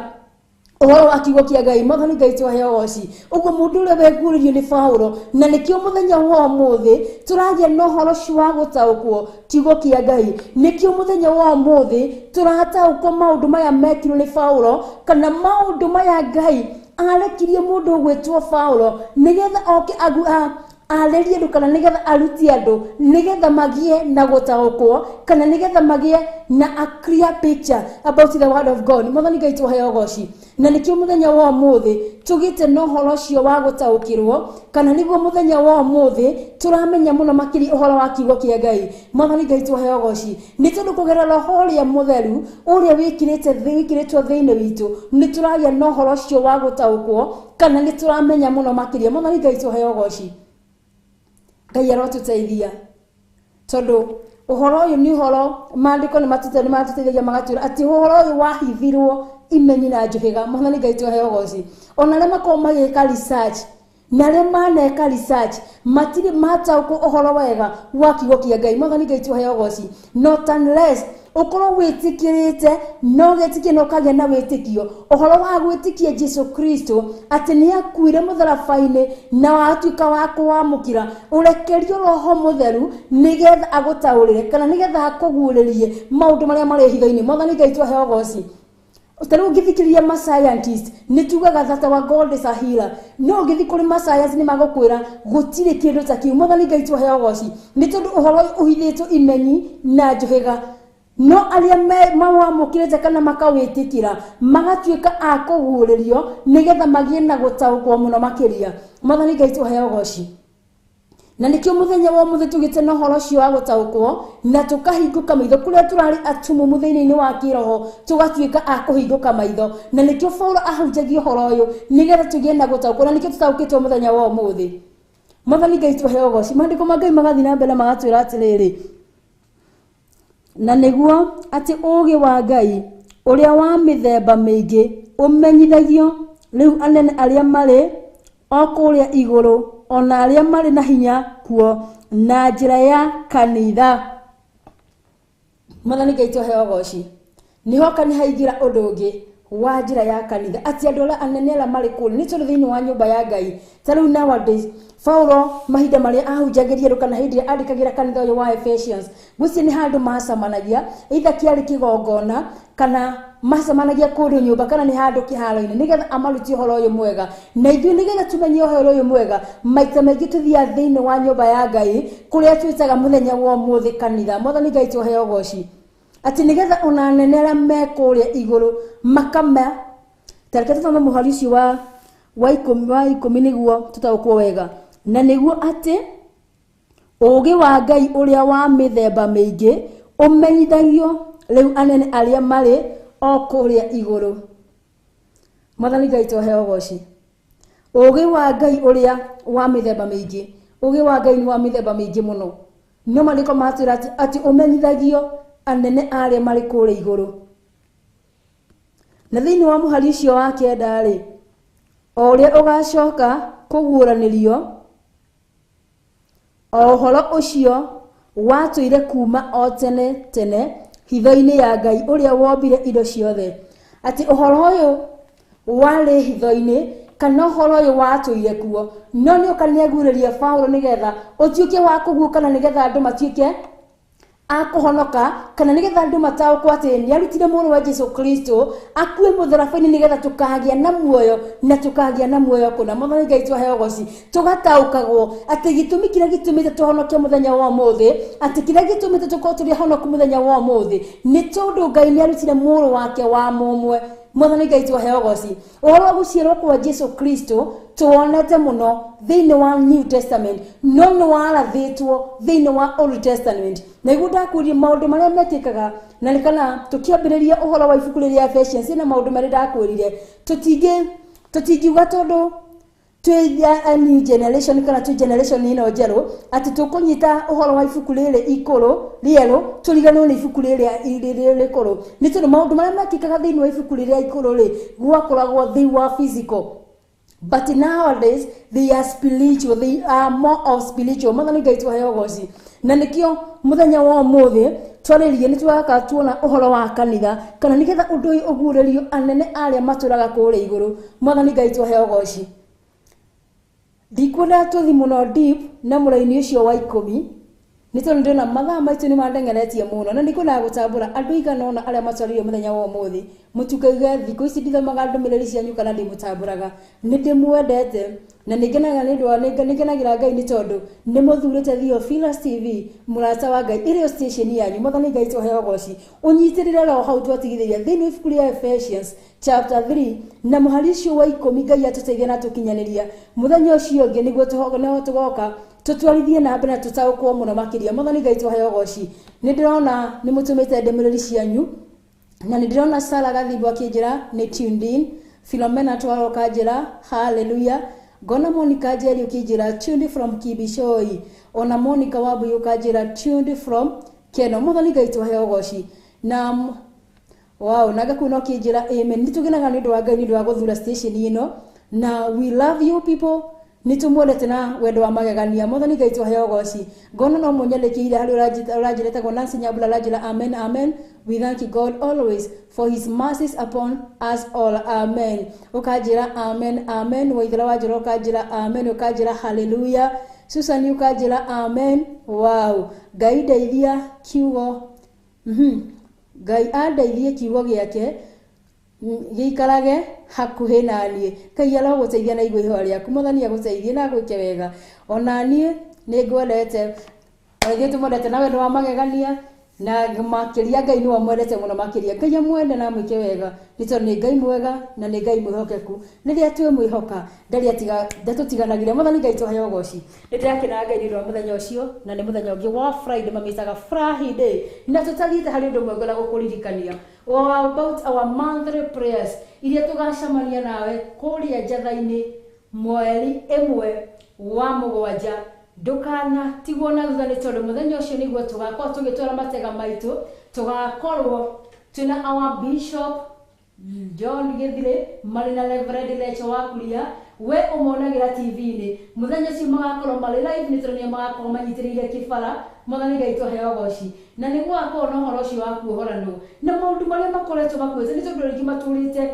ũhoro wa kiugo kĩa Ngai. Mwathani Ngai twaheo goci. Ũguo mũndũ ũrĩa weguũrĩirio nĩ Paulo, na nĩkĩo mũthenya wa ũmũthĩ tũragĩa na ũhoro ũcio wa gũtaũkwo kiugo kĩa Ngai, nĩkĩo mũthenya wa ũmũthĩ tũrataũkwo maũndũ maya mekirwo nĩ Paulo kana maũndũ maya Ngai arekirie mũndũ ũgwĩtwo Paulo nĩgetha oke arĩrie andũ kana nĩgetha arutie andũ nĩgetha magĩe na gũtaũkwo kana nĩgetha magĩe na a clear picture about the word of God. Mwathani Ngai twaheo goci. Na nĩkĩo mũthenya wa ũmũthĩ tũgĩte na ũhoro ũcio wa gũtaũkĩrwo kana nĩguo mũthenya wa ũmũthĩ tũramenya mũno makĩria ũhoro wa kiugo kĩa Ngai. Mwathani Ngai twaheo goci. Nĩ tondũ kũgerera Roho ũrĩa Mũtheru ũrĩa wĩkĩrĩtwo thĩinĩ witũ nĩ tũragĩa na ũhoro ũcio wa gũtaũkwo kana nĩ tũramenya mũno makĩria. Mwathani Ngai twaheo goci. Ngai arotũteithia tondũ ũhoro ũyũ nĩ ũhoro maandĩko nĩ matũteithagia magatwĩra atĩ ũhoro ũyũ wahithirwo imenyi na njũhĩga. Mwathani Ngai twaheo goci. Ona arĩa makoragwo magĩka research na arĩa maneka research matirĩ mataũkwo ũhoro wega wa kiugo kĩa Ngai. Mwathani Ngai twaheo goci. Not unless ũkorwo wĩtĩkĩrĩte no wĩtĩkie na ũkagĩa na wĩtĩkio ũhoro wa gwĩtĩkia Jesu Kristo atĩ nĩ akuire mũtharaba-inĩ na watuĩka wa kũwamũkĩra, ũrekerio Roho Mũtheru nĩgetha agũtaũrĩre kana nĩgetha akũguũrĩrie maũndũ marĩa marĩ hitho-inĩ. Mwathani Ngai twaheo goci. Ta rĩu ũngĩthikĩrĩria ma scientist nĩ tugaga that our God is a healer, no ũngĩthiĩ kũrĩ ma science nĩ magũkwĩra gũtirĩ kĩndũ ta kĩu. Mwathani Ngai twaheo goci. Nĩ tondũ ũhoro ũyũ ũhithĩtwo imenyi na njũhĩga, no arĩa mawamũkĩrĩte kana makawĩtĩkĩra magatuĩka a kũguũrĩrio nĩgetha magĩe na gũtaũkwo mũno makĩria. Mwathani Ngai twaheo goci. Na nĩkĩo mũthenya wa ũmũthĩ tũgĩte na ũhoro ũcio wa gũtaũkwo na tũkahingũka maitho kũrĩa tũrarĩ atumumu thĩinĩ-inĩ wa kĩroho tũgatuĩka a kũhingũka maitho. Na nĩkĩo Paulo ahunjagia ũhoro ũyũ nĩgetha tũgĩe na gũtaũkwo, na nĩkĩo tũtaũkĩtwo mũthenya wa ũmũthĩ. Mwathani Ngai twaheo goci. Maandĩko ma Ngai magathiĩ na mbere magatwĩra atĩrĩrĩ, na nĩguo atĩ ũũgĩ wa Ngai ũrĩa wa mĩthemba mĩingĩ ũmenyithagio rĩu anene arĩa marĩ o kũrĩa igũrũ ona arĩa marĩ na hinya kuo na njĩra ya kanitha. Mwathani Ngai twaheo goci. Nĩho kanitha haingĩra ũndũ ũngĩ Wa njĩra ya kanitha, atĩ andũ arĩa anene arĩa marĩ kũrĩa, nĩ tondũ thĩinĩ wa nyũmba ya Ngai ta rĩu nowadays, Paulo mahinda marĩa ahunjagĩria andũ kana hĩndĩ ĩrĩa andĩkagĩra kanitha ũyũ wa Ephesians, ngwĩciria nĩ handũ macemanagia, either kĩarĩ kĩgongona kana macemanagia kũndũ nyũmba kana nĩ handũ kĩharo-inĩ, nĩgetha amarutie ũhoro ũyũ mwega. Na ithuĩ nĩgetha tũmenye ũhoro ũyũ mwega, maita maingĩ tũthiaga thĩinĩ wa nyũmba ya Ngai kũrĩa twĩtaga mũthenya wa ũmũthĩ kanitha. Mwathani Ngai tũheo ũgoci, atĩ nĩgetha ona anene arĩa me kũrĩa igũrũ makame. Ta reke tũthome mũhari ũcio wa 10 nĩguo tũtaũkwo wega. Na nĩguo atĩ ũũgĩ wa Ngai ũrĩa wa mĩthemba mĩingĩ ũmenyithagio rĩu anene arĩa marĩ o kũrĩa igũrũ. Mwathani Ngai tũheo ũgoci. Ũũgĩ wa Ngai ũrĩa wa mĩthemba mĩingĩ, ũũgĩ wa Ngai nĩ wa mĩthemba mĩingĩ mũno, no maandĩko matwĩra atĩ ũmenyithagio anene arĩa marĩ kũrĩa igũrũ. Na thĩinĩ wa mũhari ũcio wa 9 rĩ, o ũrĩa ũgacoka kũguũranĩrio, o ũhoro ũcio watũire kuma o tene tene hitho-inĩ ya Ngai ũrĩa wombire indo ciothe. Atĩ ũhoro ũyũ warĩ hitho-inĩ, kana ũhoro ũyũ watũire kuo, no nĩ ũka nĩaguũrĩria Paulo nĩgetha ũtuĩke wa kũguũkana, nĩgetha andũ matuĩke a kũhonoka, kana nĩgetha andũ mataũkwo atĩ nĩ arutire mũrũ wa Jesu Kristo akue mũtharaba-inĩ, nĩgetha tũkagĩa na muoyo, na tũkagĩa na muoyo kũna. Mwathani Ngai twaheo ũgoci. Tũgataũkagwo atĩ gĩtũmi kĩrĩa gĩtũmĩte tũhonoke mũthenya wa ũmũthĩ, atĩ kĩrĩa gĩtũmĩte tũkorwo tũrĩ ahonoku mũthenya wa ũmũthĩ, nĩ tondũ Ngai nĩ arutire mũrũ wake wa mũmwe. Mwathani Ngai twaheo ũgoci. Ũhoro wa gũciarwo kwa Jesu Kristo tuwonete mũno thĩinĩ wa New Testament, no nĩ warathĩtwo thĩinĩ wa Old Testament. Na nĩguo ndakwĩrire maũndũ marĩa mekĩkaga, na nĩ kana tũkĩambĩrĩria ũhoro wa ibuku rĩrĩa Ephesians na maũndũ marĩa ndakwĩrire, tũtingiuga tondũ twĩ a new generation kana twĩ generation ĩno njerũ atĩ tũkũnyita ũhoro wa ibuku rĩrĩ ikũrũ rĩerũ tũriganĩrwo nĩ ibuku rĩrĩa rĩkũrũ, nĩ tondũ maũndũ marĩa mekĩkaga thĩinĩ wa ibuku rĩrĩa ikũrũ rĩ, gwakoragwo they were physical, but nowadays they are spiritual, they are more of spiritual. Mwathani Ngai twaheo ũgoci. Na nĩkĩo mũthenya wa ũmũthĩ twarĩrie nĩ twaka tuona ũhoro wa kanitha, kana nĩgetha ũndũ ũyũ ũguũrĩrio anene arĩa matũraga kũrĩa igũrũ. Mwathani Ngai twaheo ũgoci. Ndikuenda tũthi mũno deep na mũraini ũcio wa 10, nĩ tondũ ndĩrona mathaa maitũ nĩ mandengeretie mũno, na nĩngwendaga gũtambũra andũ igana ũna arĩa matwarĩirio mũthenya wa ũmũthĩ. Mũtikauge thikũ ici ndithomaga ndũmĩrĩri cianyu kana ndimũtambũraga. Nĩ ndĩmwendete na nĩngenaga nĩ ũndũ wa nĩngenagĩra Ngai nĩ tondũ nĩ mũthurĩte Theophilus TV, mũrata wa Ngai, ĩrĩ station yanyu. Mwathani Ngai tũheo ũgoci. Ũnyitĩrĩre roho hau twatigithĩria thĩinĩ wa ibuku rĩa Ephesians chapter 3 na mũhari ũcio wa 10. Ngai atũteithia na tũkinyanĩria mũthenya ũcio ũngĩ, nĩguo tũgoka tũtwarithie na mbere na tũtaũkwo mũno makĩria. Mwathani Ngai tũheo ũgoci. Nĩ ndĩrona nĩ mũtũmĩte ndũmĩrĩri cianyu, na nĩ ndĩrona Sara Gathimbo akĩnjĩra nĩ tuned in, Philomena Twaro kanjĩra hallelujah, ngona Monica Njeri ũkĩnjĩra tuned from Kibishoi, ona Monica Wambui ũkanjĩra tuned from Keno. Mwathani Ngai tũheo ũgoci. Na wow, na ngakuona ũkĩnjĩra amen. Nĩ tũgenaga nĩ ũndũ wa Ngai nĩ ũndũ wa gũthura station ĩno, na we love you people, nĩ tũmwendete na wendo wa magegania. Mwathani Ngai tũheo ũgoci. Ngona no mũnyandĩkĩire harĩa ũranjĩra etagwo Nancy Nyambura, aranjĩra amen, amen, we thank God always for his mercies upon us all, amen. Ũkanjĩra amen, amen. Waithera wa Njoro ũkanjĩra amen, ũkanjĩra hallelujah. Susan ũkanjĩra amen. Wow, Ngai ndeithia kiugo, Ngai andeithie kiugo gĩake gĩikarage hakuhĩ na niĩ. Ngai arogũteithia na igua ihoya rĩaku. Mwathani agũteithie na agwĩke wega. Ona niĩ nĩ ngwendete, ona ithuĩ tũmwendete na wendo wa magegania, na makĩria Ngai nĩwe ũmwendete mũno makĩria. Ngai amwende na amwĩke wega, nĩ tondũ nĩ Ngai mwega na nĩ Ngai mwĩhokeku. Rĩrĩa twĩmwĩhoka ndarĩ atiga, ndatũtiganagĩria. Mwathani Ngai tũheo ũgoci. Nĩ ndĩrakenaga Ngai nĩ ũndũ wa mũthenya ũcio, na nĩ mũthenya ũngĩ wa Friday, mamĩtaga Friday. Na tũtathiĩte harĩ ũndũ ũmwe ngwenda gũkũririkania or about our monthly prayers iria tũgacemania nawe kũrĩa Njatha-inĩ mweri 1 wa 7. Ndũkana tigwo na thutha, nĩ tondũ mũthenya ũcio nĩguo tũgakorwo tũgĩtwara matega maitũ. Tũgakorwo twĩna our bishop. John Gĩthirĩ marĩ na Reverend Lecho wa Kuria, we ũmonagĩra TV-inĩ. Mũthenya ũcio magakorwo marĩ live, nĩ tondũ nĩo magakorwo manyitĩrĩire kĩbara. Mwathani Ngai tũheo ũgoci. Na nĩ gũgakorwo na ũhoro ũcio wa kuohoranwo na maũndũ marĩa makoretwo makuĩte, nĩ tondũ rĩngĩ matũrĩte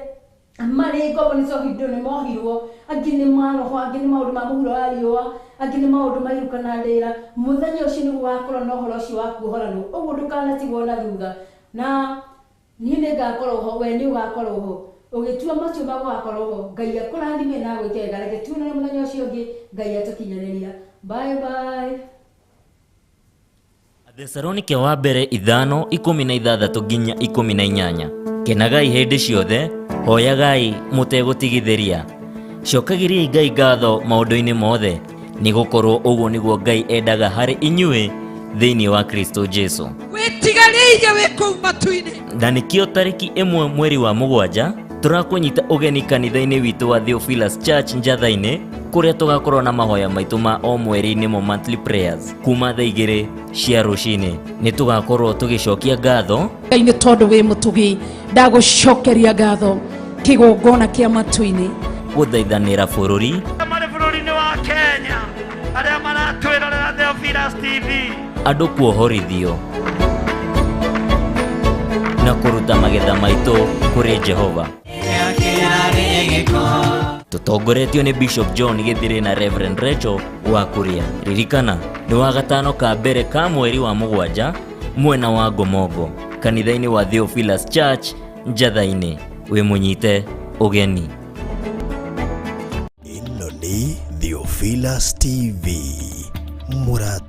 marĩ ngombo, nĩ tondũ nĩ mohirwo, angĩ nĩ maroho, angĩ nĩ maũndũ ma mũhuro wa riũa, angĩ nĩ maũndũ ma iruka na ndĩra. Mũthenya ũcio nĩ gũgakorwo na ũhoro ũcio wa kuohoranwo, ũguo ndũkanatigwo na thutha. Na niĩ nĩ ngakorwo ho, we nĩ ũgakorwo ho, ũgĩtua matua ma gũgakorwo ho. Ngai akũrathime na agwĩke wega. Reke tuonane mũthenya ũcio ũngĩ Ngai atũkinyanĩria. Bye bye. Athesalonike wa mbere 5:16 nginya 18. Kenagai hĩndĩ ciothe, hoyagai mũtegũtigithĩria, cokagĩriai Ngai ngatho maũndũ-inĩ mothe, nĩ gũkorwo ũguo nĩguo Ngai endaga harĩ inyuĩ thĩinĩ wa Kristo Jesu. Wĩtigarĩire wĩ kũu matu-inĩ. Na nĩkĩo tarĩki 1 mweri wa 7 tũrakũnyita ũgeni kanitha-inĩ witũ wa Theophilus Church Njatha-inĩ, kũrĩa tũgakorwo na mahoya maitũ ma o mweri nĩmo monthly prayers kuma thaa 2 cia rũcinĩ. Nĩ tũgakorwo tũgĩcokia ngatho Ngai nĩ tondũ wĩ mũtugi, ndagũcokeria ngatho kĩgongona kĩa matu-inĩ, gũthaithanĩra bũrũri, marĩ bũrũri-inĩ wa Kenya arĩa maratwĩrorera Theophilus TV, andũ kuohorithio na kũruta magetha maitũ kũrĩ Jehova. Tũtongoretio nĩ Bishop John Gĩthirĩ na Reverend Rachel wa Kuria. Ririkana nĩ wa gatano ka mbere ka mweri wa 7 mwena wa Ngomongo, kanitha-inĩ wa Theophilus Church Njatha-inĩ. Wĩ mũnyite ũgeni. Ĩno nĩ Theophilus TV, mũrata